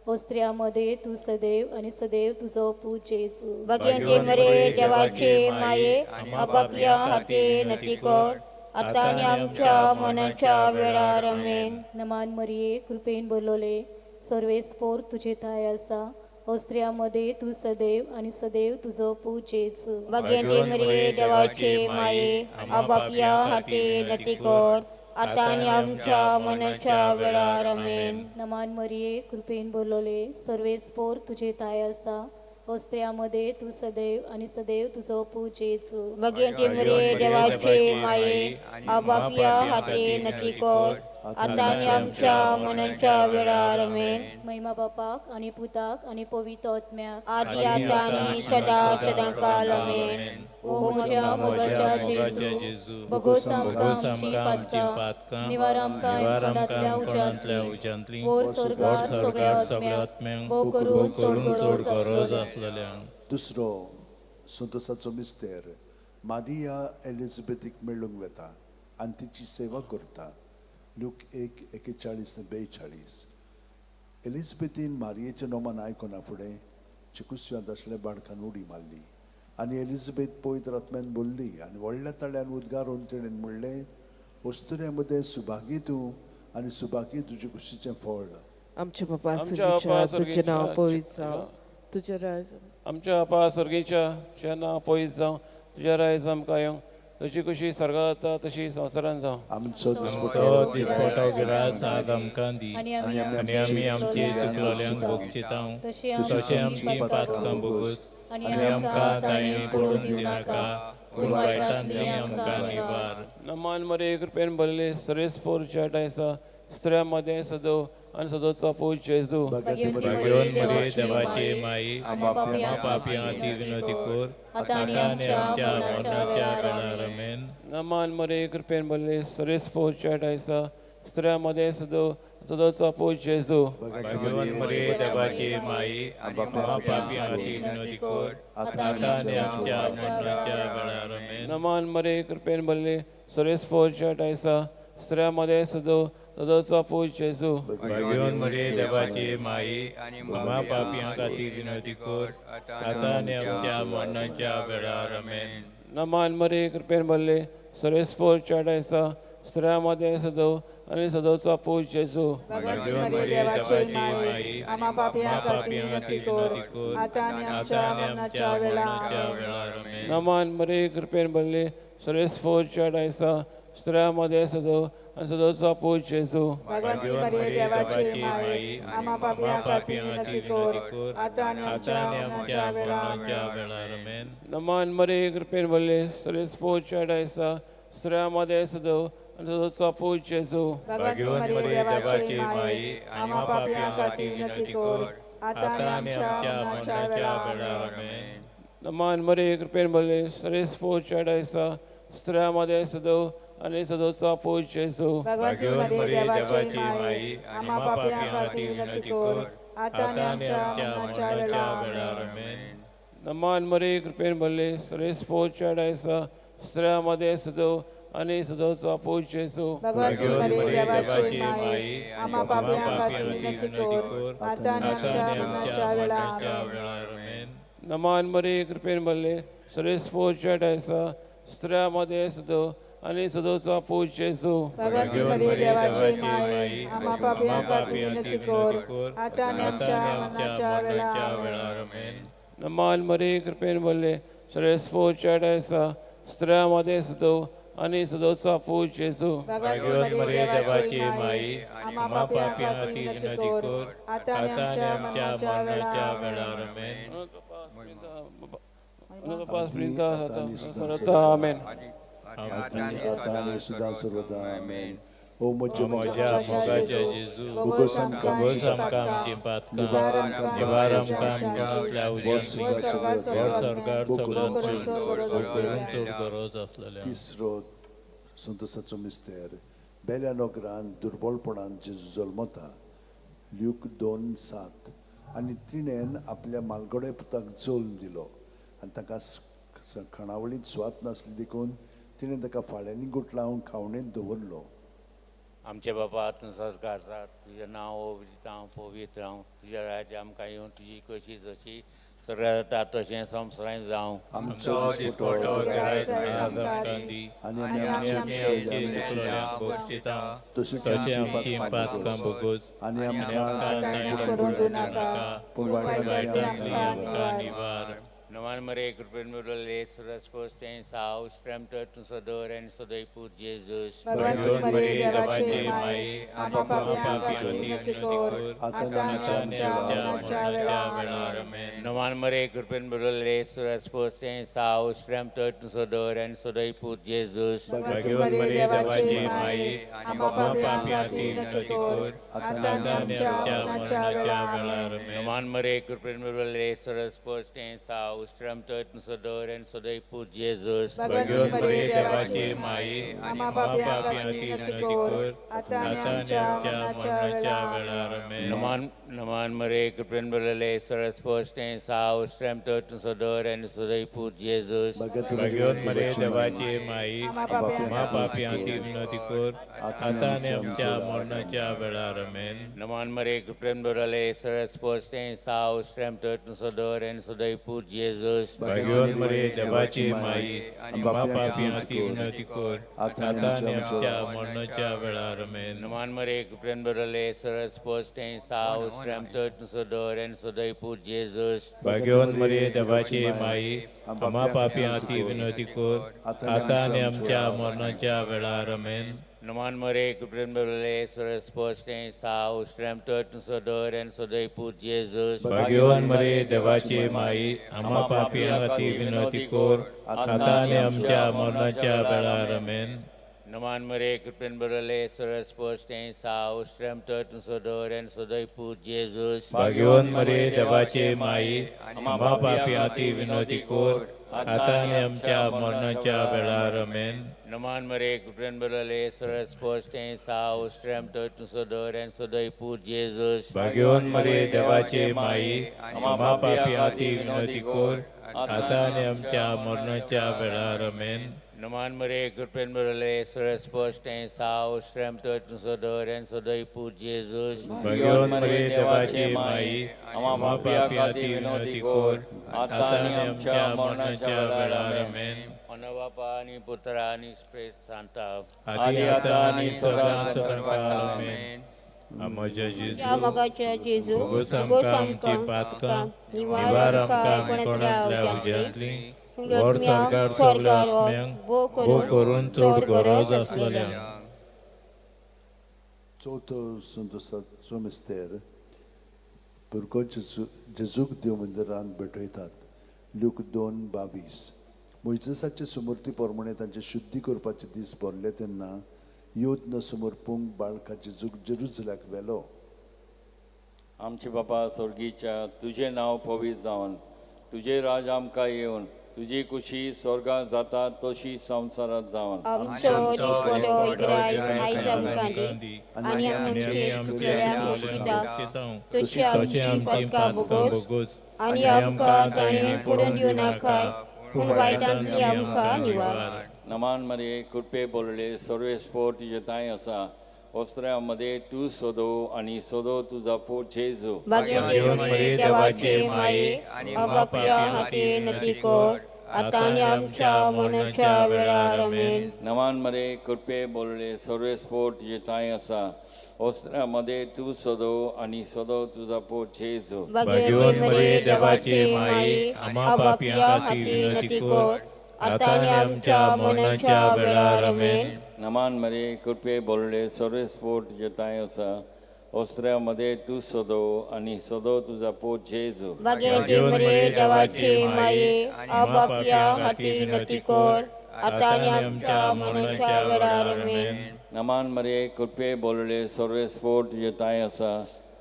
स्त्रियां मदें तूं सदैव आनी सदैव तुजो पूत जेजू। भाग्यवंती मरिये देवाचे माये, आम्हा पापयां खातीर विनंती कर, आतां आनी आमच्या मरणाच्या वेळार। आमेन। नमान मरिये, कृपेन भरलोले, सर्वेस्पोर तुजे ताय आसा, स्त्रियां मदें तूं सदैव आनी सदैव तुजो पूत जेजू। भाग्यवंती मरिये देवाचे माये, आम्हा पापयां खातीर विनंती कर, आतां आनी आमच्या मरणाच्या वेळार। आमेन। नमान मरिये, कृपेन भरलोले, सर्वेस्पोर तुजे ताय आसा, स्त्रियां मदें तूं सदैव आनी सदैव तुजो पूत जेजू। भाग्यवंती मरिये देवाचे माये, आम्हा पापयां खातीर विनंती कर, आतां आनी आमच्या मरणाच्या वेळार। आमेन। महिमा बापाक आनी पुताक आनी पवित्र आत्म्याक, आदी आतां आनी सदा सदांकाल। आमेन। ओ म्हज्या मोगाच्या जेजू, भोगोस आमकां आमची पातकां, निवार आमकां कोणांतल्या उज्यांतली, वोर स्वर्गार सगळ्या आत्म्यांक, भोव करून चड गरज आसलेल्या। दुसरो संतोसाचो मिस्तेर मारिया एलिझाबेथीक मेळूंक वेता आनी तिची सेवा करता। लूक 1:41 ते 42। एलिझाबेथीन मारियेचें नोमान आयकना फुडें चिकुस्यांत आसल्या बाळकान उडी मारली आनी एलिझाबेथ पवित्र आत्म्यान बोल्ली आनी व्हडल्या ताळ्यान उद्गारून तिणें म्हणलें, अस्तुऱ्यां मदें सुभागी तूं आनी सुभागी तुजे कुशीचें फळ। आमच्या बापा स्वर्गीच्या, तुजें नांव पवित्र जावं, तुजें राज। आमच्या बापा स्वर्गीच्या, तुजें नांव पवित्र जावं, तुजें राज आमकां येवं, तुजी खुशी स्वर्गांत जाता तशी संवसारांत जावं। आमचो दिसपटो गिरास आज आमकां दी आनी आमी आमचे चुकलोल्यांक भोगचितां तशें आमची पातकां भोगोस आनी आमकां ताणी पडून दिनाका, पूण वायटांतली आमकां निवार। नमान मरिये, कृपेन भरले, सर्वेस्पोर तुज्या ठांय आसा, स्त्रियां मदें सदो आनी सदोचो पूत जेजू। भाग्यवंत मरिये देवाचे माई, आम्हा पापयां खातीर विनंती कर, आतां आनी आमच्या मरणाच्या वेळार। आमेन। नमान मरिये, कृपेन भरले, सर्वेस्पोर तुज्या ठांय आसा, स्त्रियां मदें सदो सदोचो पूत जेजू। भाग्यवंत मरिये देवाचे माई, आम्हा पापयां खातीर विनंती कर, आतां आनी आमच्या मरणाच्या वेळार। आमेन। नमान मरिये, कृपेन भरले, सर्वेस्पोर तुज्या ठांय आसा, स्त्रियां मदें सदो सदोचो पूत जेजू। भाग्यवंत मरिये देवाचे माई, आम्हा पापयां खातीर विनंती कर, आतां आनी आमच्या मरणाच्या वेळार। आमेन। नमान मरिये, कृपेन भरले, सर्वेस्पोर तुज्या ठांय आसा, स्त्रियां मदें सदो आनी सदोचो पूत जेजू। भाग्यवंत मरिये देवाचे माई, आम्हा पापयां खातीर विनंती कर, आतां आनी आमच्या मरणाच्या वेळार। आमेन। नमान मरिये, कृपेन भरले, सर्वेस्पोर तुज्या ठांय आसा, स्त्रियां मदें सदो आनी सदोचो पूत जेजू। भाग्यवंत मरिये देवाचे माई, आम्हा पापयां खातीर विनंती कर, आतां आनी आमच्या मरणाच्या वेळार। आमेन। नमान मरिये, कृपेन भरले, सर्वेस्पोर तुज्या ठांय आसा, स्त्रियां मदें सदो आनी सदोचो पूत जेजू। भाग्यवंत मरिये देवाचे माई, आम्हा पापयां खातीर विनंती कर, आतां आनी आमच्या मरणाच्या वेळार। आमेन। नमान मरिये, कृपेन भरले, सर्वेस्पोर तुज्या ठांय आसा, स्त्रियां मदें सदो आनी सदोचो पूत जेजू। भाग्यवंत मरिये देवाची माई, आम्हा पापयां खातीर विनंती कर, आतां आनी आमच्या मरणाच्या वेळार। आमेन। नमान मरिये, कृपेन भरले, सर्वेस्पोर तुज्या ठांय आसा, स्त्रियां मदें सदो आनी सदोचो पूत जेजू। भाग्यवंत मरिये देवाची माई, आम्हा पापयां खातीर विनंती कर, आतां आनी आमच्या मरणाच्या वेळार। आमेन। नमान मरिये, कृपेन भरले, सर्वेस्पोर तुज्या ठांय आसा, स्त्रियां मदें सदो आनी सदोचो पूत जेजू। भाग्यवंत मरिये देवाची माई, आम्हा पापयां खातीर विनंती कर, आतां आनी आमच्या मरणाच्या वेळार। आमेन। नमान मरिये, कृपेन भरले, सर्वेस्पोर तुज्या ठांय आसा, स्त्रियां मदें सदो आनी सदोचो पूत जेजू। भाग्यवंत मरिये देवाची माई, आम्हा पापयां खातीर विनंती कर, आतां आनी आमच्या मरणाच्या वेळार। आमेन। आमेन। आतां सदां सर्वदा। आमेन। ओ म्हज्या मोगाच्या जेजू, भोगोस आमकां आमचीं पातकां, निवार आमकां आमच्या उज्यांतली, व्हड स्वर्गार सगळ्यांत करून चड गरज आसलेल्या। तिसरो संतोसाचो मिस्तेर, बेल्या नगरान दुर्बलपणान जेजू जल्मता। ल्यूक 2:7. आनी तिणेन आपल्या मालगडे पुताक जल्म दिलो आनी ताका खाणावळींत सुवात नासली देखून तिणें ताका फाळ्यांनी गुठलावन खावणेंत दवरलो. आमचे बापा तूं संस्कार आसा, तुजें नांव जावं पवित्र जावं, तुज्या राज्य आमकां येवन तुजी कशी जशी सगळ्या जाता तशें संवसारांत जावं. आमचो दिसपटो आनी आमी आमच्या तशीच आमची पातकां भोगोस आनी आमकां पडून दिवनाका, पूण वायटांतली आमकां निवार. नवान मरे कृपेन मिळवले सुरस साव श्रम तूं सदर आनी सदय पूत जेजूस. भगवंती मरिये देवाचे माये, आम्हा पाप्यां खातीर विनंती कर, आतां आनी आमच्या मरणाच्या वेळार. आमेन. नवान मरे कृपेन मिळवले सुरस साव श्रम तूं सदर आनी सदय पूत जेजूस. भगवंती मरिये देवाचे माये, आम्हा पाप्यां खातीर विनंती कर, आतां आनी आमच्या मरणाच्या वेळार. आमेन. नवान मरे कृपेन मिळवले सुरस साव श्रम तूं सदर आनी सदय पूत जेजूस. भगवंती मरिये देवाचे माये, आम्हा पाप्यां खातीर विनंती कर, आतां आनी आमच्या मरणाच्या वेळार. आमेन. नमान मरे कृपेन भरलेले सरस साव श्रम तूं सदर आनी सदय पूत जेजूस. भगवंत मरिये देवाचे माये, आम्हा पाप्यां खातीर विनंती कर, आतां आनी आमच्या मरणाच्या वेळार. आमेन. नमान मरे कृपेन भरलेले सरस साव श्रम तूं सदर आनी सदय पूत जेजूस. भगवंत मरिये देवाची माये, आम्हा पाप्यां खातीर विनंती कर, आतां आनी आमच्या मरणाच्या वेळार. आमेन. नमान मरे कृपेन भरलेले सरस साव श्रम तूं सदर आनी सदय पूत जेजूस. भगवंत मरिये देवाची माये, आम्हा पाप्यां खातीर विनंती कर, आतां आनी आमच्या मरणाच्या वेळार. आमेन. नमान मरे कृपेन भरलेले सरस साव श्रम तूं सदर आनी सदय पूत जेजूस. भगवंत मरिये देवाची माये, आम्हा पाप्यां खातीर विनंती कर, आतां आनी आमच्या मरणाच्या वेळार. आमेन. नमान मरे कृपेन भरलेले सरस साव श्रम तूं सदर आनी सदय पूत जेजूस. भगवंत मरिये देवाचे माये, आम्हा पाप्यां खातीर विनंती कर, आतां आनी आमच्या मरणाच्या वेळार. आमेन. नमान मरे कृपेन भरलेले सरस साव श्रम तूं सदर आनी सदय पूत जेजूस. भगवंत मरिये देवाचे माये, आम्हा पाप्यां खातीर विनंती कर, आतां आनी आमच्या मरणाच्या वेळार. आमेन. नमान मरे कृपेन भरलेले सरस साव श्रम तूं सदर आनी सदय पूत जेजूस. भगवंत मरिये देवाचे माये, आम्हा पाप्यां खातीर विनंती कर, आतां आनी आमच्या मरणाच्या वेळार. आमेन. बापा आनी पुत्रा आनी स्पिरित सांता, आदी आतां आनी सदां सदांकाळ. आमेन. आमच्या जेजू, भोगोस आमकां आमची पातकां, निवार आमकां कोणांतल्या उज्यांतली, व्हड सरकार सगल्या आत्म्यांक, भो करून चड गरज आसलेल्यांक. चवथो सोमेस्तेर भुरगो जेजूक देव मंदिरांत भेटयतात. ल्यूक 2:22. मोयजेसाचे सुमूर्ती प्रमाणे तांचे शुद्धी करपाचे दीस भरले तेन्ना योद्न समर्पूंक बाळका जेजूक जेरुजल्याक व्हेलो. आमचे बापा स्वर्गीच्या, तुजें नांव पवित्र जावन, तुजें राज आमकां येवन, तुजी कुशी स्वर्गांत जाता तशी संवसारांत जावन. आमचो दिसपटो इग्रायज आयज आमकां दी, आनी आमचे चुकलेल्यांक बक्षिता तशी आमची पातकां भोगोस, आनी आमकां ताणें पडून दिवनाका, पूण वायटांतली आमकां निवार. नमान मरिये कृपे बोलले सर्वेस्पोर तुजे तांय आसा, वस्त्रा मध्ये तूं सोदो आनी सोदो तुजो पूत जेजू. भाग्यवंती मरिये देवाचे माये, आम्हा पाप्यां खातीर विनंती कर, आतां आनी आमच्या मरणाच्या वेळार. आमेन. नमान मरिये कृपे बोलले सर्वेस्पोर तुजे तांय आसा, वस्त्रा मध्ये तूं सोदो आनी सोदो तुजो पूत जेजू. भाग्यवंत मरिये देवाचे माये, आम्हा पाप्यां खातीर विनंती कर, आतां आनी आमच्या मरणाच्या वेळार. आमेन. नमान मरिये कृपे बोलले सर्वेस्पोर तुजे तांय आसा, वस्त्रा मध्ये तूं सोदो आनी सोदो तुजो पूत जेजू. भाग्यवंती मरिये देवाचे माये, आम्हा पाप्यां खातीर विनंती कर, आतां आनी आमच्या मरणाच्या वेळार. आमेन. नमान मरिये कृपे बोलले सर्वेस्पोर तुजे तांय आसा,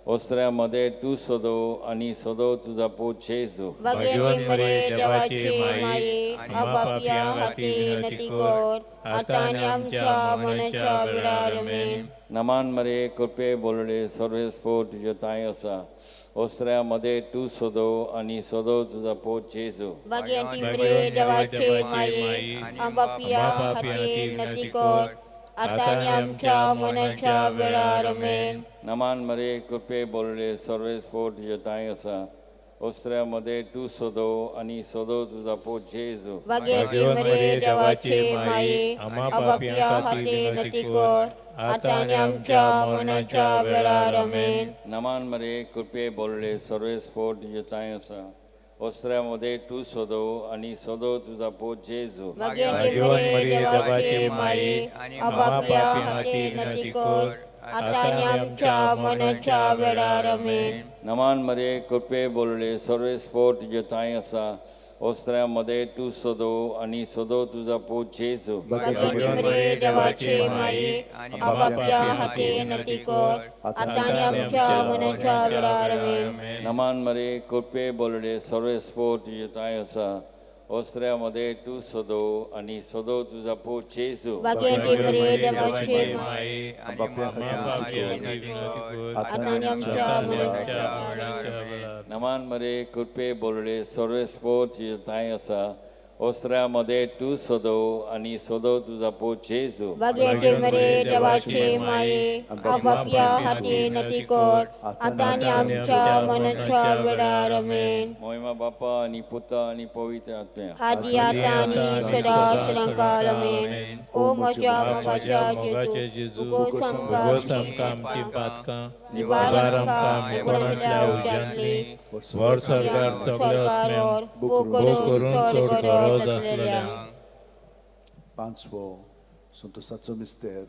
ओसऱ्या मदें तूं सदो आनी सदो तुजो पूत जेजू. भाग्यवंत मरिये देवाची माये, आपापल्या खातीर विनंती कर, आतां आनी आमच्या मरणाच्या वेळार. आमेन. नमान मरिये, कृपे बोलले, सर्वेस्पोर तुज्या ताय आसा. ओसऱ्या मदें तूं सदो आनी सदो तुजो पूत जेजू. भाग्यवंती मरिये देवाचे माये, आपापल्या खातीर विनंती कर, आतां आनी आमच्या मरणाच्या वेळार. आमेन. नमान मरिये, कृपे बोलले, सर्वेस्पोर तुज्या ताय आसा. ओसऱ्या मदें तूं सदो आनी सदो तुजो पूत जेजू. भाग्यवंती मरिये देवाचे माये, आपापल्या खातीर विनंती कर, आतां आनी आमच्या मरणाच्या वेळार. आमेन. नमान मरिये, कृपे बोलले, सर्वेस्पोर तुज्या ताय आसा. ओसऱ्या मदें तूं सदो आनी सदो तुजो पूत जेजू. भाग्यवंती मरिये देवाचे माये, आपापल्या खातीर विनंती कर, आतां आनी आमच्या मरणाच्या वेळार. आमेन. नमान मरिये, कृपे बोलले, सर्वेस्पोर तुज्या ताय आसा. ओसऱ्या मदें तूं सदो आनी सदो तुजो पूत जेजू. भाग्यवंती मरिये देवाचे माये, आपापल्या खातीर विनंती कर, आतां आनी आमच्या मरणाच्या वेळार. आमेन. नमान मरिये, कृपे बोलले, सर्वेस्पोर तुज्या ताय आसा. ओसऱ्या मदें तूं सदो आनी सदो तुजो पूत जेजू. भाग्यवंती मरिये देवाचे माये, आतां आनी आमच्या मरणाच्या वेळार. नमान मरिये, कृपे बोलले, सर्वेस्पोर तुज्या ताय आसा. ओसऱ्या मदें तूं सदो आनी सदो तुजो पूत जेजू. भाग्यवंती मरिये देवाचे माये, आपापल्या खातीर विनंती कर, आतां आनी आमच्या मरणाच्या वेळार. आमेन. मोहिमा बापा आनी पुता आनी पवित्र आत्म्या. आदी आतां आनी सदा सदांकाळ. आमेन. ओ म्हज्या मोगाच्या जेजू, उगोस आमकां आमची पातकां, निवार आमकां कोणांतल्या उज्यांतली, व्हर स्वर्गार सगळ्या आत्म्यांक, भोव करून चड गरज आसलेल्यांक. पांचवो संतोसाचो मिस्तेर,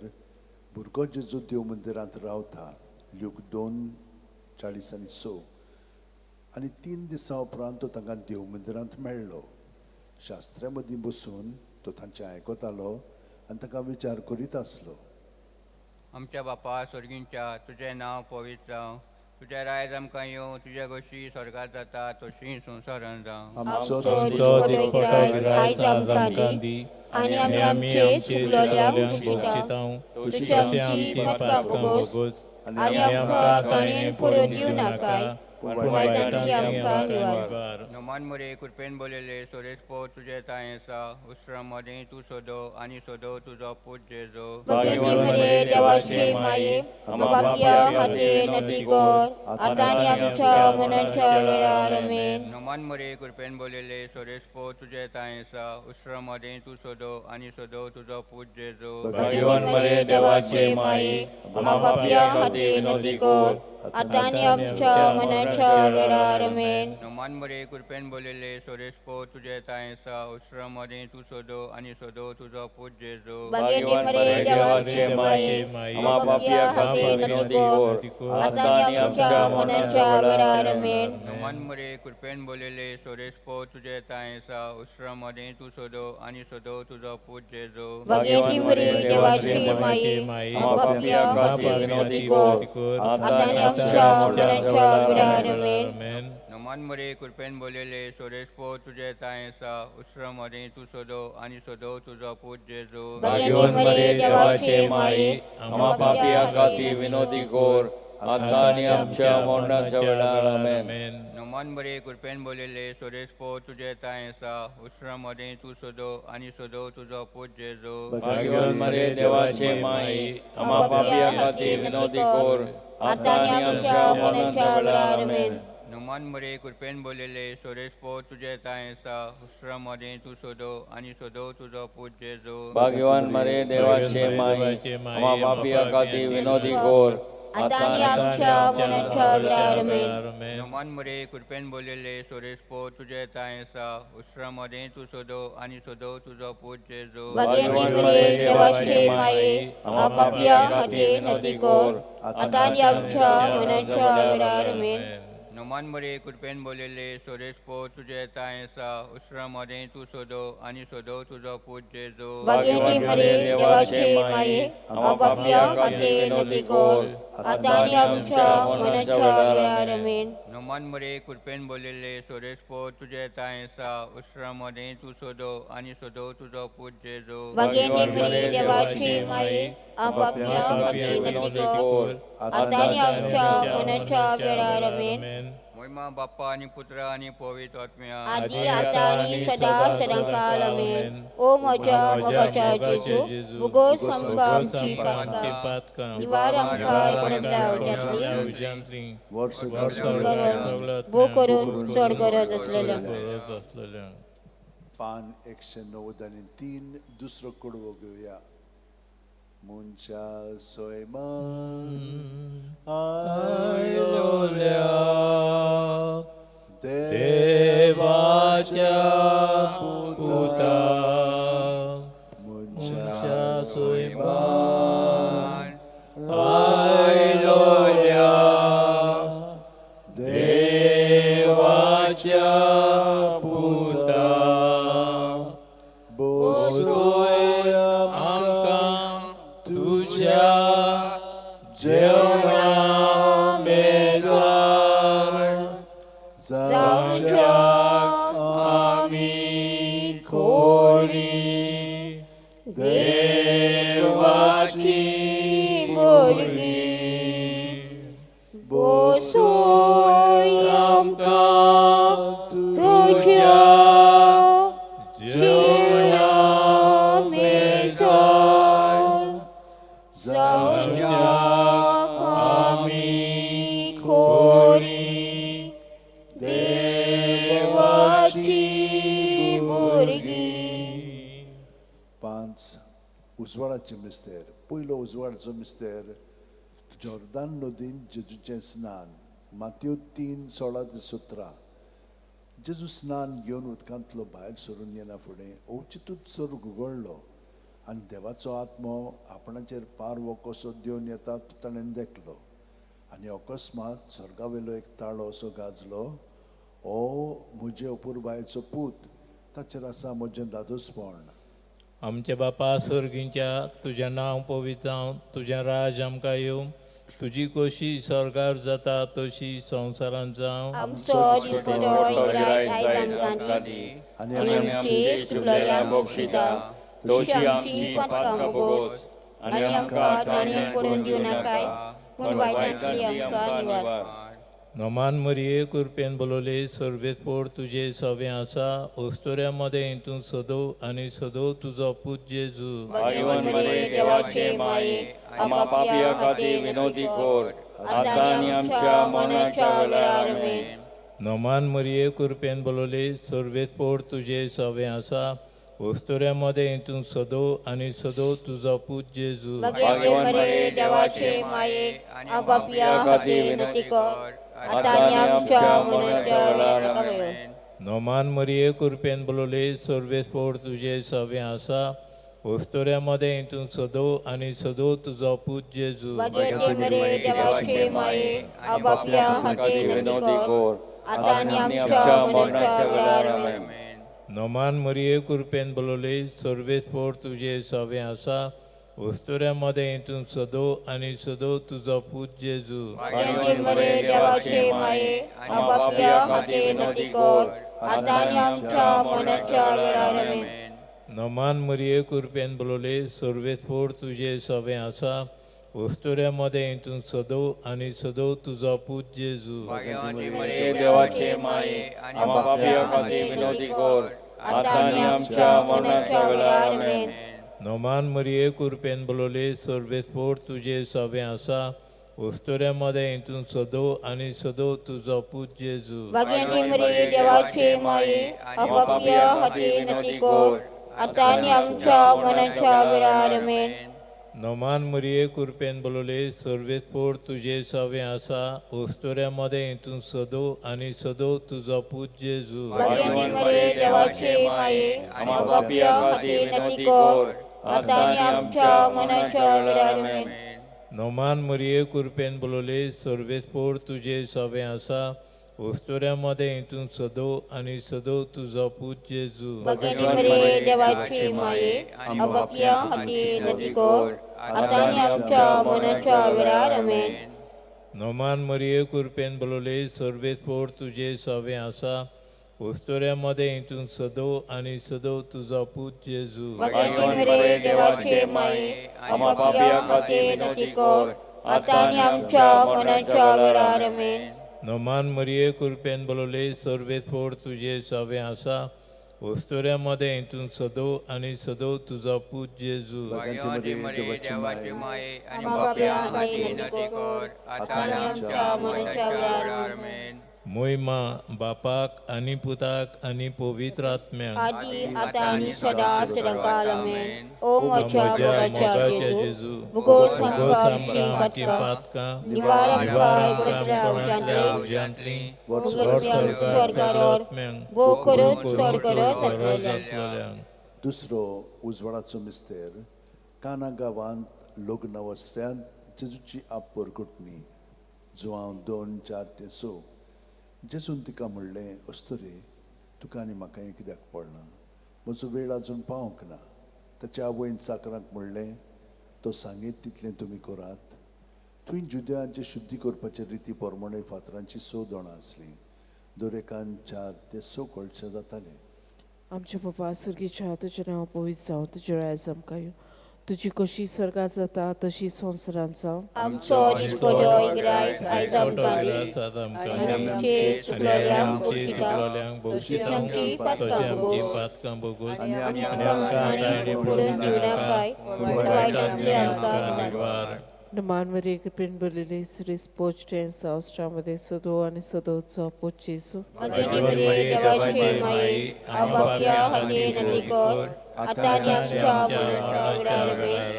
भुरगो जेजू देव मंदिरांत रावता. ल्यूक 2:46. आनी 3 दिसां उपरांत तो तांकां देव मंदिरांत मेळ्ळो. शास्त्र्या मदीं बसून तो तांचें आयकतालो आनी तांकां विचार करीत आसलो. आमच्या बापा स्वर्गींच्या, तुजें नांव पवित्र जावं, तुजें रायज आमकां येवं, तुजे गोश्टी स्वर्गात जाता तशी संवसारांत जावं. आमचो आमचो दिसपटो गिरायक आज आमकां दी, आनी आमी आमचे चुकलोल्यांक भोगशितांव, तशी आमची पातकां भोगोस, आनी आमकां ताणें पडून दिवं नाका, पूण वायटांतली आमकां निवार. नमान मरिये, कृपेन बोलले, सोरेस्पोर तुजें ताय आसा. उसरा मदें तूं सदो आनी सदो तुजो पूत जेजू. भाग्यवंती मरिये देवाचे माये, आपापल्या खातीर विनंती कर, आतां आनी आमच्या मरणाच्या वेळार. आमेन. नमान मरिये, कृपेन बोलले, सोरेस्पोर तुजें ताय आसा. उसरा मदें तूं सदो आनी सदो तुजो पूत जेजू. भाग्यवंत मरिये देवाचे माये, आपापल्या खातीर विनंती कर, आतां आनी आमच्या मरणाच्या वेळार. आमेन. नमान मरिये, कृपेन बोलले, सोरेस्पोर तुजें ताय आसा. उसरा मदें तूं सदो आनी सदो तुजो पूत जेजू. भाग्यवंती मरिये देवाचे माये, आपापल्या खातीर विनंती कर, आतां आनी आमच्या मरणाच्या वेळार. आमेन. नमान मरिये, कृपेन बोलले, सोरेस्पोर तुजें ताय आसा. उसरा मदें तूं सदो आनी सदो तुजो पूत जेजू. भाग्यवंती मरिये देवाचे माये, आपापल्या खातीर विनंती कर, आतां आनी आमच्या मरणाच्या वेळार. आमेन. नमान मरिये, कृपेन बोलले, सोरेस्पोर तुजें ताय आसा. उसरा मदें तूं सदो आनी सदो तुजो पूत जेजू. भाग्यवंत मरिये देवाचे माये, आमच्या खातीर विनोदी कर, आतां आनी आमच्या मरणाच्या वेळार. आमेन. नमान मरिये, कृपेन बोलले, सोरेस्पोर तुजें ताय आसा. उसरा मदें तूं सदो आनी सदो तुजो पूत जेजू. भाग्यवंत मरिये देवाचे माये, आमच्या पापया खातीर विनोदी कर, आतां आनी आमच्या मरणाच्या वेळार. आमेन. नमान मरिये, कृपेन बोलले, सोरेस्पोर तुजें ताय आसा. उसरा मदें तूं सदो आनी सदो तुजो पूत जेजू. भाग्यवान मरिये देवाचे माये, आमच्या पापया खातीर विनोदी कर, आतां आनी आमच्या मरणाच्या वेळार. आमेन. नमान मरिये, कृपेन बोलले, सोरेस्पोर तुजें ताय आसा. उसरा मदें तूं सदो आनी सदो तुजो पूत जेजू. भाग्यवंती मरिये देवाचे माये, आपापल्या खातीर विनंती कर, आतां आनी आमच्या मरणाच्या वेळार. आमेन. नोमान मरे कृपेन बोलिल्ले सोरेस पो तुजे तांय आसा उसरा मदें तूं सोदो आनी सोदो तुजो पूत जेजू. भाग्यवती मरिये देवाचे माये, आमकां पापयां खातीर विनवती कर, आतां आनी आमच्या मरणाच्या वेळार. आमेन. नोमान मरे कृपेन बोलिल्ले सोरेस पो तुजे तांय आसा उसरा मदें तूं सोदो आनी सोदो तुजो पूत जेजू. भाग्यवती मरिये देवाचे माये, आमकां पापयां खातीर विनवती कर, आतां आनी आमच्या मरणाच्या वेळार. आमेन. मोहिमा बाप्पा आनी पुत्र आनी पवित्र आत्म्या, आदी आतां आनी सदा सदांकाल. आमेन. ओ म्हज्या मोगाच्या जेजू, भुगोस आमकां आमची पातकां, निवार आमकां एकोणच्या उज्यांतली, भोव करून चड गरज आसलेल्या. पान 193 दुसरो कडवो घेवया. मुंच्या सोयमान आयलोल्या देवाच्या पुता, मुंच्या सोयमान आयलोल्या देवाच्या पुता, बोसोय आमकां तुज्या जेवणा मेजार जावच्याक आमी खोरी देवाची भुरगीं, बोसोय आमकां तुज्या जेवणा मेजार जावच्याक आमी खोरी देवाची भुरगीं. 5 उजवाडाचे मिस्तेर. पयलो उजवाडाचो मिस्तेर जॉर्दान नदीन जेजूचें स्नान. मातयो 3:16 ते 17. जेजू स्नान घेवन उदकांतलो भायर सरून येना फुडें अवचितूच स्वर्ग उगडलो आनी देवाचो आत्मो आपणाचेर पारवो कसो देवन येता तो ताणें देखलो. आनी अकस्मात स्वर्गावेलो एक ताळो असो गाजलो, ओ म्हजे अपुरबायेचो पूत, ताचेर आसा म्हजें दादोसपण. आमच्या बापा स्वर्गींच्या, तुजें नांव पवित्र जावं, तुजें राज आमकां येवं, तुजी कोशी स्वर्गार जाता तशी संवसारांत जावं. आमचो दिसपडो गिरायक आयज आमकां दी, आनी आमचे चुकलेल्यांक बक्षिता तशी आमची पातकां भोगोस, आनी आमकां ताणें पडून दिवं नाकाय, पूण वायटांतली आमकां निवार. नोमान मरिये कृपेन बोलवले सर्वेस्पोर तुजे सवें आसा, ओस्तोऱ्या मदें तूं सदो आनी सदो तुजो पूत जेजू. भाग्यवान मरिये देवाचे माये, आमकां पापयां खातीर विनवती कर, आतां आनी आमच्या मरणाच्या वेळार. आमेन. नोमान मरिये कृपेन बोलवले सर्वेस्पोर तुजे सवें आसा, ओस्तोऱ्या मदें तूं सदो आनी सदो तुजो पूत जेजू. भाग्यवान मरिये देवाचे माये, आमकां पापयां खातीर विनवती कर, आतां आनी आमच्या मरणाच्या वेळार. आमेन. नोमान मरिये कृपेन बोलवले सर्वेस्पोर तुजे सवें आसा, ओस्तोऱ्या मदें तूं सदो आनी सदो तुजो पूत जेजू. भाग्यवती मरिये देवाचे माये, आमकां पापयां खातीर विनवती कर, आतां आनी आमच्या मरणाच्या वेळार. आमेन. नोमान मरिये कृपेन बोलवले सर्वेस्पोर तुजे सवें आसा, ओस्तोऱ्या मदें तूं सदो आनी सदो तुजो पूत जेजू. भाग्यवती मरिये देवाचे माये, आमकां पापयां खातीर विनवती कर, आतां आनी आमच्या मरणाच्या वेळार. आमेन. नोमान मरिये कृपेन बोलवले सर्वेस्पोर तुजे सवें आसा, ओस्तोऱ्या मदें तूं सदो आनी सदो तुजो पूत जेजू. भाग्यवती मरिये देवाचे माये, आमकां पापयां खातीर विनवती कर, आतां आनी आमच्या मरणाच्या वेळार. आमेन. नोमान मरिये कृपेन बोलवले सर्वेस्पोर तुजे सवें आसा, ओस्तोऱ्या मदें तूं सदो आनी सदो तुजो पूत जेजू. भाग्यवती मरिये देवाचे माये, आमकां पापयां खातीर विनवती कर, आतां आनी आमच्या मरणाच्या वेळार. आमेन. नोमान मरिये कृपेन बोलवले सर्वेस्पोर तुजे सवें आसा, ओस्तोऱ्या मदें तूं सदो आनी सदो तुजो पूत जेजू. भाग्यवती मरिये देवाचे माये, आमकां पापयां खातीर विनवती कर, आतां आनी आमच्या मरणाच्या वेळार. आमेन. नोमान मरिये कृपेन बोलवले सर्वेस्पोर तुजे सवें आसा, उस्तुऱ्या मदें तूं सदो आनी सदो तुजो पूत जेजू. भगिनी मरिये देवाची माये, आपापल्या हाती नती कर, आतां आनी आमच्या मनाच्या वेळार. आमेन. नोमान मरिये कृपेन बोलले, सर्वेस्पोर तुजे सवे आसा, उस्तुऱ्या मदें तूं सदो आनी सदो तुजो पूत जेजू. भगिनी मरिये देवाचे माये, आपापल्या हाती नती कर, आतां आनी आमच्या मनाच्या वेळार. आमेन. नोमान मरिये कृपेन बोलले, सर्वेस्पोर तुजे सवे आसा, उस्तुऱ्या मदें तूं सदो आनी सदो तुजो पूत जेजू. भगिनी मरिये देवाची माये, आपापल्या हाती नती कर, आतां आनी आमच्या मनाच्या वेळार. आमेन. मोहिमा बापाक आनी पुताक आनी पवित्र आत्म्याक, आदी आतां आनी सदा सदांकाळ. आमेन. ओ म्हज्या मोगाच्या जेजू, भुगोस आमकां आमचीं पातकां, निवार आमकां उज्यांतली, स्वर्गार भोव करून चड गरज आसलेल्यांक. दुसरो उजवाडाचो मिस्तेर. काना गांवांत लग्न वस्त्यांत जेजूची आप परगटणी. जुवांव 2:4-6. जेजून तिका म्हणलें, अस्तुरे, तुका आनी म्हाका हें कित्याक पडलां? म्हजो वेळ आजून पावंक ना. ताच्या आवयन चाकरांक म्हणलें, तो सांगीत तितलें तुमी करात. थंय जुद्यांचे शुद्धी करपाचे रिती प्रमाणे फातरांची 6 दोणां आसलीं. दरेकान 4 ते 6 कळशे जाताले. आमच्या बाबा स्वर्गीच्या, तुजें नांव पवित्र जावं, तुजें राज आमकां येवं, तुजी कशी स्वर्गात जाता तशी संवसारांत जावं. आमचो दिसपडो गिरायक आयज आमकां दी, आनी आमचे चुकलेल्यांक बक्षिता तशी आमची पातकां भोगोस, आनी आमकां पडून दिवनाकाय, पूण वायटांतले आमकां निवार. नमान मरिये कृपेन भरलेली, सुरेश पोचटे संवसारामध्ये सदो आनी सदोचो पूत जेजू. भगिनी मरिये देवाचे माये, आपापल्या हाती नती कर, आतां आनी आमच्या मरणाच्या वेळार.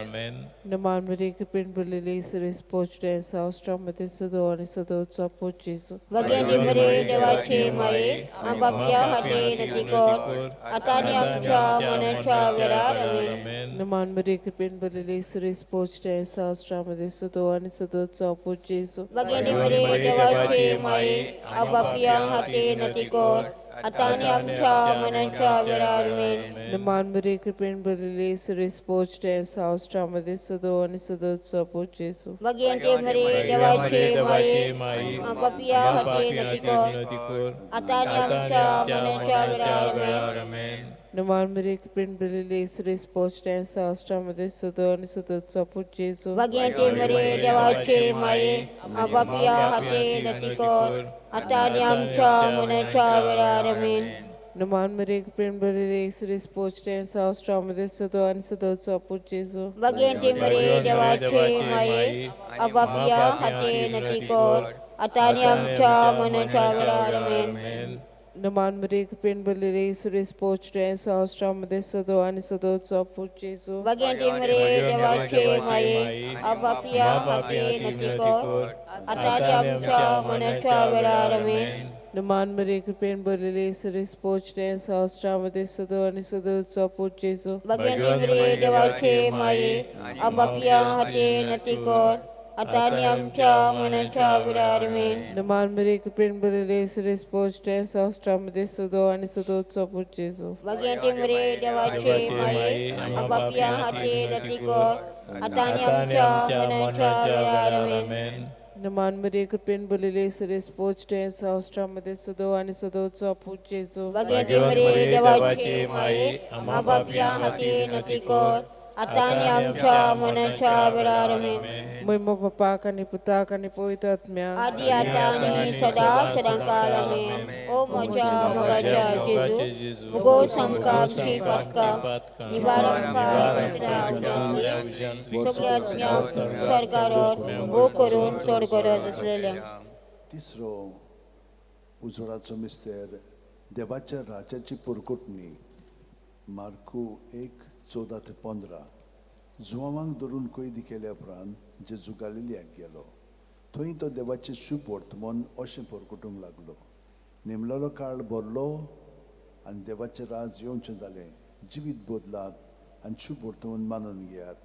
आमेन. नमान मरिये कृपेन भरलेली, सुरेश पोचटे संवसारामध्ये सदो आनी सदोचो पूत जेजू. भगिनी मरिये देवाचे माये, आपापल्या हाती नती कर, आतां आनी आमच्या मरणाच्या वेळार. आमेन. नमान मरिये कृपेन भरलेली, सुरेश पोचटे संवसारामध्ये सदो आनी सदोचो पूत जेजू. भगिनी मरिये देवाचे माये, आपापल्या हाती नती कर, आतां आनी आमच्या मरणाच्या वेळार. आमेन. नमान मरिये कृपेन भरलेली, सुरेश पोचटे संवसारामध्ये सदो आनी सदोचो पूत जेजू. भगिनी मरिये देवाचे माये, आपापल्या हाती नती कर, आतां आनी आमच्या मरणाच्या वेळार. आमेन. नमान मरिये कृपेन भरलेली, सुरेश पोचटे संवसारामध्ये सदो आनी सदोचो पूत जेजू. भगिनी मरिये देवाचे माये, आपापल्या हाती नती कर, आतां आनी आमच्या मरणाच्या वेळार. आमेन. नमान मरिये कृपेन भरलेली, सुरेश पोचटे संवसारामध्ये सदो आनी सदोचो पूत जेजू. भगिनी मरिये देवाचे माये, आपापल्या हाती नती कर, आतां आनी आमच्या मरणाच्या वेळार. आमेन. नमान मरिये कृपेन भरलेली, सुरेश पोचटे संवसारामध्ये सदो आनी सदोचो पूत जेजू. भगिनी मरिये देवाचे माये, आपापल्या हाती नती कर, आतां आनी आमच्या मरणाच्या वेळार. आमेन. नमान मरिये कृपेन भरलेली, सुरेश पोचटे संवसारामध्ये सदो आनी सदोचो पूत जेजू. भगिनी मरिये देवाचे माये, आपापल्या हाती नती कर, आतां आनी आमच्या मरणाच्या वेळार. आमेन. नमान मरिये कृपेन भरलेली, सुरेश पोचटे संवसारामध्ये सदो आनी सदोचो पूत जेजू. भगिनी मरिये देवाचे माये, आपापल्या हाती नती कर, आतां आनी आमच्या मरणाच्या वेळार. आमेन. नमान मरिये कृपेन भरलेली, सुरेश पोचटे संवसारामध्ये सदो आनी सदोचो पूत जेजू. भगिनी मरिये देवाचे माये, आपापल्या हाती नती कर, आतां आनी आमच्या मरणाच्या वेळार. आमेन. महिमा बापाक आनी पुताक आनी पवित्र आत्म्याक, आदी आतां आनी सदा सदांकाळ. आमेन. ओ म्हज्या मोगाच्या जेजू, भुगोस आमकां आमचीं पातकां, निवार आमकां उज्यांतली, सगळ्या आत्म्यांक स्वर्गार भोव करून चड गरज आसलेल्यांक. तिसरो उजवाडाचो मिस्तेर. देवाच्या राज्याची परगटणी. मार्कू 1:14-15. जुवांक धरून कैदी केल्या उपरांत जेजू गालिलियाक गेलो. थंय तो देवाचें शुभ वर्तमान अशें परगटूंक लागलो. नेमलेलो काळ भरलो आनी देवाचें राज येवचें जालें. जिवीत बदलात आनी शुभ वर्तमान मानून घेयात.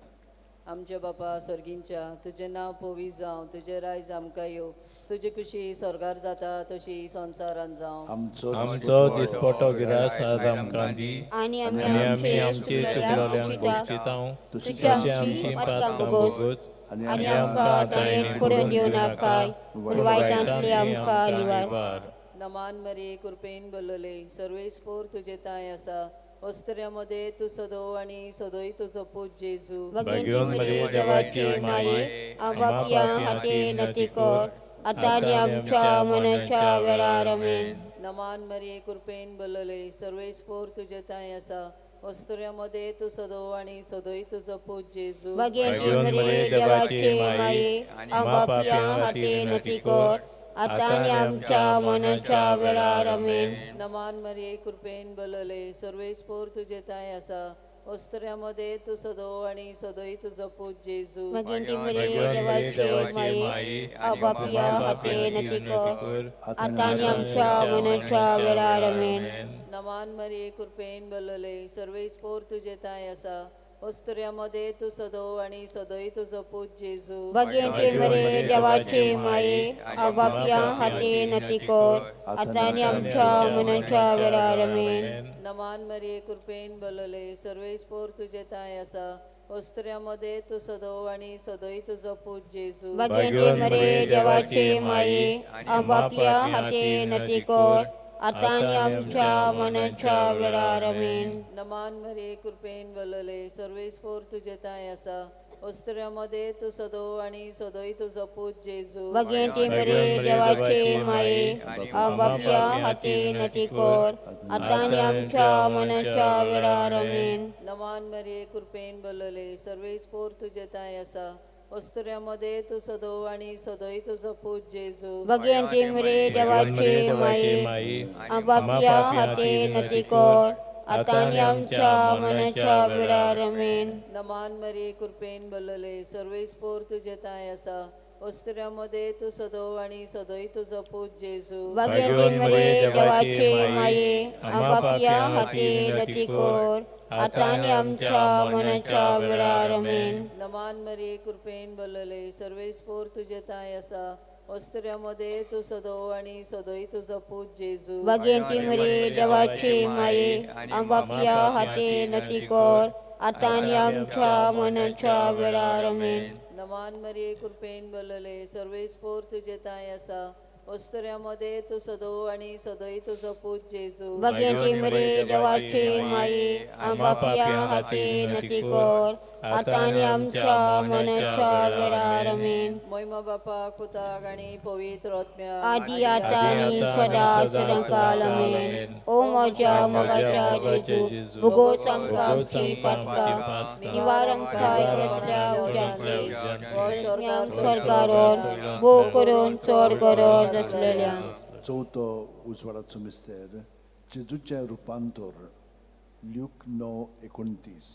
आमच्या बापा सर्गींच्या तुजें नांव पवित्र जावं, तुजें रायज आमकां येवं, तुजी खुशी स्वर्गार जाता तशी संवसारांत जावं. आमचो दिसपटो गिरास आज आमकां दी आनी आनी आमी आमचे चुकलोल्यांक भोगशिता तशें आमची पातकां भोगोस आनी आमकां ताणें पडून दिवनाका, पूण वायटांतली आमकां निवार. नमान मरिये, कृपेन भरलेले, सर्वेस्पोर तुजे तांय आसा, वस्त्र्या मदें तूं सदो आनी सदोय तुजो पूत जेजू. भाग्यवंत मरिये देवाची माये, आमा पापयां खातीर नती कर, आतां आनी आमच्या मरणाच्या वेळार. आमेन. नमान मरिये, कृपेन भरलेले, सर्वेस्पोर तुजे तांय आसा, वस्त्र्या मदें तूं सदो आनी सदोय तुजो पूत जेजू. भाग्यवंत मरिये देवाची माये, आमा पापयां खातीर नती कर, आतां आनी आमच्या मरणाच्या वेळार. आमेन. नमान मरिये, कृपेन भरलेले, सर्वेस्पोर तुजे तांय आसा, वस्त्र्या मदें तूं सदो आनी सदोय तुजो पूत जेजू. भाग्यवंत मरिये देवाची माये, आमा पापयां खातीर नती कर, आतां आनी आमच्या मरणाच्या वेळार. आमेन. नमान मरिये, कृपेन भरलेले, सर्वेस्पोर तुजे तांय आसा, वस्त्र्या मदें तूं सदो आनी सदोय तुजो पूत जेजू. भाग्यवंत मरिये देवाची माये, आमा पापयां खातीर नती कर, आतां आनी आमच्या मरणाच्या वेळार. आमेन. नमान मरिये, कृपेन भरलेले, सर्वेस्पोर तुजे तांय आसा, वस्त्र्या मदें तूं सदो आनी सदोय तुजो पूत जेजू. भाग्यवंत मरिये देवाची माये, आमा पापयां खातीर नती कर, आतां आनी आमच्या मरणाच्या वेळार. आमेन. नमान मरिये, कृपेन भरलेले, सर्वेस्पोर तुजे तांय आसा, वस्त्र्या मदें तूं सदो आनी सदोय तुजो पूत जेजू. भाग्यवंत मरिये देवाची माये, आमा पापयां खातीर नती कर, आतां आनी आमच्या मरणाच्या वेळार. आमेन. नमान मरिये, कृपेन भरलेले, सर्वेस्पोर तुजे तांय आसा, वस्त्र्या मदें तूं सदो आनी सदोय तुजो पूत जेजू. भाग्यवंत मरिये देवाची माये, आमा पापयां खातीर नती कर, आतां आनी आमच्या मरणाच्या वेळार. आमेन. नमान मरिये, कृपेन भरलेले, सर्वेस्पोर तुजे तांय आसा, वस्त्र्या मदें तूं सदो आनी सदोय तुजो पूत जेजू. भाग्यवंत मरिये देवाची माये, आमा पापयां खातीर नती कर, आतां आनी आमच्या मरणाच्या वेळार. आमेन. नमान मरिये, कृपेन भरलेले, सर्वेस्पोर तुजे तांय आसा, वस्त्र्या मदें तूं सदो आनी सदोय तुजो पूत जेजू. भाग्यवंत मरिये देवाची माये, आमा पापयां खातीर नती कर, आतां आनी आमच्या मरणाच्या वेळार. आमेन. नमान मरिये, कृपेन भरलेले, सर्वेस्पोर तुजे तांय आसा, वस्त्र्या मदें तूं सदो आनी सदोय तुजो पूत जेजू. भाग्यवंत मरिये देवाची माये, आमा पापयां खातीर नती कर, आतां आनी आमच्या मरणाच्या वेळार. आमेन. मोहिमा बापाक, पुताक आनी पवित्र आत्म्याक, आदी आतां आनी सदा सदांकाल. आमेन. ओ म्हज्या मोगाच्या जेजू, भोगोस आमकां आमची पातकां, निवार आमकां इकरांतल्या उज्यांतली, स्वर्गार भोव करून चड गरज आसलेल्या. चवथो उजवाडाचो मिस्तेर, जेजूचें रुपांतर, ल्यूक 9:29.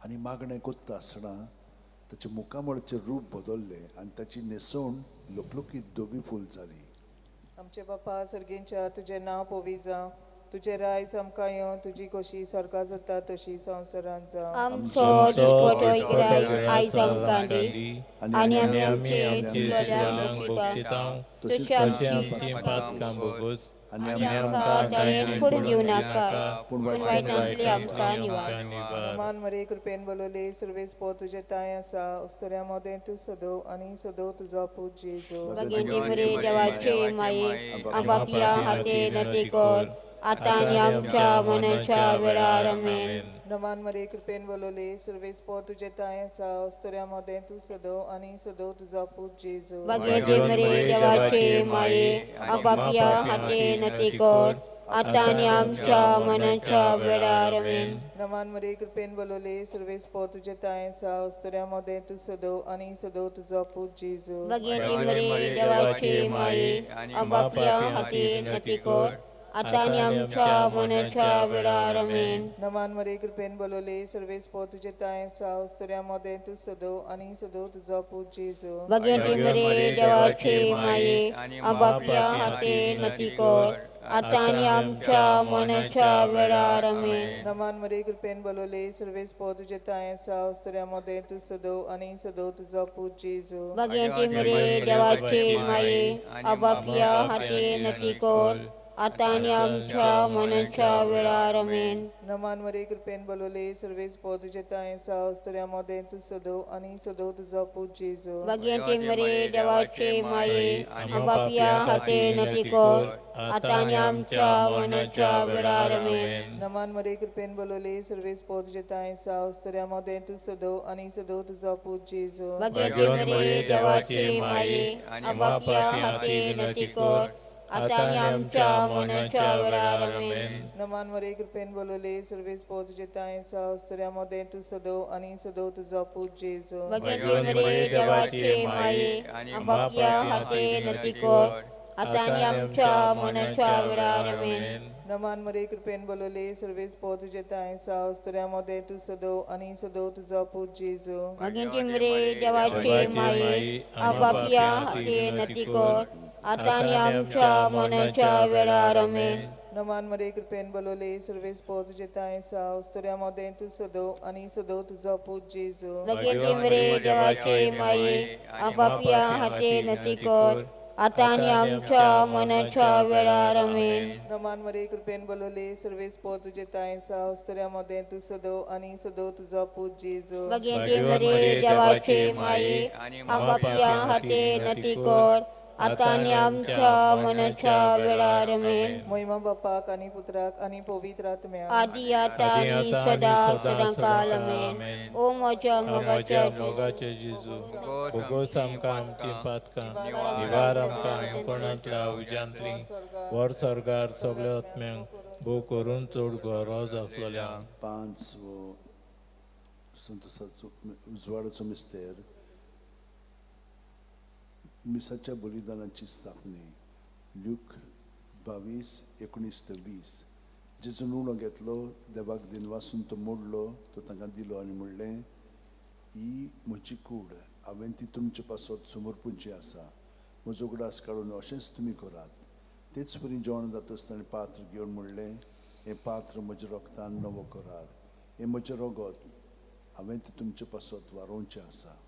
आनी मागणें कोत्ता आसतना ताचें मुखामळचें रूप बदल्लें आनी ताची न्हेसवण लकलकीत धवी फूल जाली. आमचे बापा सर्गींच्या, तुजें नांव पवित्र जावं, तुजें रायज आमकां येवं, तुजी खोशी स्वर्गार जाता तशी संवसारांत जावं. आमचो दिसपटो गिरायक आयज आमकां दी, आनी आमी आमचे चुकलोल्यांक भोगशिता, तशी आमची पातकां भोगोस आनी आमकां ताणें पडून दिवनाका, पूण वायटांतली आमकां निवार. मान मरिये, कृपेन भरलेले, सर्वेस्पोर तुजे तांय आसा, वस्त्र्या मदें तूं सदो आनी सदो तुजो पूत जेजू. भाग्यवंत मरिये देवाची माये, आमा पापयां खातीर नती कर, आतां आनी आमच्या मरणाच्या वेळार. आमेन. नमान मरिये, कृपेन भरलेले, सर्वेस्पोर तुजे तांय आसा, वस्त्र्या मदें तूं सदो आनी सदो तुजो पूत जेजू. भाग्यवंत मरिये देवाची माये, आमा पापयां खातीर नती कर, आतां आनी आमच्या मरणाच्या वेळार. आमेन. नमान मरिये, कृपेन भरलेले, सर्वेस्पोर तुजे तांय आसा, वस्त्र्या मदें तूं सदो आनी सदो तुजो पूत जेजू. भाग्यवंत मरिये देवाची माये, आमा पापयां खातीर नती कर, आतां आनी आमच्या मरणाच्या वेळार. आमेन. नमान मरे कृपेन बोलवले सर्वेस्पोर तुजे ताय आसा, अस्तुऱ्यां मदें तूं सदो आनी सदो तुजो पूत जेजू. भाग्यवती मरिये देवाचे माये, आबापल्या हाते नती कर, आतां आनी आमच्या मरणाच्या वेळार. आमेन. नमान मरे कृपेन बोलवले सर्वेस्पोर तुजे ताय आसा, अस्तुऱ्यां मदें तूं सदो आनी सदो तुजो पूत जेजू. भाग्यवती मरिये देवाचे माये, आबापल्या हाते नती कर, आतां आनी आमच्या मरणाच्या वेळार. आमेन. नमान मरे कृपेन बोलवले सर्वेस्पोर तुजे ताय आसा, अस्तुऱ्यां मदें तूं सदो आनी सदो तुजो पूत जेजू. भाग्यवती मरिये देवाचे माये, आबापल्या हाते नती कर, आतां आनी आमच्या मरणाच्या वेळार. आमेन. नमान मरे कृपेन बोलवले सर्वेस्पोर तुजे ताय आसा, अस्तुऱ्यां मदें तूं सदो आनी सदो तुजो पूत जेजू. भाग्यवती मरिये देवाचे माये, आबापल्या हाते नती कर, आतां आनी आमच्या मरणाच्या वेळार. आमेन. नमान मरे कृपेन बोलवले सर्वेस्पोर तुजे ताय आसा, अस्तुऱ्यां मदें तूं सदो आनी सदो तुजो पूत जेजू. भाग्यवती मरिये देवाचे माये, आबापल्या हाते नती कर, आतां आनी आमच्या मरणाच्या वेळार. आमेन. नमान मरे कृपेन बोलवले सर्वेस्पोर तुजे ताय आसा, अस्तुऱ्यां मदें तूं सदो आनी सदो तुजो पूत जेजू. भाग्यवती मरिये देवाचे माये, आबापल्या हाते नती कर, आतां आनी आमच्या मरणाच्या वेळार. आमेन. नमान मरे कृपेन बोलवले सर्वेस्पोर तुजे ताय आसा, अस्तुऱ्यां मदें तूं सदो आनी सदो तुजो पूत जेजू. भाग्यवती मरिये देवाचे माये, आबापल्या हाते नती कर, आतां आनी आमच्या मरणाच्या वेळार. आमेन. नमान मरे कृपेन बोलवले सर्वेस्पोर तुजे ताय आसा, अस्तुऱ्यां मदें तूं सदो आनी सदो तुजो पूत जेजू. भाग्यवती मरिये देवाचे माये, आबापल्या हाते नती कर, आतां आनी आमच्या मरणाच्या वेळार. आमेन. महिमा बापाक आनी पुत्राक आनी पवित्र आत्म्याक, आदी आतां आनी सदां सदां काल. आमेन. ओ म्हज्या मोगाच्या मोगाचे जेजू, भोगोस आमकां आमचीं पातकां, निवार आमकां कोणांतल्या उज्यांतली, व्हर सर्गार सगळ्या आत्म्यांक, भोव करून चड गरज आसलेल्यांक. पांचवो संतोसाचो उजवाडाचो मिस्तेर, मिसाच्या बलिदानाची स्थापने. ल्यूक 22:19 ते 20. जेजून उणो घेतलो, देवाक दिनवासून तो मोडलो, तो तांकां दिलो आनी म्हणलें, ही म्हजी कूड, हांवें ती तुमचे पासत समर्पूची आसा, म्हजो उगडास काडून अशेंच तुमी करात. तेच परी जेवण जातच ताणें पात्र घेवन म्हणलें, हें पात्र म्हज्या रोगतान नवो करार, हें म्हजें रोगत, हांवें तें तुमचे पासत वारोवचें आसा.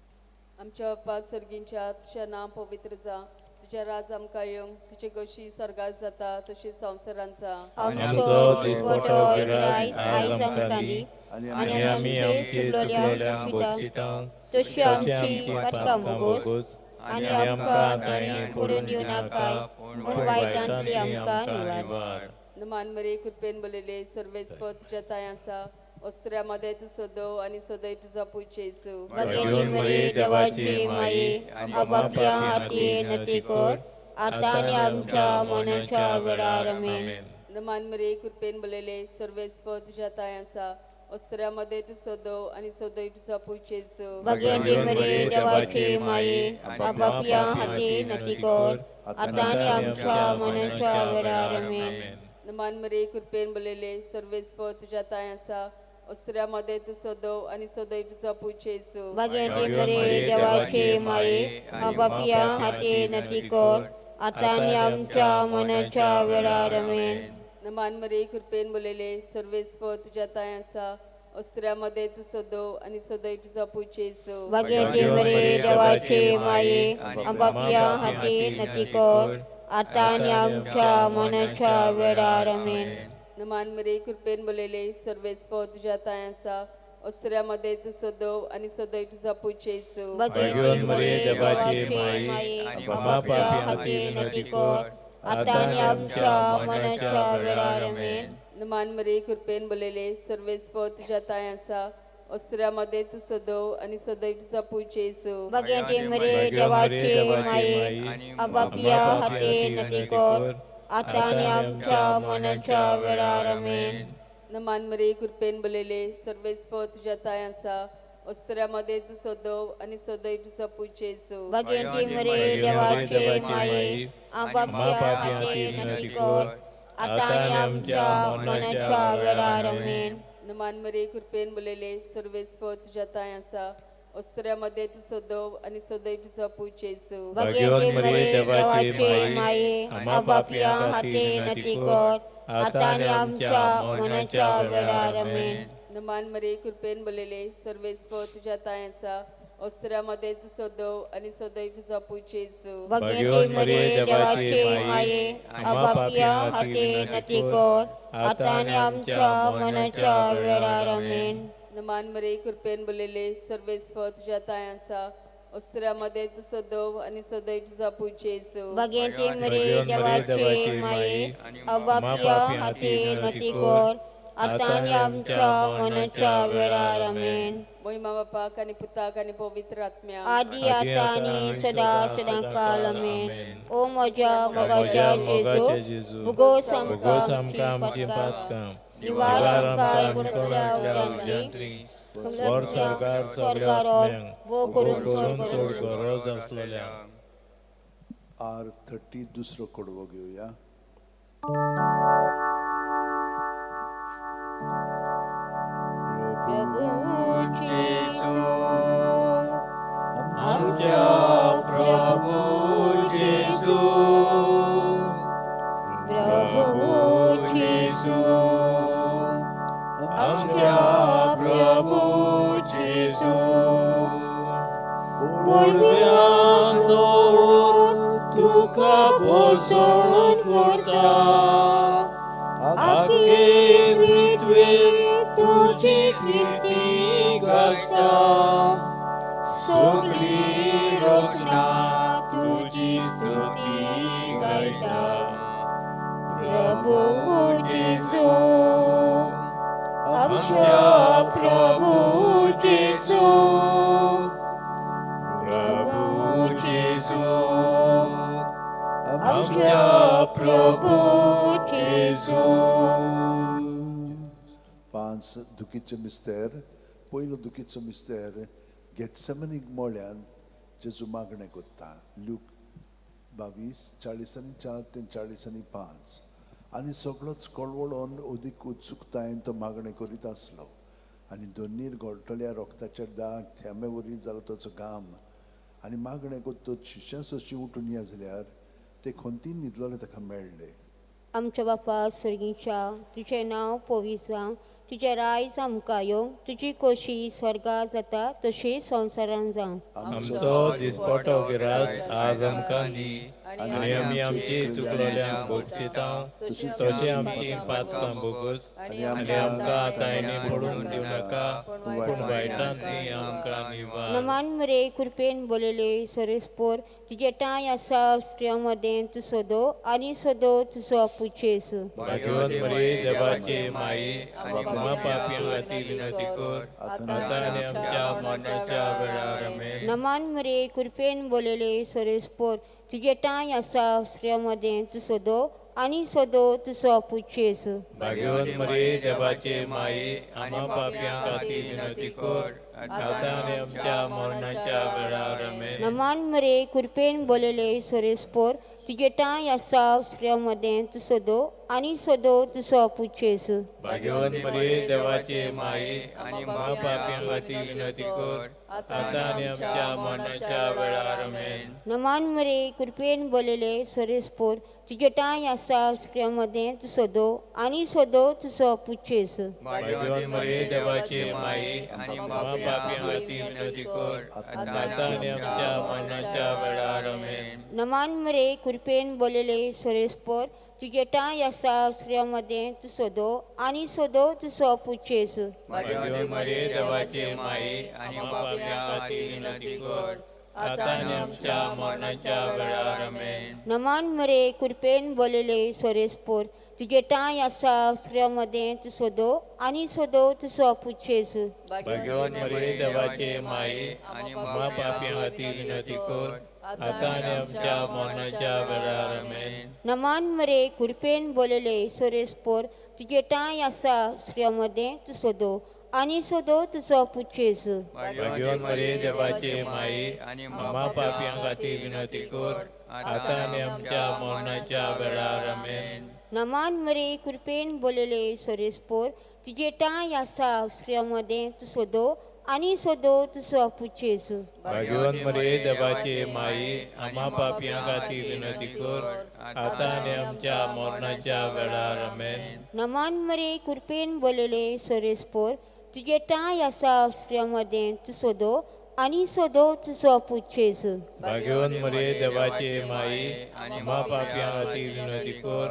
आमच्या बापा सर्गींच्या, तुजें नांव पवित्र जावं, तुजें राज आमकां येवं, तुजी गोशी स्वर्गात जाता तशी संवसारांत जावं. आमचो दिसपटो गिरायक आयज आमकां दी, आनी आमी आमचे चुकलेल्यांक भोगशिता तशी आमची पातकां भोगोस, आनी आमकां ताणें पडून दिवनाका, पूण वायटांतली आमकां निवार. नमान मरे कृपेन बोलले सर्वेस्पोर तुज्या ताय आसा, अस्त्र्या मदें तूं सदो आनी सदय तुजो पूत जेजू. भाग्यवती मरिये देवाची माये, आबापल्या हाते नती कर, आतां आनी आमच्या मरणाच्या वेळार. आमेन. नमान मरिये कृपेन बोलले सर्वेस्पोर तुज्या ताय आसा, अस्त्र्या मदें तूं सदो आनी सदय तुजो पूत जेजू. भाग्यवती मरिये देवाची माये, आबापल्या हाते नती कर, आतां आनी आमच्या मरणाच्या वेळार. आमेन. नमान मरिये कृपेन बोलले सर्वेस्पोर तुज्या ताय आसा, अस्त्र्या मदें तूं सदो आनी सदय तुजो पूत जेजू. भाग्यवती मरिये देवाचे माये, आबापल्या हाते नती कर, आतां आनी आमच्या मरणाच्या वेळार. आमेन. नमान मरिये कृपेन बोलले सर्वेस्पोर तुज्या ताय आसा, अस्त्र्या मदें तूं सदो आनी सदय तुजो पूत जेजू. भाग्यवती मरिये देवाचे माये, आबापल्या हाते नती कर, आतां आनी आमच्या मरणाच्या वेळार. आमेन. नमान मरिये कृपेन बोलले सर्वेस्पोर तुज्या ताय आसा, अस्त्र्या मदें तूं सदो आनी सदय तुजो पूत जेजू. भाग्यवती मरिये देवाचे माये, आबापल्या हाते नती कर, आतां आनी आमच्या मरणाच्या वेळार. आमेन. नमान मरिये कृपेन बोलले सर्वेस्पोर तुज्या ताय आसा, अस्त्र्या मदें तूं सदो आनी सदय तुजो पूत जेजू. भाग्यवती मरिये देवाचे माये, आबापल्या हाते नती कर, आतां आनी आमच्या मरणाच्या वेळार. आमेन. नमान मरिये कृपेन बोलले सर्वेस्पोर तुज्या ताय आसा, अस्त्र्या मदें तूं सदो आनी सदय तुजो पूत जेजू. भाग्यवती मरिये देवाचे माये, आबापल्या हाते नती कर, आतां आनी आमच्या मरणाच्या वेळार आमेन. नमान मरिये कृपेन भरलेले सर्वेस्पोर तुज्या ठांय आसा, अस्त्र्या मदें तूं सदव आनी सदैव तुजो पूत जेजू. भाग्यवंत मरिये देवाचे माये, आम्हा पापयां खातीर विनंती कर, आतां आनी आमच्या मरणाच्या वेळार आमेन. नमान मरिये कृपेन भरलेले सर्वेस्पोर तुज्या ठांय आसा, अस्त्र्या मदें तूं सदव आनी सदैव तुजो पूत जेजू. भाग्यवंत मरिये देवाचे माये, आम्हा पापयां खातीर विनंती कर, आतां आनी आमच्या मरणाच्या वेळार आमेन. नमान मरिये कृपेन भरलेले सर्वेस्पोर तुज्या ठांय आसा, अस्त्र्या मदें तूं सदव आनी सदैव तुजो पूत जेजू. भाग्यवंती मरिये देवाचे माये, आम्हा पापयां खातीर विनंती कर, आतां आनी आमच्या मरणाच्या वेळार आमेन. मोहिमा बापाक आनी पुताक आनी पवित्र आत्म्याक, आदी आतां आनी सदा सदां काल आमेन. ओ म्हज्या मोगाच्या जेजू, भुगोस आमकां आमचीं पातकां, निवार आमकां कोणांतल्या उज्यांतली, व्हर स्वर्गार सगळ्या आत्म्यांक, भोव करून चड गरज आसलेल्यांक. R30 दुसरो कडवो घेवया. प्रभू जेजू, आमच्या प्रभू जेजू, प्रभू जेजू, आमच्या प्रभू जेजू, पुडव्यांचो तुका भोसण करता, आखे पृथ्वेर तुजी कीर्ती गाजता, सगळी रचना तुजी स्तुती गायता. प्रभू जेजू, आमच्या प्रभू जेजू, प्रभू जेजू, आमच्या प्रभू जेजू. 5 दुखीचो मिस्तेर. पयलो दुखीचो मिस्तेर गेत्सेमनी मळ्यान जेजू मागणें करता. लूक 22:44 ते 45. आनी सगळोच कळवळोन अदीक उत्सुकतायेन तो मागणें करीत आसलो. आनी दोनीर घोळटल्या रोगताच्या दाग थेंबे वरी जालो ताचो घाम. आनी मागणें करतच शिश्यां सोशी उठून या जाल्यार ते खंतीन न्हिदलोले ताका मेळ्ळे. आमच्या बापा सर्गीच्या, तुजें नांव पवित्र जावं, तुजें रायज आमकां येवं, तुजी खोशी स्वर्गार जाता तशी संवसारान जावं. आमचो दिसपटो गिरास आज आमकां दी, आनी आमी आमची चुकलोल्यांक भोगशिता तशें आमची पातकां भोगोस, आनी आमकां तायणे पडून दिवं नाका, पूण वायटांतली आमकां निवार. नमान मरे कृपेन बोलले सरेस्पोर, तुजे ठांय आसा स्त्रियां मदें तूं सदो आनी सदो तुजो पूत जेजू. भाग्यवंत मरिये देवाचे माये, आम्हा पापयां खातीर विनंती कर, आतां आनी आमच्या मरणाच्या वेळार आमेन. नमान मरे कृपेन बोलले सरेस्पोर, तुजे ठांय आसा स्त्रियां मदें तूं सदो आनी सदो तुजो पूत जेजू. भाग्यवंत मरिये देवाचे माये, आम्हा पापयां खातीर विनंती कर, आतां आनी आमच्या मरणाच्या वेळार आमेन. नमान मरे कृपेन बोलले सरेस्पोर, तुजे ठांय आसा स्त्रियां मदें तूं सदो आनी सदो तुजो पूत जेजू. भाग्यवंत मरिये देवाचे माये, आम्हा पापयां खातीर विनंती कर, आतां आनी आमच्या मरणाच्या वेळार आमेन. नमान मरे कृपेन बोलले सरेस्पोर, तुजे ठांय आसा स्त्रियां मदें तूं सदो आनी सदो तुजो पूत जेजू. भाग्यवंत मरिये देवाचे माये, आम्हा पापयां खातीर विनंती कर, आतां आनी आमच्या मरणाच्या वेळार आमेन. नमान मरे कृपेन बोलले सरेस्पोर, तुजे ठांय आसा स्त्रियां मदें तूं सदो आनी सदो तुजो पूत जेजू. भाग्यवंत मरिये देवाचे माये, आम्हा पापयां खातीर विनंती कर, आतां आनी आमच्या मरणाच्या वेळार आमेन. नमान मरे कृपेन बोलले सरेस्पोर, तुजे ठांय आसा स्त्रियां मदें तूं सदो आनी सदो तुजो पूत जेजू. भाग्यवंत मरिये देवाचे माये, आम्हा पापयां खातीर विनंती कर, आतां आनी आमच्या मरणाच्या वेळार आमेन. नमान मरे कृपेन बोलले सरेस्पोर, तुजे ठांय आसा स्त्रियां मदें तूं सदो आनी सदो तुजो पूत जेजू. भाग्यवंत मरिये देवाचे माये, आम्हा पापयां खातीर विनंती कर, आतां आनी आमच्या मरणाच्या वेळार आमेन. नमान मरे कृपेन बोलले सोरेस्पोर तुजे टांय आसा स्त्रियां मदें तूं सदो आनी सदो तुजो पूत जेजू. भाग्यवंत मरिये देवाची माई, आम्हा पापयां खातीर विनंती कर, आतां आनी आमच्या मरणाच्या वेळार. आमेन. नमान मरे कृपेन बोलले सोरेस्पोर तुजे टांय आसा स्त्रियां मदें तूं सदो आनी सदो तुजो पूत जेजू. भाग्यवंत मरिये देवाची माई, आम्हा पापयां खातीर विनंती कर,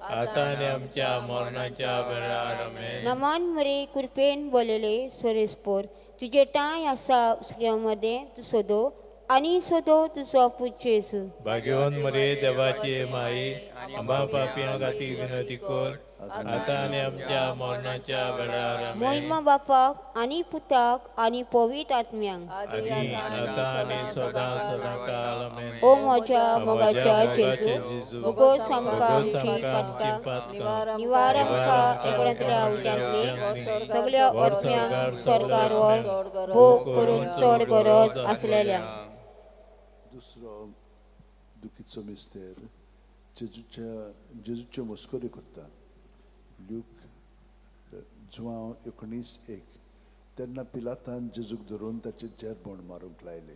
आतां आनी आमच्या मरणाच्या वेळार. आमेन. नमान मरे कृपेन बोलले सोरेस्पोर तुजे टांय आसा स्त्रियां मदें तूं सदो आनी सदो तुजो पूत जेजू. भाग्यवंत मरिये देवाची माई, आम्हा पापयां खातीर विनंती कर, आतां आनी आमच्या मरणाच्या वेळार. आमेन. मोहिमा बापाक आनी पुताक आनी पवित्र आत्म्यांक, आदी आतां आनी सदां सदां काल. आमेन. ओ म्हज्या मोगाच्या जेजू, भोगोस आमकां आमची पातकां, निवार आमकां एकोणांतल्या उज्यांतली, सगळ्या आत्म्यांक स्वर्गार व्हर, भोग करून चड गरज आसलेल्या. दुसरो दुखीचो मिस्तेर जेजूच्यो मस्कऱ्यो करता. ल्यूक जुवांव 19:1. तेन्ना पिलातान जेजूक धरून ताचे जेरबोण मारूंक लायले.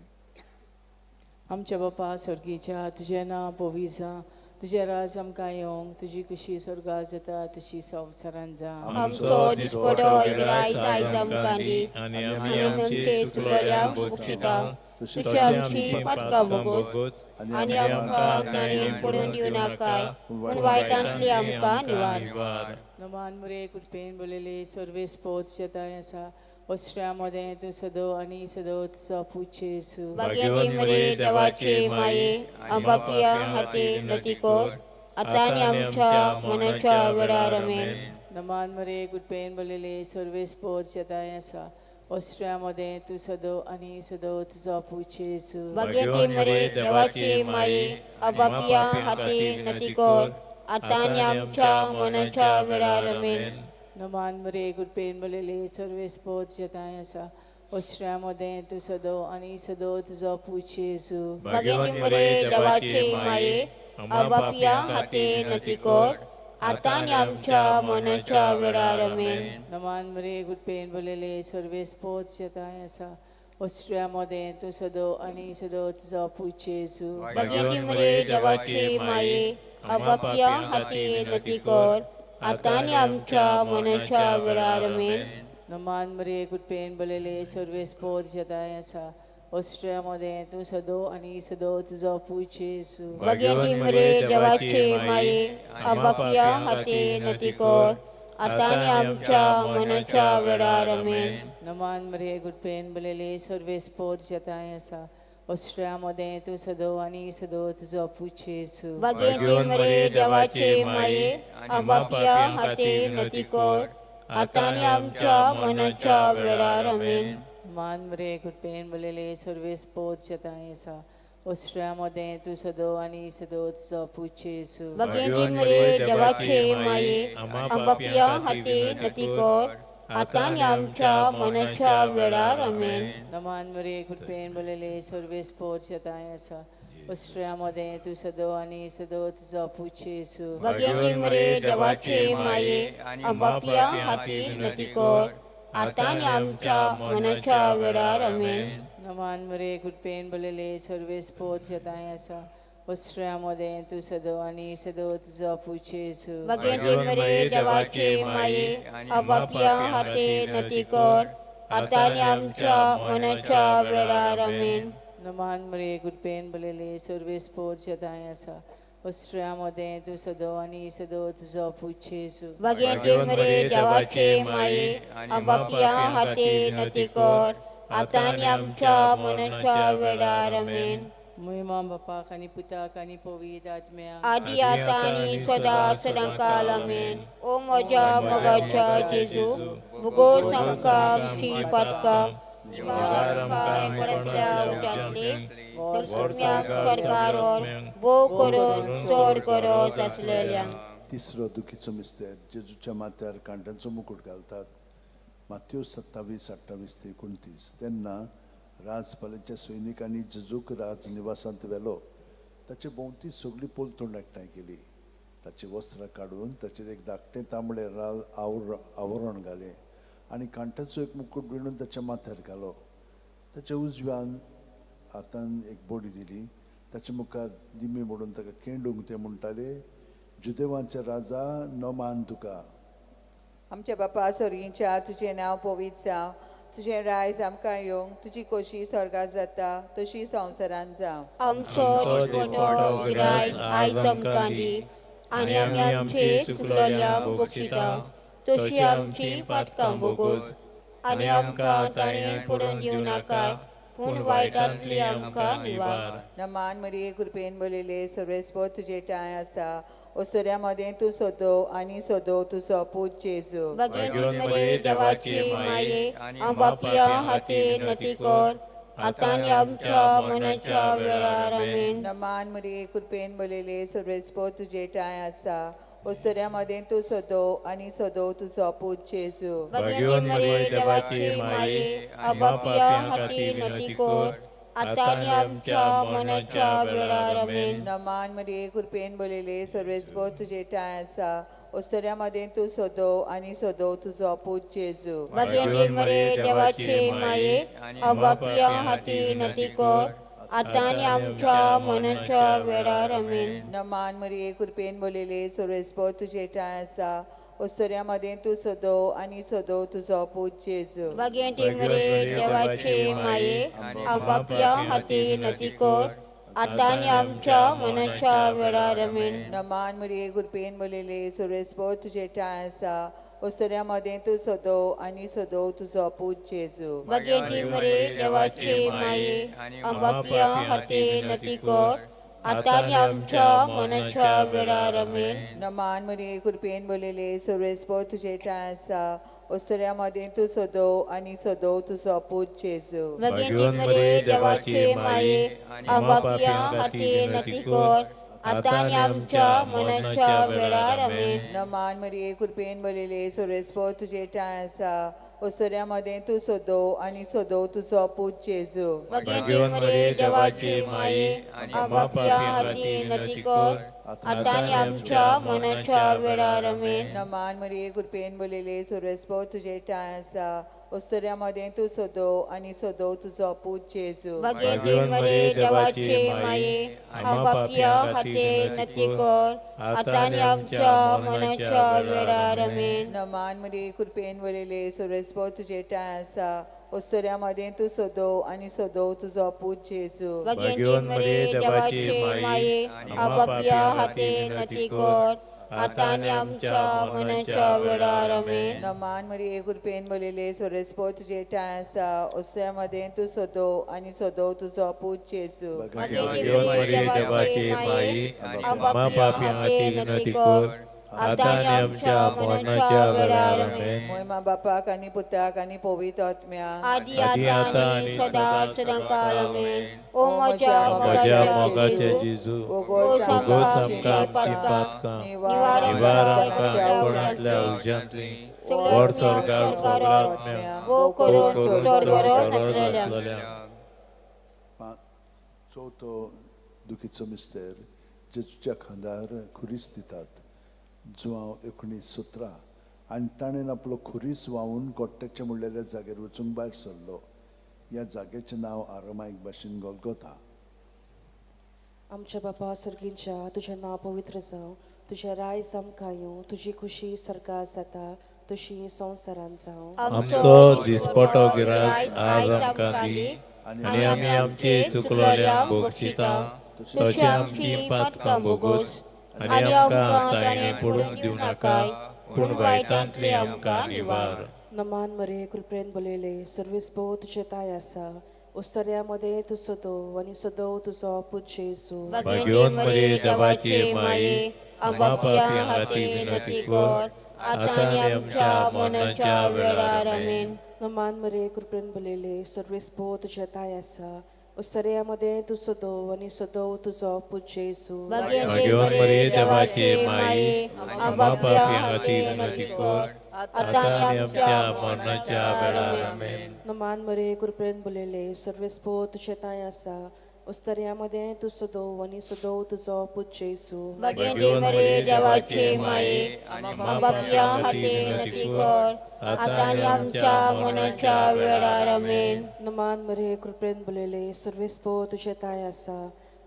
आमच्या बापा स्वर्गीच्या, तुजें नांव पवित्र जावं, तुजें राज आमकां येवंक, तुजी खुशी स्वर्गार जाता तशी संवसारान जावं. आमचो दिसपटो गिरायक आयज आमकां दी, आनी आमी आमचे चुकलेल्यांक बक्षिता, तशी आमची पातकां भोगोस, आनी आमकां ताणें पडून दिवनाका, पूण वायटांतली आमकां निवार. नमान मुरे कृपेन बोलले सर्वेस पोत शेताय आसा, ओस्ट्रिया मदें तूं सदो आनी सदो तुजो पूत जेजू. भाग्यवती मरे देवाचे माये, आंबापिया हाती नती कर, आतां आनी आमच्या मनाच्या वेळार. आमेन. नमान मरे कृपेन बोलले सर्वेस पोत शेताय आसा, ओस्ट्रिया मदें तूं सदो आनी सदो तुजो पूत जेजू. भाग्यवती मरे देवाचे माये, आबापिया हाती नती कर, आतां आनी आमच्या मनाच्या वेळार. आमेन. नमान मरे कृपेन बोलले सर्वेस पोत शेताय आसा, ओस्ट्रिया मदें तूं सदो आनी सदो तुजो पूत जेजू. भाग्यवती मरे देवाचे माये, आबापिया हाती नती कर, आतां आनी आमच्या मनाच्या वेळार. आमेन. नमान मरे कृपेन बोलले सर्वेस पोत शेताय आसा, ओस्ट्रिया मदें तूं सदो आनी सदो तुजो पूत जेजू. भाग्यवती मरे देवाचे माये, आबापिया हाती नती कर, आतां आनी आमच्या मनाच्या वेळार. आमेन. नमान मरे कृपेन बोलले सर्वेस पोत शेताय आसा, ओस्ट्रिया मदें तूं सदो आनी सदो तुजो पूत जेजू. भाग्यवती मरे देवाचे माये, आबापिया हाती नती कर, आतां आनी आमच्या मनाच्या वेळार. आमेन. नमान मरे कृपेन बोलले सर्वेस पोत शेताय आसा, ओस्ट्रिया मदें तूं सदो आनी सदो तुजो पूत जेजू. भाग्यवती मरे देवाचे माये, आबापिया हाती नती कर, आतां आनी आमच्या मनाच्या वेळार. आमेन. मान मरे कृपेन बोलले सर्वेस पोत शेताय आसा, ओस्ट्रिया मदें तूं सदो आनी सदो तुजो पूत जेजू. भाग्यवती मरे देवाचे माये, आबापिया हाती नती कर, आतां आनी आमच्या मनाच्या वेळार. आमेन. नमान मरे कृपेन बोलले सर्वेस पोत शेताय आसा, ओस्ट्रिया मदें तूं सदो आनी सदो तुजो पूत जेजू. भाग्यवती मरे देवाचे माये, आबापिया हाती नती कर, आतां आनी आमच्या मनाच्या वेळार. आमेन. नमान मरे कृपेन बोलले सर्वेस पोत शेताय आसा, ओस्ट्रिया मदें तूं सदो आनी सदो तुजो पूत जेजू. भाग्यवती मरे देवाचे माये, आबापिया हाती नती कर, आतां आनी आमच्या मनाच्या वेळार. आमेन. नमान मरे कृपेन बोलले सर्वेस पोत शेताय आसा, ओस्ट्रिया मदें तूं सदो आनी सदो तुजो पूत जेजू. भाग्यवती मरे देवाचे माये, आबापिया हाती नती कर, आतां आनी आमच्या मनाच्या वेळार. आमेन. महिमा बापाक आनी पुताक आनी पवित्र आत्म्याक, आदी आतां आनी सदां सदां काल. आमेन. ओ म्हज्या मोगाच्या जेजू, भोगोस आमकां आमची पातकां, निवार आमकां एकोणांतल्या उज्यांतली, दर्शम्याक स्वर्गार व्हर, भोव करून चड गरज आसलेल्यांक. तिसरो दुखीचो मिस्तेर जेजूच्या माथ्यार कांट्यांचो मुकूट घालतात. मात्यो 27, 28 ते 29. तेन्ना राजपालाच्या सैनिकांनी जेजूक राजनिवासांत व्हेलो. ताचे भोंवती सगळी पलतूण एकठांय केली. ताची वस्त्रां काडून ताचेर एक धाकटें तांबडें राल आवरण घालें आनी कांट्याचो एक मुकूट विणून ताच्या माथ्यार घालो. ताच्या उजव्यान हातान एक बडी दिली. ताच्या मुखार दिमी मोडून ताका केंडूंक ते म्हणटाले, जुदेवांचे राजा नमान तुका. आमच्या बापा स्वर्गीच्या, तुजें नांव पवित्र जावं, तुजें रायज आमकां येवंक, तुजी खोशी स्वर्गात जाता तशी संवसारांत जावं. आमचो दिसपडो गिरायक आयज आमकां दी आनी आमी आमचे चुकलोल्यांक बक्षिता तशी आमची पातकां बोगोस आनी आमकां ताणें पडून दिवं नाका पूण वायटांतली आमकां निवार. नमान मरिये कृपेन भरिल्ले, सर्वेस्पर तुजे ठांय आसा, ओसऱ्या मदें तूं सदो आनी सदो तुजो पूत जेजू. भगिनी मरिये देवाची माये, हांव पापया खातीर नती कर आतां आनी आमच्या मरणाच्या वेळार. आमेन. नमान मरिये कृपेन भरिल्ले, सर्वेस्पर तुजे ठांय आसा, ओसऱ्या मदें तूं सदो आनी सदो तुजो पूत जेजू. भगिनी मरिये देवाची माये, हांव पापया खातीर नती कर आतां आनी आमच्या मरणाच्या वेळार. आमेन. नमान मरिये कृपेन भरिल्ले, सर्वेस्पर तुजे ठांय आसा, ओसऱ्या मदें तूं सदो आनी सदो तुजो पूत जेजू. भगिनी मरिये देवाची माये, हांव पापया खातीर नती कर आतां आनी आमच्या मरणाच्या वेळार. आमेन. नमान मरिये कृपेन भरिल्ले, सर्वेस्पर तुजे ठांय आसा, ओसऱ्या मदें तूं सदो आनी सदो तुजो पूत जेजू. भगिनी मरिये देवाची माये, हांव पापया खातीर नती कर आतां आनी आमच्या मरणाच्या वेळार. आमेन. नमान मरिये कृपेन भरिल्ले, सर्वेस्पर तुजे ठांय आसा, ओसऱ्या मदें तूं सदो आनी सदो तुजो पूत जेजू. भगिनी मरिये देवाची माये, हांव पापया खातीर नती कर आतां आनी आमच्या मरणाच्या वेळार. आमेन. नमान मरिये कृपेन भरिल्ले, सर्वेस्पर तुजे ठांय आसा, ओसऱ्या मदें तूं सदो आनी सदो तुजो पूत जेजू. भगिनी मरिये देवाची माये, हांव पापया खातीर नती कर आतां आनी आमच्या मरणाच्या वेळार. आमेन. नमान मरिये कृपेन भरिल्ले, सर्वेस्पर तुजे ठांय आसा, ओसऱ्या मदें तूं सदो आनी सदो तुजो पूत जेजू. भगिनी मरिये देवाची माये, हांव पापया खातीर नती कर आतां आनी आमच्या मरणाच्या वेळार. आमेन. नमान मरिये कृपेन भरिल्ले, सर्वेस्पर तुजे ठांय आसा, ओसऱ्या मदें तूं सदो आनी सदो तुजो पूत जेजू. भगिनी मरिये देवाची माये, हांव पापया खातीर नती कर आतां आनी आमच्या मरणाच्या वेळार. आमेन. नमान मरिये कृपेन भरिल्ले, सर्वेस्पर तुजे ठांय आसा, ओसऱ्या मदें तूं सदो आनी सदो तुजो पूत जेजू. भगिनी मरिये देवाची माये, हांव पापया खातीर नती कर आतां आनी आमच्या मरणाच्या वेळार. आमेन. नमान मरिये कृपेन भरिल्ले, सर्वेस्पर तुजे ठांय आसा, ओसऱ्या मदें तूं सदो आनी सदो तुजो पूत जेजू. भगिनी मरिये देवाची माये, हांव पापया खातीर नती कर आतां आनी आमच्या मरणाच्या वेळार. आमेन. मोयमा बापाक आनी पुताक आनी पवित्र आत्म्याक, आदी आतां आनी सदा सदांकाळ. आमेन. ओ म्हज्या मोगाच्या जेजू, बोगोस बोगोस आमकां आमची पातकां निवार निवार आमकां कोणांतल्या उज्यांतली, व्हड स्वर्गार सगळ्या आत्म्यांक, भोव करून चड गरज आसलेल्या. चवथो दुखीचो मिस्तेर, जेजूच्या खांदार खुरीस दितात. जुवांव 19:17. आनी ताणें आपलो खुरीस व्हांवून गोट्ट्याच्या म्हणलेल्या जाग्यार वचूंक भायर सरलो. ह्या जाग्याचें नांव आरमायक भाशेन गोलगोता. आमच्या बापा स्वर्गींच्या, तुजें नांव पवित्र जावं, तुजें रायज आमकां येवं, तुजी खुशी स्वर्गार जाता तशी संवसारांत जावं. आमचो दिसपटो गिरास आज आमकां दी आनी आमी आमचे चुकलोल्यांक बक्षिता तशी आमची पातकां बोगोस आनी आमकां ताणें पडूंक दिवं नाका पूण वायटांतली आमकां निवार. नमान मरिये कृपेन भरिल्ले, सर्वेस्पर तुजे ठांय आसा, ओसऱ्या मदें तूं सदो आनी सदो तुजो पूत जेजू. भाग्यवंत मरिये देवाची माये, आम्हा पापयां खातीर विनंती कर आतां आनी आमच्या मरणाच्या वेळार. आमेन. नमान मरिये कृपेन भरिल्ले, सर्वेस्पर तुजे ठांय आसा, ओसऱ्या मदें तूं सदो आनी सदो तुजो पूत जेजू. भाग्यवंत मरिये देवाची माये, आम्हा पापयां खातीर विनंती कर आतां आनी आमच्या मरणाच्या वेळार. आमेन. नमान मरिये कृपेन भरिल्ले, सर्वेस्पर तुजे ठांय आसा, उस्तऱ्या मदें तूं सदोव आनी सदोव तुजो पूत जेजू. भाग्यवंती मरिये देवाची माये, आमकां पापयां खातीर विनंती कर, आतां आनी आमच्या मरणाच्या वेळार. आमेन. नमान मरिये, कृपेन भरलेले, सर्वेस्पो तुजें ताय आसा.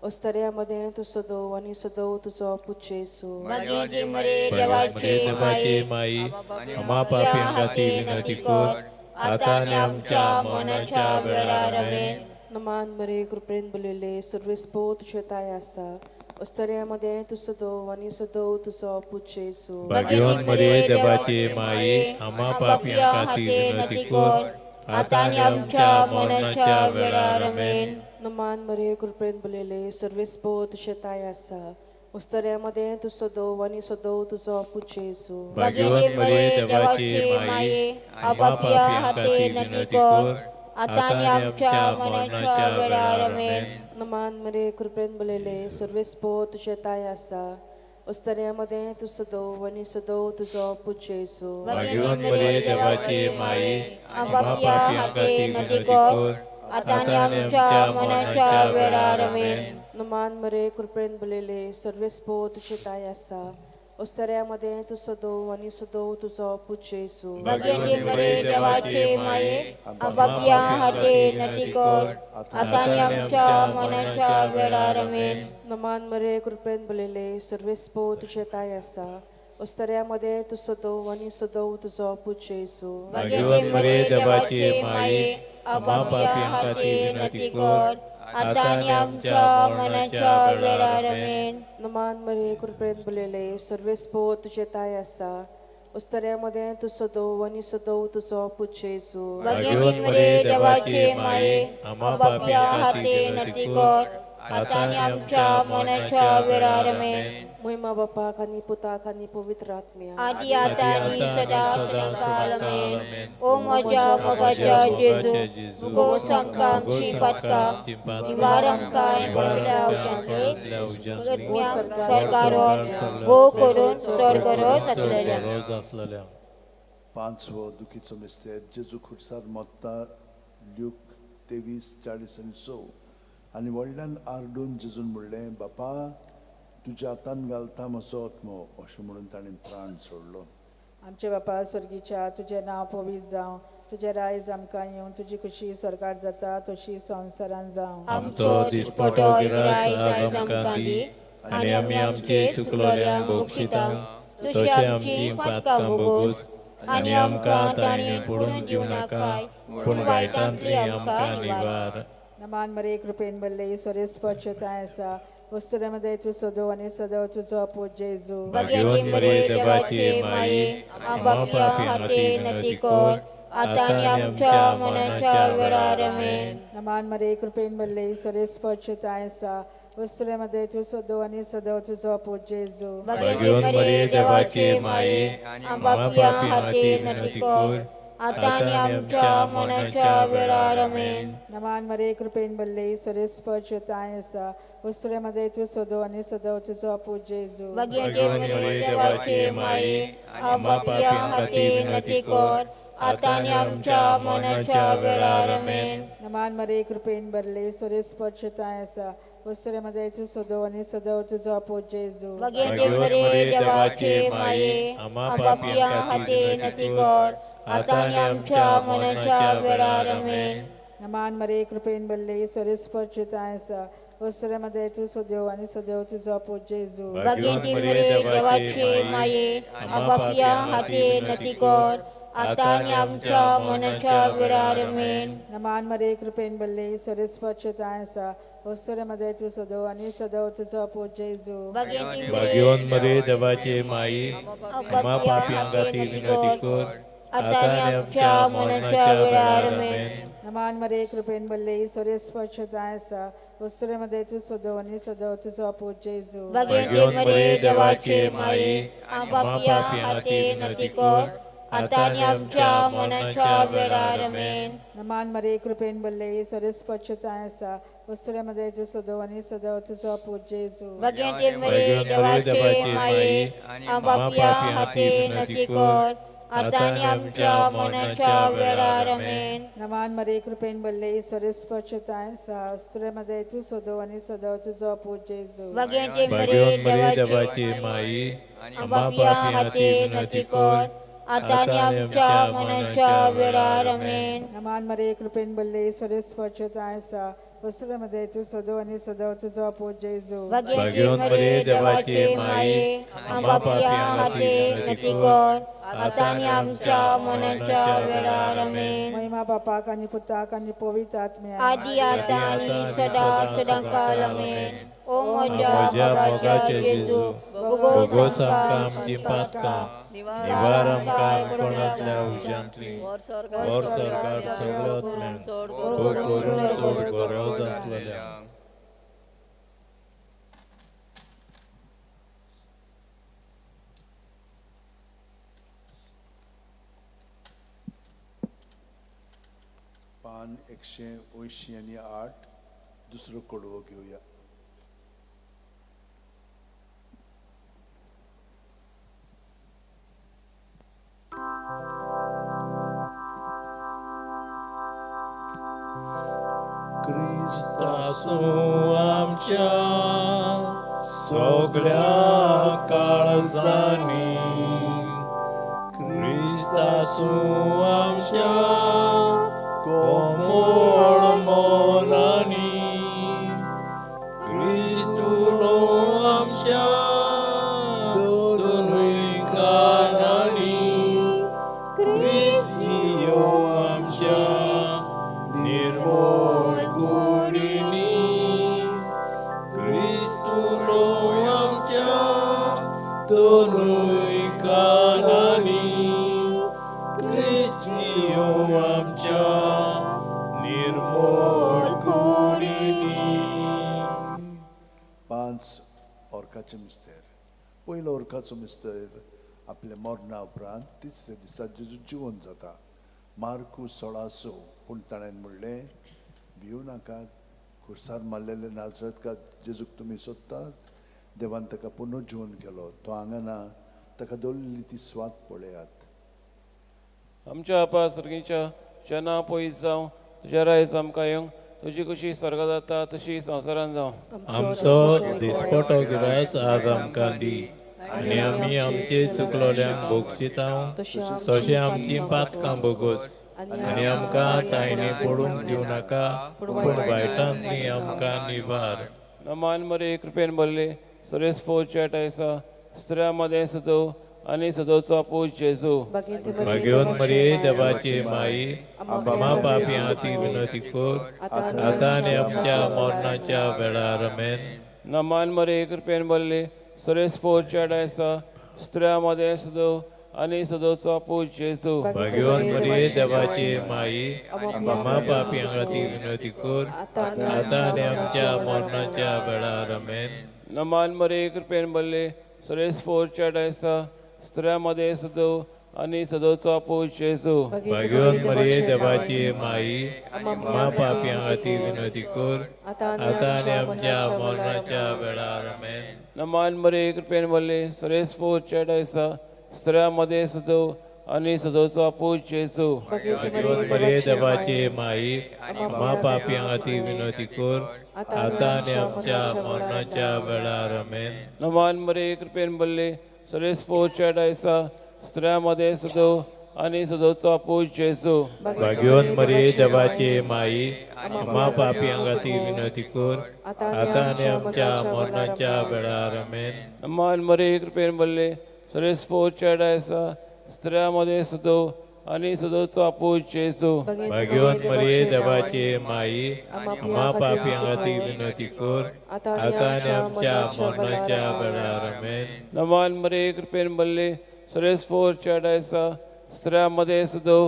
उस्तऱ्या मदें तूं सदोव आनी सदोव तुजो पूत जेजू. भाग्यवंती मरिये देवाची माई, आम्हा पापयां खातीर विनंती कर, आतां आनी आमच्या मरणाच्या वेळार. आमेन. नमान मरिये, कृपेन भरलेले, सर्वेस्पो तुजें ताय आसा. उस्तऱ्या मदें तूं सदोव आनी सदोव तुजो पूत जेजू. भाग्यवंत मरिये देवाची माई, आम्हा पापयां खातीर विनंती कर, आतां आनी आमच्या मरणाच्या वेळार. आमेन. नमान मरिये, कृपेन भरलेले, सर्वेस्पो तुजें ताय आसा. उस्तऱ्या मदें तूं सदोव आनी सदोव तुजो पूत जेजू. भाग्यवंत मरिये देवाची माई, आम्हा पापयां खातीर विनंती कर, आतां आनी आमच्या मरणाच्या वेळार. आमेन. नमान मरिये, कृपेन भरलेले, सर्वेस्पो तुजें ताय आसा. उस्तऱ्या मदें तूं सदोव आनी सदोव तुजो पूत जेजू. भाग्यवंत मरिये देवाची माई, आम्हा पापयां खातीर विनंती कर, आतां आनी आमच्या मरणाच्या वेळार. आमेन. नमान मरिये, कृपेन भरलेले, सर्वेस्पो तुजें ताय आसा. उस्तऱ्या मदें तूं सदोव आनी सदोव तुजो पूत जेजू. भाग्यवंती मरिये देवाची माये, आमकां पापयां खातीर विनंती कर, आतां आनी आमच्या मरणाच्या वेळार. आमेन. नमान मरिये, कृपेन भरलेले, सर्वेस्पो तुजें ताय आसा. उस्तऱ्या मदें तूं सदोव आनी सदोव तुजो पूत जेजू. भाग्यवंत मरिये देवाची माई, आम्हा पापयां खातीर विनंती कर, आतां आनी आमच्या मरणाच्या वेळार. आमेन. नमान मरिये, कृपेन भरलेले, सर्वेस्पो तुजें ताय आसा. उस्तऱ्या मदें तूं सदोव आनी सदोव तुजो पूत जेजू. भाग्यवंती मरिये देवाची माये, आमकां पापयां खातीर विनंती कर, आतां आनी आमच्या मरणाच्या वेळार. आमेन. महिमा बापाक आनी पुताक आनी पवित्र आत्म्याक. आदी आतां आनी सदां सदांकाळ. आमेन. ओ म्हज्या मोगाच्या जेजू, भोगोस आमकां आमची पातकां, निवार आमकां पडल्या उज्यांतली, सरकारोन भोव करून चड गरज आसलेल्या. पांचवो दुखीचो मिस्तेर, जेजू खुर्सार मोत्ता. ल्यूक 23:46. आनी व्हडल्यान आरडून जेजून म्हणलें, बापा तुज्या हातान घालता म्हजो आत्मो. अशें म्हणून ताणें प्राण सोडलो. आमचे बापा स्वर्गीच्या, तुजें नांव पवित्र जावं, तुजें रायज आमकां येवं, तुजी खुशी स्वर्गार जाता तशी संवसारान जावं. आमचो दिसपटो गिरास आज आमकां दी, आनी आमी आमचे चुकलोल्यांक बोगशिता, तशें आमची पातकां बोगोस, आनी आमकां ताणें पडून दिवं नाका, पूण वायटांतली आमकां निवार. नमान मरिये, कृपेन भरले, सर्वेस्पर ताय आसा. वस्तुरे मदें तूं सदोव आनी सदोव तुजो पूत जेजू. भाग्यवंती मरिये देवाची माये, आमकां पापयां खातीर विनंती कर, आतां आनी आमच्या मरणाच्या वेळार. आमेन. नमान मरिये, कृपेन भरले, सर्वेस्पर ताय आसा. वस्तुरे मदें तूं सदोव आनी सदोव तुजो पूत जेजू. भाग्यवंत मरिये देवाची माये, आमकां पापयां खातीर विनंती कर, आतां आनी आमच्या मरणाच्या वेळार. आमेन. नमान मरिये, कृपेन भरले, सर्वेस्पर ताय आसा. वस्तुरे मदें तूं सदोव आनी सदोव तुजो पूत जेजू. भाग्यवंती मरिये देवाची माये, आमकां पापयां खातीर विनंती कर, आतां आनी आमच्या मरणाच्या वेळार. आमेन. नमान मरिये, कृपेन भरले, सर्वेस्पर ताय आसा. वस्तुरे मदें तूं सदोव आनी सदोव तुजो पूत जेजू. भाग्यवंती मरिये देवाची माये, आमकां पापयां खातीर विनंती कर, आतां आनी आमच्या मरणाच्या वेळार. आमेन. नमान मरिये, कृपेन भरले, सर्वेस्पर ताय आसा. वस्तुरे मदें तूं सदोव आनी सदोव तुजो पूत जेजू. भाग्यवंती मरिये देवाची माये, आमकां पापयां खातीर विनंती कर, आतां आनी आमच्या मरणाच्या वेळार. आमेन. नमान मरिये, कृपेन भरले, सर्वेस्पर ताय आसा. वस्तुरे मदें तूं सदोव आनी सदोव तुजो पूत जेजू. भाग्यवंत मरिये देवाची माई, आम्हा पापयां खातीर विनंती कर, आतां आनी आमच्या मरणाच्या वेळार. आमेन. नमान मरिये, कृपेन भरले, सर्वेस्पर ताय आसा. वस्तुरे मदें तूं सदोव आनी सदोव तुजो पूत जेजू. भाग्यवंती मरिये देवाची माये, आमकां पापयां खातीर विनंती कर, आतां आनी आमच्या मरणाच्या वेळार. आमेन. नमान मरिये, कृपेन भरले, सर्वेस्पर ताय आसा. वस्तुरे मदें तूं सदोव आनी सदोव तुजो पूत जेजू. भाग्यवंती मरिये देवाची माये, आमकां पापयां खातीर विनंती कर, आतां आनी आमच्या मरणाच्या वेळार आमेन. नमान मरे कृपेन भरले, सर्वेस्परचेताय आसा, स्त्रियां मदें तूं सदो आनी सदो तुजो पूत जेजू. भाग्यवंती भाग्यवंत मरिये मरिये देवाची देवाची माई, आमच्या आम्हा पापयां पापयां खातीर खातीर विनंती विनंती कर, कर, आतां आनी आमच्या मरणाच्या वेळार आमेन. नमान मरे कृपेन भरले, सर्वेस्परचेताय आसा, स्त्रियां मदें तूं सदो आनी सदो तुजो पूत जेजू. भाग्यवंत मरिये देवाची माई, आमच्या पापयां खातीर विनंती कर, आतां आनी आमच्या मरणाच्या वेळार आमेन. महिमा बापाक आनी पुताक आनी पवित्र आत्म्याक, आदी आतां आनी सदा सदां काल आमेन. ओ म्हज्या म्हज्या मोगाच्या मोगाचे जेजू, जेजू, भोगोस भोगोस आमकां आमकां आमचीं पातकां, निवार आमकां कोणांतल्या उज्यांतली, व्हर स्वर्गार सगळ्या आत्म्यांक, भोग करून चड गरज आसलेल्या. पान 188, दुसरो कडवो घेवया. क्रिस्तासूं आमच्या सगळ्या काळजांनी, क्रिस्तासूं आमच्या कोमळ मनांनी, क्रिस्तुलो आमच्या दोनूय कानांनी, क्रिस्तियो आमच्या निर्मळ कुडींनी, क्रिस्तुलो आमच्या दोनूय कानांनी, क्रिस्तियो आमच्या निर्मळ कुडींनी. 5 ओर्काचे मिस्तेर. पयलो ओर्काचो मिस्तेर आपल्या मरणा उपरांत तिसऱ्या दिसा जेजू जिवन जाता. मार्कू 16:6. पूण ताणें म्हणलें, भिवू नाका, खुर्सार मारलेले नाजरत जेजूक तुमी सोदतात, देवान ताका पुनः जिवन केलो, तो हांगा ना, ताका दवरलेली ती स्वाद पळयात. आमच्या आपा सर्गीच्या, तुजें नांव पयस जावं, तुजें रायज आमकां येवंक, तुजी खुशी स्वर्गा जाता तशी संवसारान जावं. आमचो दिसपटो गिरास आज आमकां दी, आनी आमी आमचे चुकलोल्यांक भोगचिता तशें आमचीं पातकां भोगोस, आनी आमकां तायणे पडूंक दिवं नाका, पूण वायटांतली आमकां निवार. नमान मरे कृपेन भरले, सर्वेस्परचें आसा, स्त्रियां मदें सदो आनी सदोचो पूत जेजू. भाग्यवंत मरिये देवाची माई, आम्हा पापयां खातीर विनंती कर, आतां आनी आमच्या मरणाच्या वेळार आमेन. नमान मरे कृपेन भरले, सर्वेस्परचें आसा, स्त्रियां मदें सदो आनी सदोचो पूत जेजू. भाग्यवंत मरिये देवाची माई, आम्हा पापयां खातीर विनंती कर, आतां आनी आमच्या मरणाच्या वेळार आमेन. नमान मरे कृपेन भरले, सर्वेस्परचें आसा, स्त्रियां मदें सदो आनी सदोचो पूत जेजू. भाग्यवंत मरिये देवाची माई, आम्हा पापयां खातीर विनंती कर, आतां आनी आमच्या मरणाच्या वेळार आमेन. नमान मरे कृपेन भरले, सर्वेस्परचें आसा, स्त्रियां मदें सदो आनी सदोचो पूत जेजू. भाग्यवंत मरिये देवाची माई, आम्हा पापयां खातीर विनंती कर, आतां आनी आमच्या मरणाच्या वेळार आमेन. नमान मरे कृपेन भरले, सर्वेस्परचें आसा, स्त्रियां मदें सदो आनी सदोचो पूत जेजू. भाग्यवंत मरिये देवाची माई, आम्हा पापयां खातीर विनंती कर, आतां आनी आमच्या मरणाच्या वेळार आमेन. नमान मरे कृपेन भरले, सर्वेस्परचें आसा, स्त्रियां मदें सदो आनी सदोचो पूत जेजू. भाग्यवंत मरिये देवाची माई, आम्हा पापयां खातीर विनंती कर, आतां आनी आमच्या मरणाच्या वेळार आमेन. नमान मरे कृपेन भरले, सर्वेस्परचें आसा, स्त्रियां मदें सदो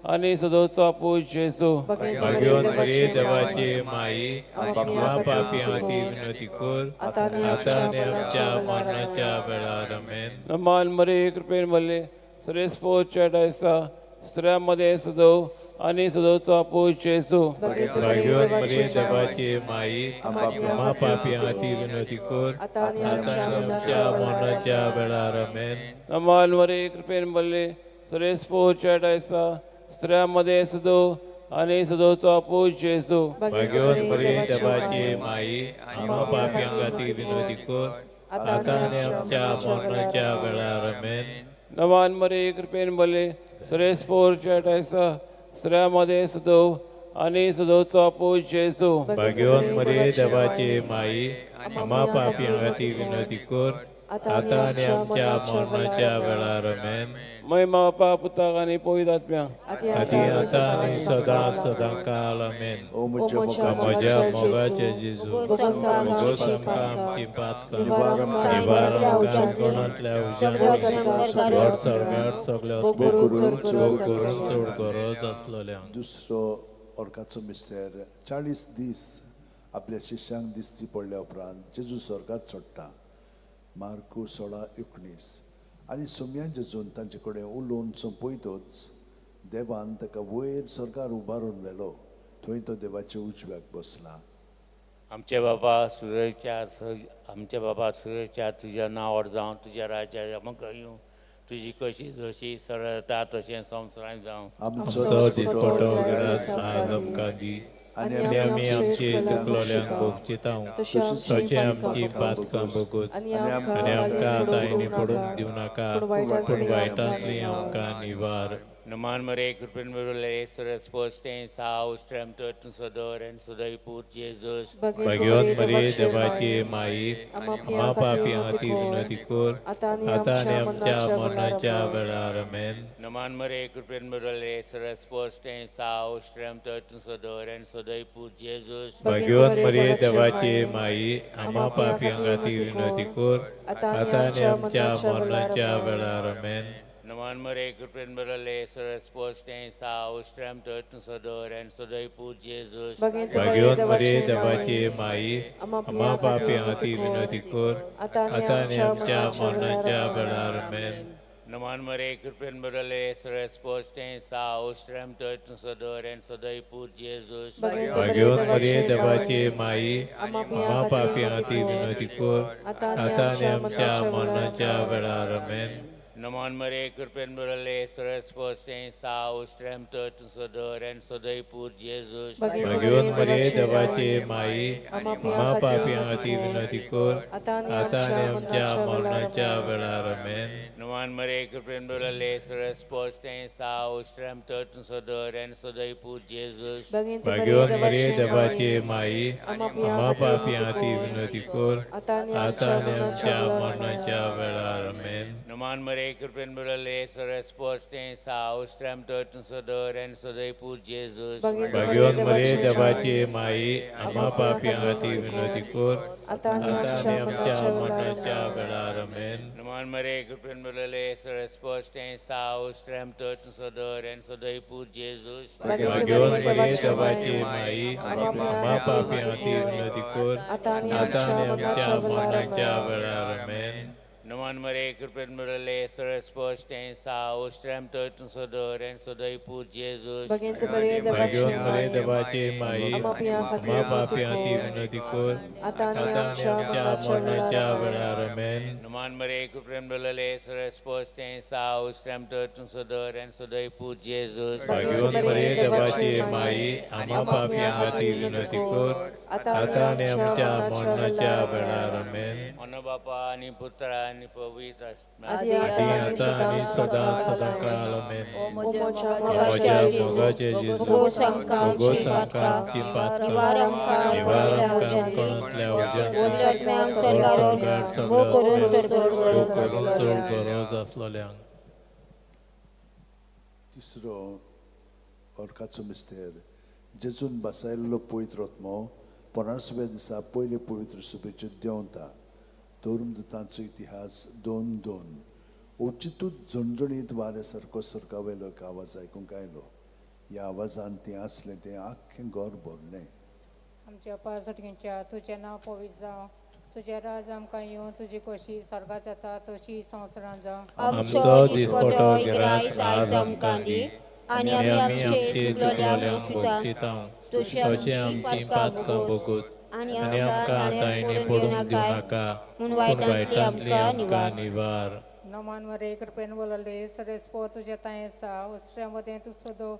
आनी सदोचो पूत जेजू. भाग्यवंत मरिये देवाची माई, आम्हा पापयां खातीर विनंती कर, आतां आनी आमच्या मरणाच्या वेळार आमेन. नमान मरे कृपेन भरले, सर्वेस्परचें आसा, स्त्रियां मदें सदो आनी सदोचो पूत जेजू. भाग्यवंत मरिये देवाची माई, आम्हा पापयां खातीर विनंती कर, आतां आनी आमच्या मरणाच्या वेळार आमेन. नमान मरे कृपेन भरले, सुरेस्फोर चेट आयसा स्त्रियां मदें सदो आनी सदोचो पूत जेजू. भाग्यवंत मरिये देवाची माई, आम्हा पाप्यां खातीर विनवती कर, आतां आनी आमच्या मरणाच्या वेळार. आमेन. नवान मरे कृपेन भरले सुरेस्फोर चेट आयसा स्त्रियां मदें सदो आनी सदोचो पूत जेजू. भाग्यवंत मरिये देवाची माई, आम्हा पाप्यां खातीर विनवती कर, आतां आनी आमच्या मरणाच्या वेळार. आमेन. महिमा बापा पुताक आनी पवित्र आत्म्याक, आदी आतां आनी सदां सदां काल. आमेन. ओ म्हज्या म्हज्या मोगाचे जेजू, भोगोस आमकां आमची पातकां, निवार आमकां कोणांतल्या उज्यांतली, व्हड सर्गार सगळ्या करून चड गरज आसलेल्यांक. दुसरो ऑर्काचो मिस्तेर. 40 दीस आपल्या शिष्यांक दिश्टी पडल्या उपरांत जेजू स्वर्गात चडटा. मार्कू 16:19. आनी सोम्यान जेजून तांचे कडेन उलोवन सोंपयतच देवान ताका वयर स्वर्गार उबारून व्हेलो, थंय तो देवाच्या उजव्याक बसला. आमचे बाबा सुरेच्या, आमचे बाबा सुरेच्या, तुज्या नांवार जावं, तुज्या राज्या आमकां येवं, तुजी कशी जशी सरता तशें संवसारांत जावं. आमचो दिसपटो ग्रास आज आमकां दी, आनी आमी आमचे दुखलोल्यांक भोगचितांव, तशें आमची पातकां भोगोत, आनी आमकां ताईनी पडूंक दिवं नाका, पूण वायटांतली आमकां निवार. नमान मरे कृपेन बरले सुरेस्पोस्टें साव स्ट्रेमतो सदोर एन सदय पूत जेजूस. भाग्यवंत मरिये देवाची माई, आम्हा पाप्यां खातीर विनवती कर, आतां आनी आमच्या मरणाच्या वेळार. आमेन. नमान मरे कृपेन बरले सुरेस्पोस्टें साव स्ट्रेमतो सदोर एन सदय पूत जेजूस. भाग्यवंत मरिये देवाची माई, आम्हा पाप्यां खातीर विनवती कर, आतां आनी आमच्या मरणाच्या वेळार. आमेन. नमान मरे कृपेन बरले सुरेस्पोस्टें साव स्ट्रेमतो सदोर एन सदय पूत जेजूस. भाग्यवंत मरिये देवाची माई, आम्हा पाप्यां खातीर विनवती कर, आतां आनी आमच्या मरणाच्या वेळार. आमेन. नमान मरे कृपेन बरले सुरेस्पोस्टें साव स्ट्रेमतो सदोर एन सदय पूत जेजूस. भाग्यवंत मरिये देवाची माई, आम्हा पाप्यां खातीर विनवती कर, आतां आनी आमच्या मरणाच्या वेळार. आमेन. नमान मरे कृपेन बरले सुरेस्पोस्टें साव स्ट्रेमतो सदोर एन सदय पूत जेजूस. भाग्यवंत मरिये देवाची माई, आम्हा पाप्यां खातीर विनवती कर, आतां आनी आमच्या मरणाच्या वेळार. आमेन. नमान मरे कृपेन बरले सुरेस्पोस्टें साव स्ट्रेमतो सदोर एन सदय पूत जेजूस. भाग्यवंत मरिये देवाची माई, आम्हा पाप्यां खातीर विनवती कर, आतां आनी आमच्या मरणाच्या वेळार. आमेन. नमान मरे कृपेन बरले सुरेस्पोस्टें साव स्ट्रेमतो सदोर एन सदय पूत जेजूस. भाग्यवंत मरिये देवाची माई, आम्हा पाप्यां खातीर विनवती कर, आतां आनी आमच्या मरणाच्या वेळार. आमेन. नमान मरे कृपेन बरले सुरेस्पोस्टें साव स्ट्रेमतो सदोर एन सदय पूत जेजूस. भाग्यवंत मरिये देवाची माई, आम्हा पाप्यां खातीर विनवती कर, आतां आनी आमच्या मरणाच्या वेळार. आमेन. नमान मरे कृपेन बरले सुरेस्पोस्टें साव स्ट्रेमतो सदोर एन सदय पूत जेजूस. भाग्यवंत मरिये देवाची माई, आम्हा पाप्यां खातीर विनवती कर, आतां आनी आमच्या मरणाच्या वेळार. आमेन. नमान मरे कृपेन बरले सुरेस्पोस्टें साव स्ट्रेमतो सदोर एन सदय पूत जेजूस. भाग्यवंत मरिये देवाची माई, आम्हा पाप्यां खातीर विनवती कर, आतां आनी आमच्या मरणाच्या वेळार. आमेन. अन बापा आनी पुत्रा आनी पवित्र आत्मा, आदी आतां आनी सदां सदां काल. आमेन. म्हज्या मोगाचे जेजू, भोगोस आमकां आमची पातकां, निवार आमकां कोणांतल्या उज्यांतली, स्वर्गार सगळ्या करून चड गरज आसलेल्यांक. तिसरो ऑर्काचो मिस्तेर. जेजून बसायल्लो पवित्र आत्मो 50व्या दिसा पयले पवित्र सुबेचेर देंवता. धर्मदूतांचो इतिहास 2:2. अवचितूच झणझणीत वाऱ्या सारको स्वर्गावयलो एक आवाज आयकूंक आयलो. ह्या आवाजान तें आसलें तें आख्खें घर भरलें. आमच्या बापा सर्गीच्या, तुजें नांव पवित्र जावं, तुजें राज आमकां येवं, तुजी खोशी स्वर्गात जाता तशी संवसारांत जावं. आमचो दिसपटो ग्रास आज आमकां दी, आनी आमी आमचे चुकलोल्यांक भोगचितांव, तशें आमची पातकां भोगोत, आनी आमकां ताईनी पडूंक दिवं नाका, पूण वायटांतली आमकां निवार. नमान मरे कृपेन बोलले सरेस्पो तुझ्या तांय आसा वस्त्र्या मदें तूं सदो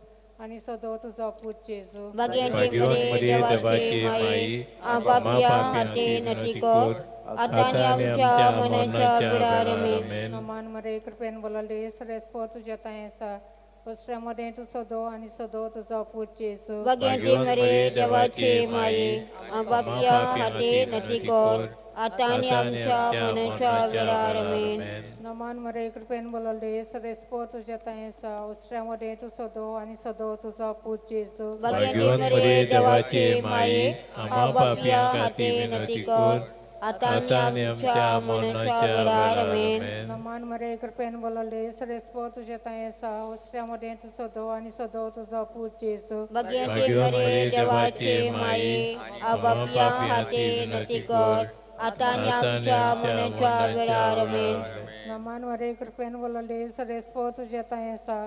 आनी सदो तुजो पूत जेजू. भाग्यवंती मरिये देवाची माई, आम्हा पाप्यां खातीर विनंती कर, आतां आनी आमच्या मरणाच्या वेळार. आमेन. नमान मरे कृपेन बोलले सरेस्पो तुझ्या तांय आसा वस्त्र्या मदें तूं सदो आनी सदो तुजो पूत जेजू. भाग्यवंती मरिये देवाची माई, आम्हा पाप्यां खातीर विनंती कर, आतां आनी आमच्या मरणाच्या वेळार. आमेन. नमान मरे कृपेन बोलले सरेस्पो तुझ्या तांय आसा वस्त्र्या मदें तूं सदो आनी सदो तुजो पूत जेजू. भाग्यवंती मरिये देवाची माई, आम्हा पाप्यां खातीर विनंती कर, आतां आनी आमच्या मरणाच्या वेळार. आमेन. नमान मरे कृपेन बोलले सरेस्पो तुझ्या तांय आसा वस्त्र्या मदें तूं सदो आनी सदो तुजो पूत जेजू. भाग्यवंती मरिये देवाची माई, आम्हा पाप्यां खातीर विनंती कर, आतां आनी आमच्या मरणाच्या वेळार. आमेन. नमान मरे कृपेन बोलले सरेस्पो तुझ्या तांय आसा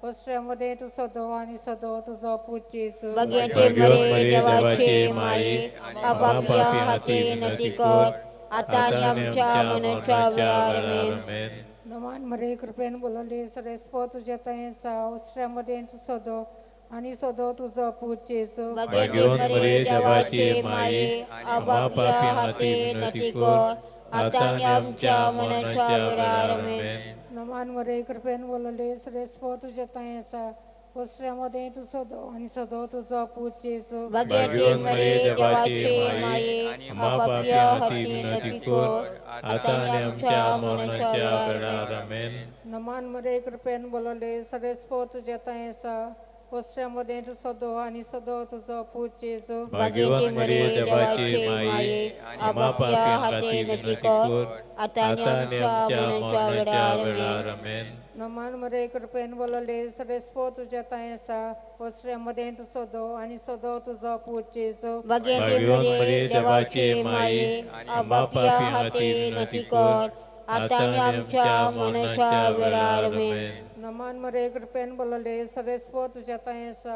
वस्त्र्या मदें तूं सदो आनी सदो तुजो पूत जेजू. भाग्यवंती मरिये देवाची माई, आम्हा पाप्यां खातीर विनंती कर, आतां आनी आमच्या मरणाच्या वेळार. आमेन. नमान मरे कृपेन बोलले सरेस्पो तुझ्या तांय आसा वस्त्र्या मदें तूं सदो आनी सदो तुजो पूत जेजू. भाग्यवंती मरिये देवाची माई, आम्हा पाप्यां खातीर विनंती कर, आतां आनी आमच्या मरणाच्या वेळार. आमेन. नमान मरे कृपेन बोलले सरेस्पो तुझ्या तांय आसा वस्त्र्या मदें तूं सदो आनी सदो तुजो पूत जेजू. भाग्यवंती मरिये देवाची माई, आम्हा पाप्यां खातीर विनंती कर, आतां आनी आमच्या मरणाच्या वेळार. आमेन. नमान मरे कृपेन बोलले सरेस्पो तुझ्या तांय आसा वस्त्र्या मदें तूं सदो आनी सदो तुजो पूत जेजू. भाग्यवंती मरिये देवाची माई, आम्हा पाप्यां खातीर विनंती कर, आतां आनी आमच्या मरणाच्या वेळार. आमेन. नमान मरे कृपेन बोलले सरेस्पो तुझ्या तांय आसा वस्त्र्या मदें तूं सदो आनी सदो तुजो पूत जेजू. भाग्यवंती मरिये देवाची माई, आम्हा पाप्यां खातीर विनंती कर, आतां आनी आमच्या मरणाच्या वेळार. आमेन. नमान मरे कृपेन बोलले सरेस्पो तुझ्या तांय आसा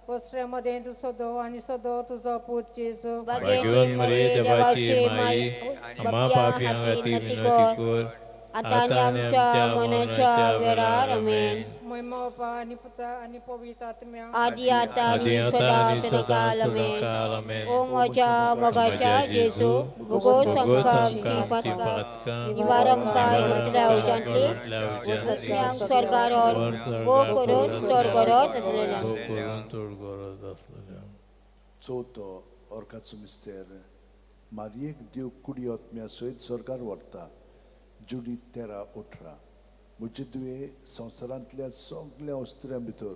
वस्त्र्या मदें तूं सदो आनी सदो तुजो पूत जेजू. भाग्यवंती मरिये देवाची माई, आम्हा पाप्यां खातीर विनंती कर, आतां आनी आमच्या मरणाच्या वेळार. आमेन. महिमा बापा आनी पुता आनी पवित्र आत्म्या. आदी आतां आनी सदां सदांकाळ. आमेन. ओ म्हज्या मोगाच्या जेजू, भोगोस आमकां आमचीं पातकां, निवार आमकां इकरांतल्या उज्यांतली, सगळ्यांक स्वर्गार भोव करून चड गरज आसलेल्या. चवथो ऑर्काचो मिस्तेर. मारयेक देव कुडी आत्म्या सयत स्वर्गार व्हरता. जुडी 13-18. म्हजे तुवें संवसारांतल्या सगल्या वस्त्र्यां भितर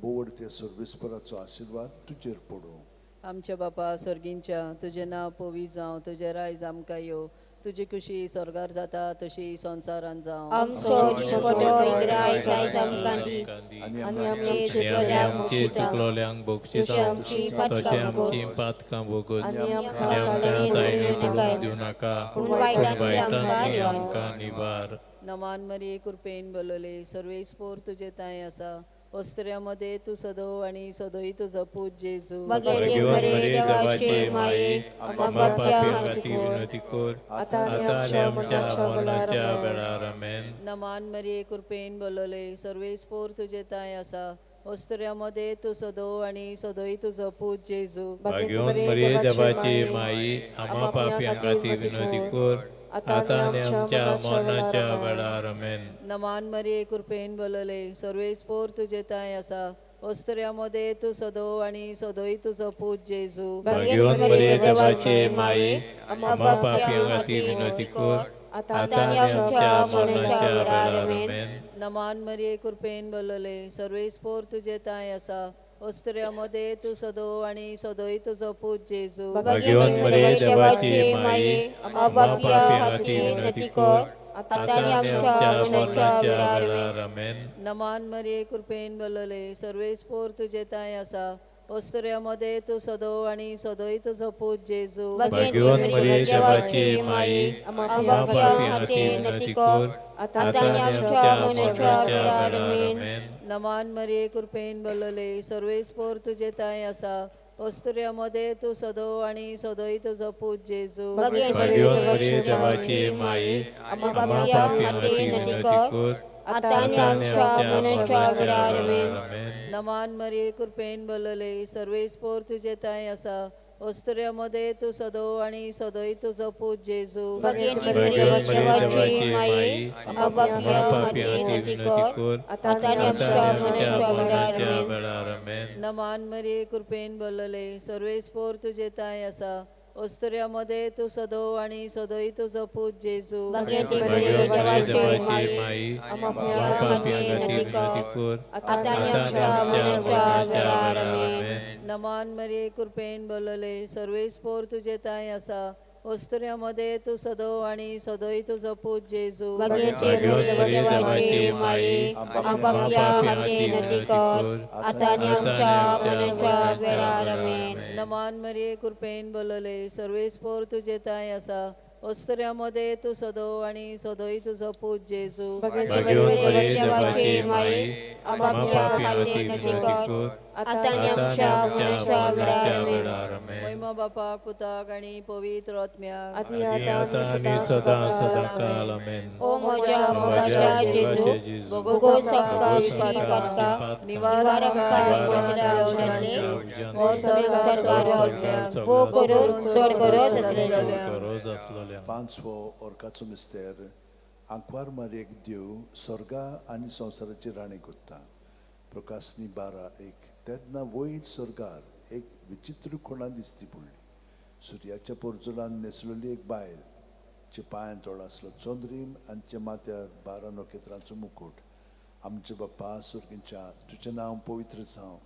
बोवडत्या सर्वेस्पराचो आशिर्वाद तुजेर पडूं. आमच्या बापा सर्गींच्या, तुजें नांव पवित्र जावं, तुजें रायज आमकां येवं, तुजी खुशी स्वर्गार जाता तशी संवसारांत जावं. आमचो दिसपटो इग्राय आयज आमकां दी, आनी आमचे चुकलोल्यांक बक्षिता, तशें आमची पातकां भोगोस, आनी आमकां ताळणी पडूंक दिवं नाका, पूण वायटांतली आमकां निवार. नमान मरिये कृपेन बोलले सर्वेस्पोर तुजे तांय आसा, वस्त्र्या मदें तूं सदो आनी सदोय तुजो पूत जेजू. भाग्यवंती मरिये देवाची माई, आम्हा पाप्यां खातीर विनंती कर, आतां आनी आमच्या मरणाच्या वेळार. आमेन. नमान मरिये कृपेन बोलले सर्वेस्पोर तुजे तांय आसा, वस्त्र्या मदें तूं सदो आनी सदोय तुजो पूत जेजू. भाग्यवंती मरिये देवाची माई, आम्हा पाप्यां खातीर विनंती कर, आतां आनी आमच्या मरणाच्या वेळार. आमेन. नमान मरिये कृपेन बोलले सर्वेस्पोर तुजे तांय आसा, वस्त्र्या मदें तूं सदो आनी सदोय तुजो पूत जेजू. भाग्यवंती मरिये देवाची माई, आम्हा पाप्यां खातीर विनंती कर, आतां आनी आमच्या मरणाच्या वेळार. आमेन. नमान मरिये कृपेन बोलले सर्वेस्पोर तुजे तांय आसा, वस्त्र्या मदें तूं सदो आनी सदोय तुजो पूत जेजू. भाग्यवंती मरिये देवाची माई, आम्हा पाप्यां खातीर विनंती कर, आतां आनी आमच्या मरणाच्या वेळार. आमेन. नमान मरिये कृपेन बोलले सर्वेस्पोर तुजे तांय आसा, वस्त्र्या मदें तूं सदो आनी सदोय तुजो पूत जेजू. भाग्यवंती मरिये देवाची माई, आम्हा पाप्यां खातीर विनंती कर, आतां आनी आमच्या मरणाच्या वेळार. आमेन. नमान मरिये कृपेन बोलले सर्वेस्पोर तुजे तांय आसा, अस्तुऱ्यां मदें तूं सदो आनी सदोय तुजो पूत जेजू. भाग्यवंत मरिये देवाची माई, आम्हा पापयां खातीर विनंती कर, आतां आनी आमच्या मरणाच्या वेळार. आमेन. नमान मरिये, कृपेन भरलेले, सर्वेस्पोर तुजे तांय आसा. अस्तुऱ्यां मदें तूं सदो आनी सदोय तुजो पूत जेजू. भाग्यवंत मरिये देवाची माई, आम्हा पापयां खातीर विनंती कर, आतां आनी आमच्या मरणाच्या वेळार. आमेन. नमान मरिये, कृपेन भरलेले, सर्वेस्पोर तुजे तांय आसा. अस्तुऱ्यां मदें तूं सदो आनी सदोय तुजो पूत जेजू. भाग्यवंत मरिये देवाची माई, आम्हा पापयां खातीर विनंती कर, आतां आनी आमच्या मरणाच्या वेळार. आमेन. नमान मरिये, कृपेन भरलेले, सर्वेस्पोर तुजे तांय आसा. अस्तुऱ्यां मदें तूं सदो आनी सदोय तुजो पूत जेजू. भाग्यवंत मरिये देवाची माई, आम्हा पापयां खातीर विनंती कर, आतां आनी आमच्या मरणाच्या वेळार. आमेन. नमान मरिये, कृपेन भरलेले, सर्वेस्पोर तुजे तांय आसा. अस्तुऱ्यां मदें तूं सदो आनी सदोय तुजो पूत जेजू. भाग्यवंत मरिये देवाची माई, आम्हा पापयां खातीर विनंती कर, आतां आनी आमच्या मरणाच्या वेळार. आमेन. महिमा बापाक, पुताक आनी पवित्र आत्म्याक. आदी आतां आनी सदां सदां काल. आमेन. ओ म्हज्या मोगाच्या जेजू, भोगोस आमकां आमचीं पातकां, निवार आमकां कोणांतल्या उज्यांतली, हो स्वर्गार भोव करून चड गरज आसलेली. पांचवो ओर्काचो मिस्तेर. आंकवार मारयेक देव स्वर्गा आनी संवसाराची राणी कोत्ता. प्रकाशनी 12:1. तेन्ना वयर स्वर्गार एक विचित्र खुणा दिसती पडली. सुर्याच्या पोरजुलान न्हेसलेली एक बायल, चे पांयान तोळ आसलो चंद्रीम आनी चे माथ्यार 12 नखेत्रांचो मुकूट. आमचे बाप्पा स्वर्गीच्या, तुजें नांव पवित्र जावं,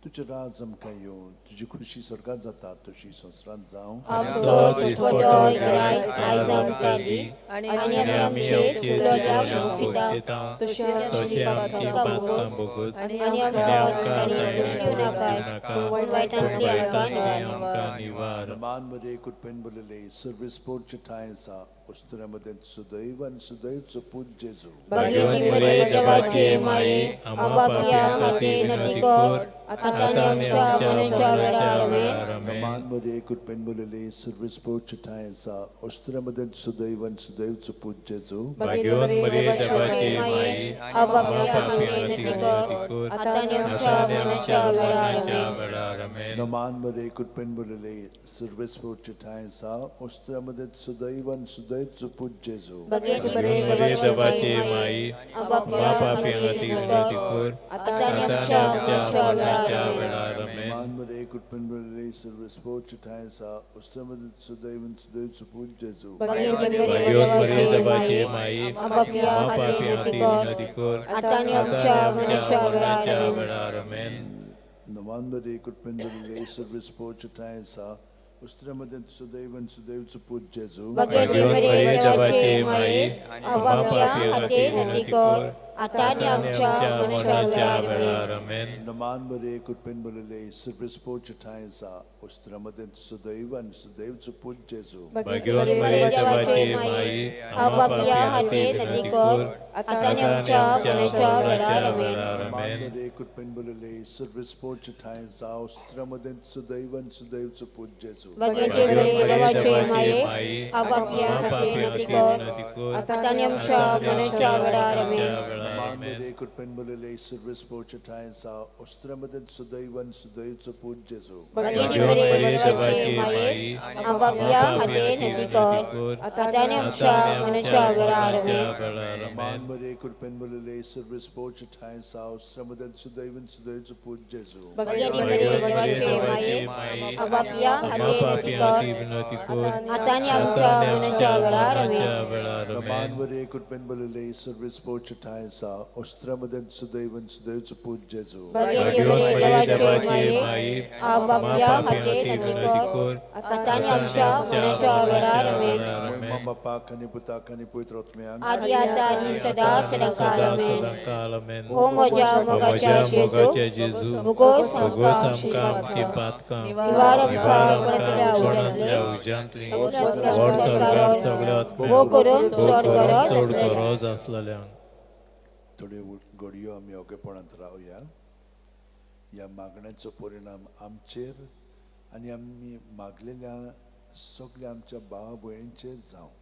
तुजें राज आमकां येवं, तुजी खुशी स्वर्गांत जाता तशी संवसारांत जावं. आमचो दिसपटो गिरायक आयज आमकां दी, आनी आमी आमचे चुकलोल्यांक भोगशिता, तशी आमची पातकां भोगोस, आनी आमकां ताणें पडून दिवं नाका, पूण वायटांतली आमकां निवार. मान मरे कृपेन बोलले, सर्वेस्पोरचे ठांय आसा. अस्तुऱ्यां मदें सुदैव आनी सुदैवचो पूत जेजू. भाग्यवंत मरिये देवाची माई, आम्हा पापयां खातीर विनंती कर, आतां आनी आमच्या मरणाच्या वेळार. आमेन. मान मरे कृपेन बोलले, सर्वेस्पोरचे ठांय आसा. अस्तुऱ्यां मदें सुदैव आनी सुदैवचो पूत जेजू. भाग्यवंत मरिये देवाची माई, आम्हा पापयां खातीर विनंती कर, आतां आनी आमच्या मरणाच्या वेळार. आमेन. मान मरे कृपेन बोलले, सर्वेस्पोरचे ठांय आसा. अस्तुऱ्यां मदें सुदैव आनी सुदैवचो पूत जेजू. भाग्यवंत मरिये देवाची माई, आम्हा पापयां खातीर विनंती कर, आतां आनी आमच्या मरणाच्या वेळार. आमेन. मान मरे कृपेन बोलले, सर्वेस्पोरचे ठांय आसा. अस्तुऱ्यां मदें सुदैव आनी सुदैवचो पूत जेजू. भाग्यवंत मरिये देवाची माई, आम्हा पापयां खातीर विनंती कर, आतां आनी आमच्या मरणाच्या वेळार. आमेन. नमान मरे कृपेन बोलले, सर्वेस्पोरचे ठांय आसा. अस्तुऱ्यां मदें सुदैव आनी सुदैवचो पूत जेजू. भाग्यवंत मरिये देवाची माई, आम्हा पापयां खातीर विनंती कर, आतां आनी आमच्या मरणाच्या वेळार. आमेन. नमान मरे कृपेन बोलले, सर्वेस्पोरचे ठांय आसा. अस्तुऱ्यां मदें सुदैव आनी सुदैवचो पूत जेजू. भाग्यवंत मरिये देवाची माई, आम्हा पापयां खातीर विनंती कर, आतां आनी आमच्या मरणाच्या वेळार. आमेन. नमान मरे कृपेन बोलले, सर्वेस्पोरचे ठांय आसा. अस्तुऱ्यां मदें सुदैव आनी सुदैवचो पूत जेजू. भाग्यवंत मरिये देवाची माई, आम्हा पापयां खातीर विनंती कर, आतां आनी आमच्या मरणाच्या वेळार. आमेन. नमान मरे कृपेन बोलले, सर्वेस्पोरचे ठांय आसा. अस्तुऱ्यां मदें सुदैव आनी सुदैवचो पूत जेजू. भाग्यवंत मरिये देवाची माई, आम्हा पापयां खातीर विनंती कर, आतां आनी आमच्या मरणाच्या वेळार. आमेन. नमान मरे कृपेन बोलले, सर्वेस्पोरचे ठांय आसा. अस्तुऱ्यां मदें सुदैव आनी सुदैवचो पूत जेजू. भाग्यवंत मरिये देवाची माई, आम्हा पापयां खातीर विनंती कर, आतां आनी आमच्या मरणाच्या वेळार. आमेन. नमान मरे कृपेन बोलले, सर्वेस्पोरचे ठांय आसा. अस्तुऱ्यां मदें सुदैव आनी सुदैवचो पूत जेजू. भाग्यवंत मरिये देवाची माई, आम्हा पापयां खातीर विनंती कर, आतां आनी आमच्या मरणाच्या वेळार. आमेन. महिमा बापाक आनी पुताक आनी पवित्र आत्म्याक. आदी आतां आनी सदां सदां काल. आमेन. ओ म्हज्या मोगाच्या जेजू, भोगोस आमकां आमचीं पातकां, निवार आमकां कोणांतल्या उज्यांतली, व्हड स्वर्गार सगळ्या भोव करून चड गरज गरज आसलेल्यांक. थोड्यो घडयो आमी ओगेपणांत रावया. ह्या मागण्याचो परिणाम आमचेर आनी आमी मागलेल्या सगल्या आमच्या भाव भयणींचेर जावं.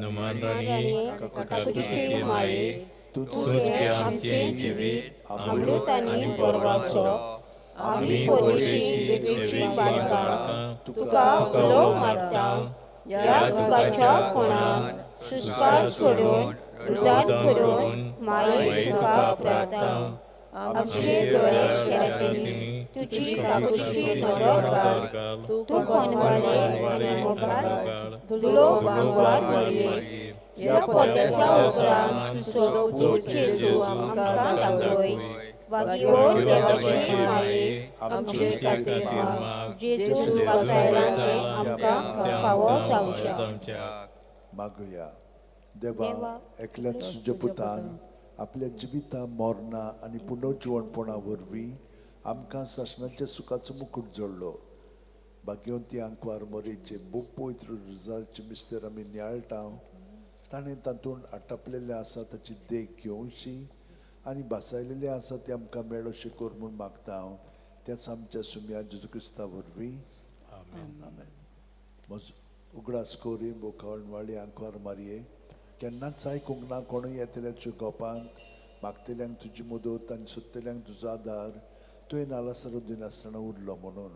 नमान राणी, काकुळटेची माये, तूंच गे आमचें जिवीत अमृत आनी बरवासो. आमी परदेशी वेचीं बाळकां तुका उलो मारता. ह्या दुखाच्या कोणाक सुस्कार सोडून रुदान करून माये तुका प्रार्थना. आमचे दोळे शेरांनी तुजी काकुळटेची नदर घाल. तूं कोनवाळे आनी मोगाळ दुलो भांगवार मरये. ह्या परदेसा उपरांत तुजो पूत जेजू आमकां दाखय. वागियोर देवाचे माये आमचे खातीर माग. जेजू वासायला तें आमकां फावो जावचें. मागुया. देवा, एकल्याच तुज्या पुतान आपल्या जिविता मरणां आनी पुनर्जिवणपणा वरवीं आमकां सासणाच्या सुखाचो मुकूट जोडलो. भाग्यवंती आंकवार मरेचे भोव पवित्र रुजारचे मिस्तेर आमी नियाळटा. ताणें तातूंत आटापलेलें आसा ताची देख घेवची आनी भासायलेलें आसा तें आमकां मेळोशें कर म्हूण मागता हांव त्याच आमच्या सुम्या जेजू क्रिस्ता वरवीं. आमेन. म्हजो उगडास करी बोकळवाळी आंकवार मारये केन्नाच आयकूंक ना कोणूय येतल्याच्या गोपांत. मागतल्यांक तुजी मदत आनी सोदतल्यांक तुजो आदार तुवें नालासरो दिनासतना उरलो म्हणून.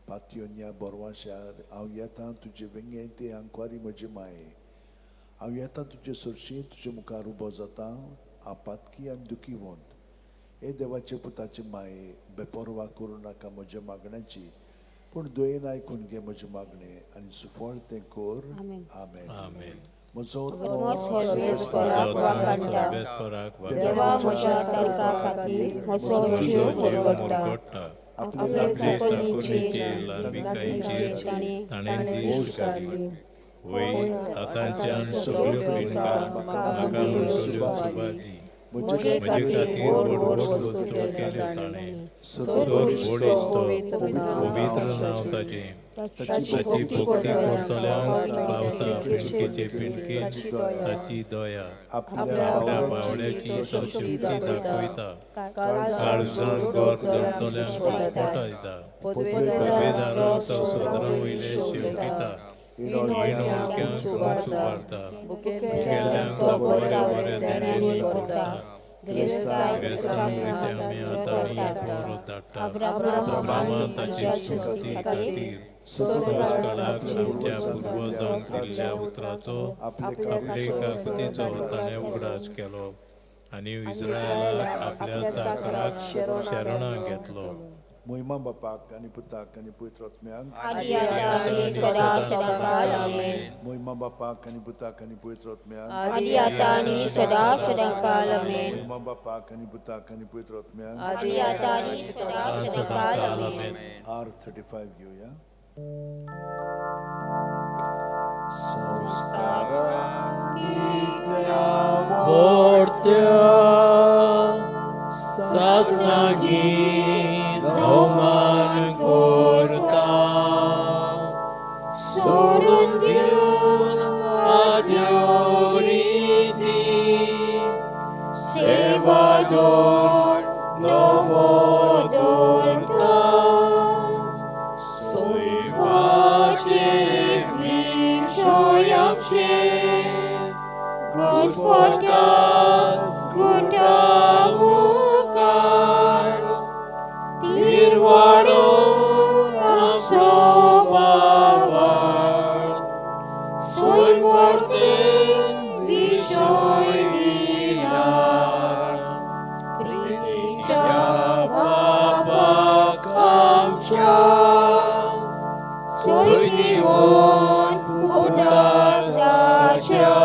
पातयोन्या बोरवाशार हांव येता तुजे वेंगेंत ते आंकवारी म्हजी माये. हांव येता तुजे सरशी तुजे मुखार उबो जाता. हांव पातकी आनी दुखीवंत. हे देवाचे पुताचे माये, बेपर्वा करूं नाका म्हज्या मागण्याची, पूण दयेन आयकून घे म्हजें मागणें आनी सुफळ तें कर. आमेन. म्हजो देवा म्हज्या तर्का खातीर म्हजो जीव मुरगट्टा. आपले चाकरणीचेर ल्हानविकायेचेर ताणें दीस घाली. वय आतांच्यान सगल्यो पिंडका म्हाका म्हणटल्यो सुबा दी. म्हजे खातीर व्हड व्हड वस्तू केल्यो ताणें. सर्व बळिश्ट पवित्र नांव ताजें. ताची भक्ती करतल्यांक पावता पिंडकेचे पिंडकेन ताची दया. आपल्या बावड्याची तो शक्ती दाखयता. काळजांत गोर धरतल्यांक पोटा दिता. पदवेदारांक तो सदरां वयले शेवटिता. इणोळक्यांक सुबारता. भुकेल्ल्यांक तो बऱ्या बऱ्या देण्यांनी भरता. गिरेस्तांक रित्या आमी परत धाडटा. अब्राहमान ताचे स्तुती खातीर सर्वकाळाक आमच्या पुर्वजांक दिल्ल्या उतराचो आपले काकुतीचो ताणें उगडास केलो आनी इस्रायलाक आपल्या चाकराक शरणां घेतलो. महिमा बापाक आनी पुताक आनी पवित्र आत्म्याक. महिमा बापाक आनी पुताक आनी पवित्र आत्म्याक. महिमा बापाक आनी पुताक आनी पवित्र आत्म्याक. R35 घेवया. मोडत्या सासणांगी भोवमान करता. सोडून दिवन आद्यो रिती सेवा दोन नवो दवरता. सैमाचे विशय आमचे घुस्पटात गुंडा मुखार तिरवाडो आमचो बाबाळ सैमवर्तेन विशय दिनार. प्रितीच्या बाबाक आमच्या सोय दिवन पुताक ताच्या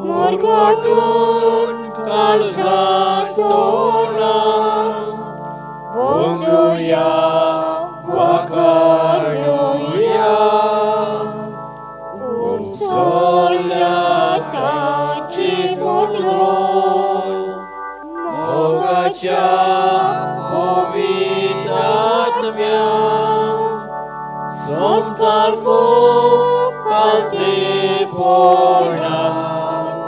मुरगटून काळजांत तोंडां वंदुया वाखाणुया. उमसल्या मर्तेपणान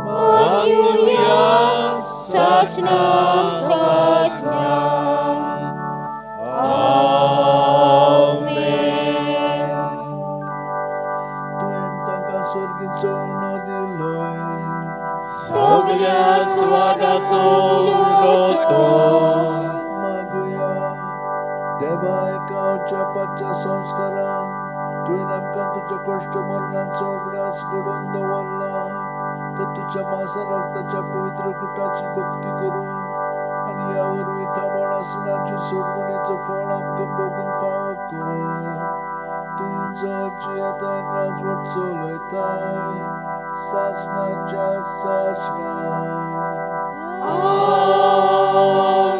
मागुया सासणा सासणा. आमेन. तुवें तांकां सर्गीचो उणो दिलोय. सगल्या स्वादाचो उणो तो. मागुया. देवा, एका अजापाच्या संस्कारान तुवें आमकां तुज्या कश्ट मरणाचो उगडास घडोवन दवरला, तर तुज्या मासा रक्ताच्या पवित्र कुटाची भक्ती करूंक आनी ह्या वरवीं थांबण आसनाची सोडवणेचो फळ आमकां भोगूंक फावो कर. तूं जो जियेता राजवट चलयताय सासणाच्या सासणाक. आमेन.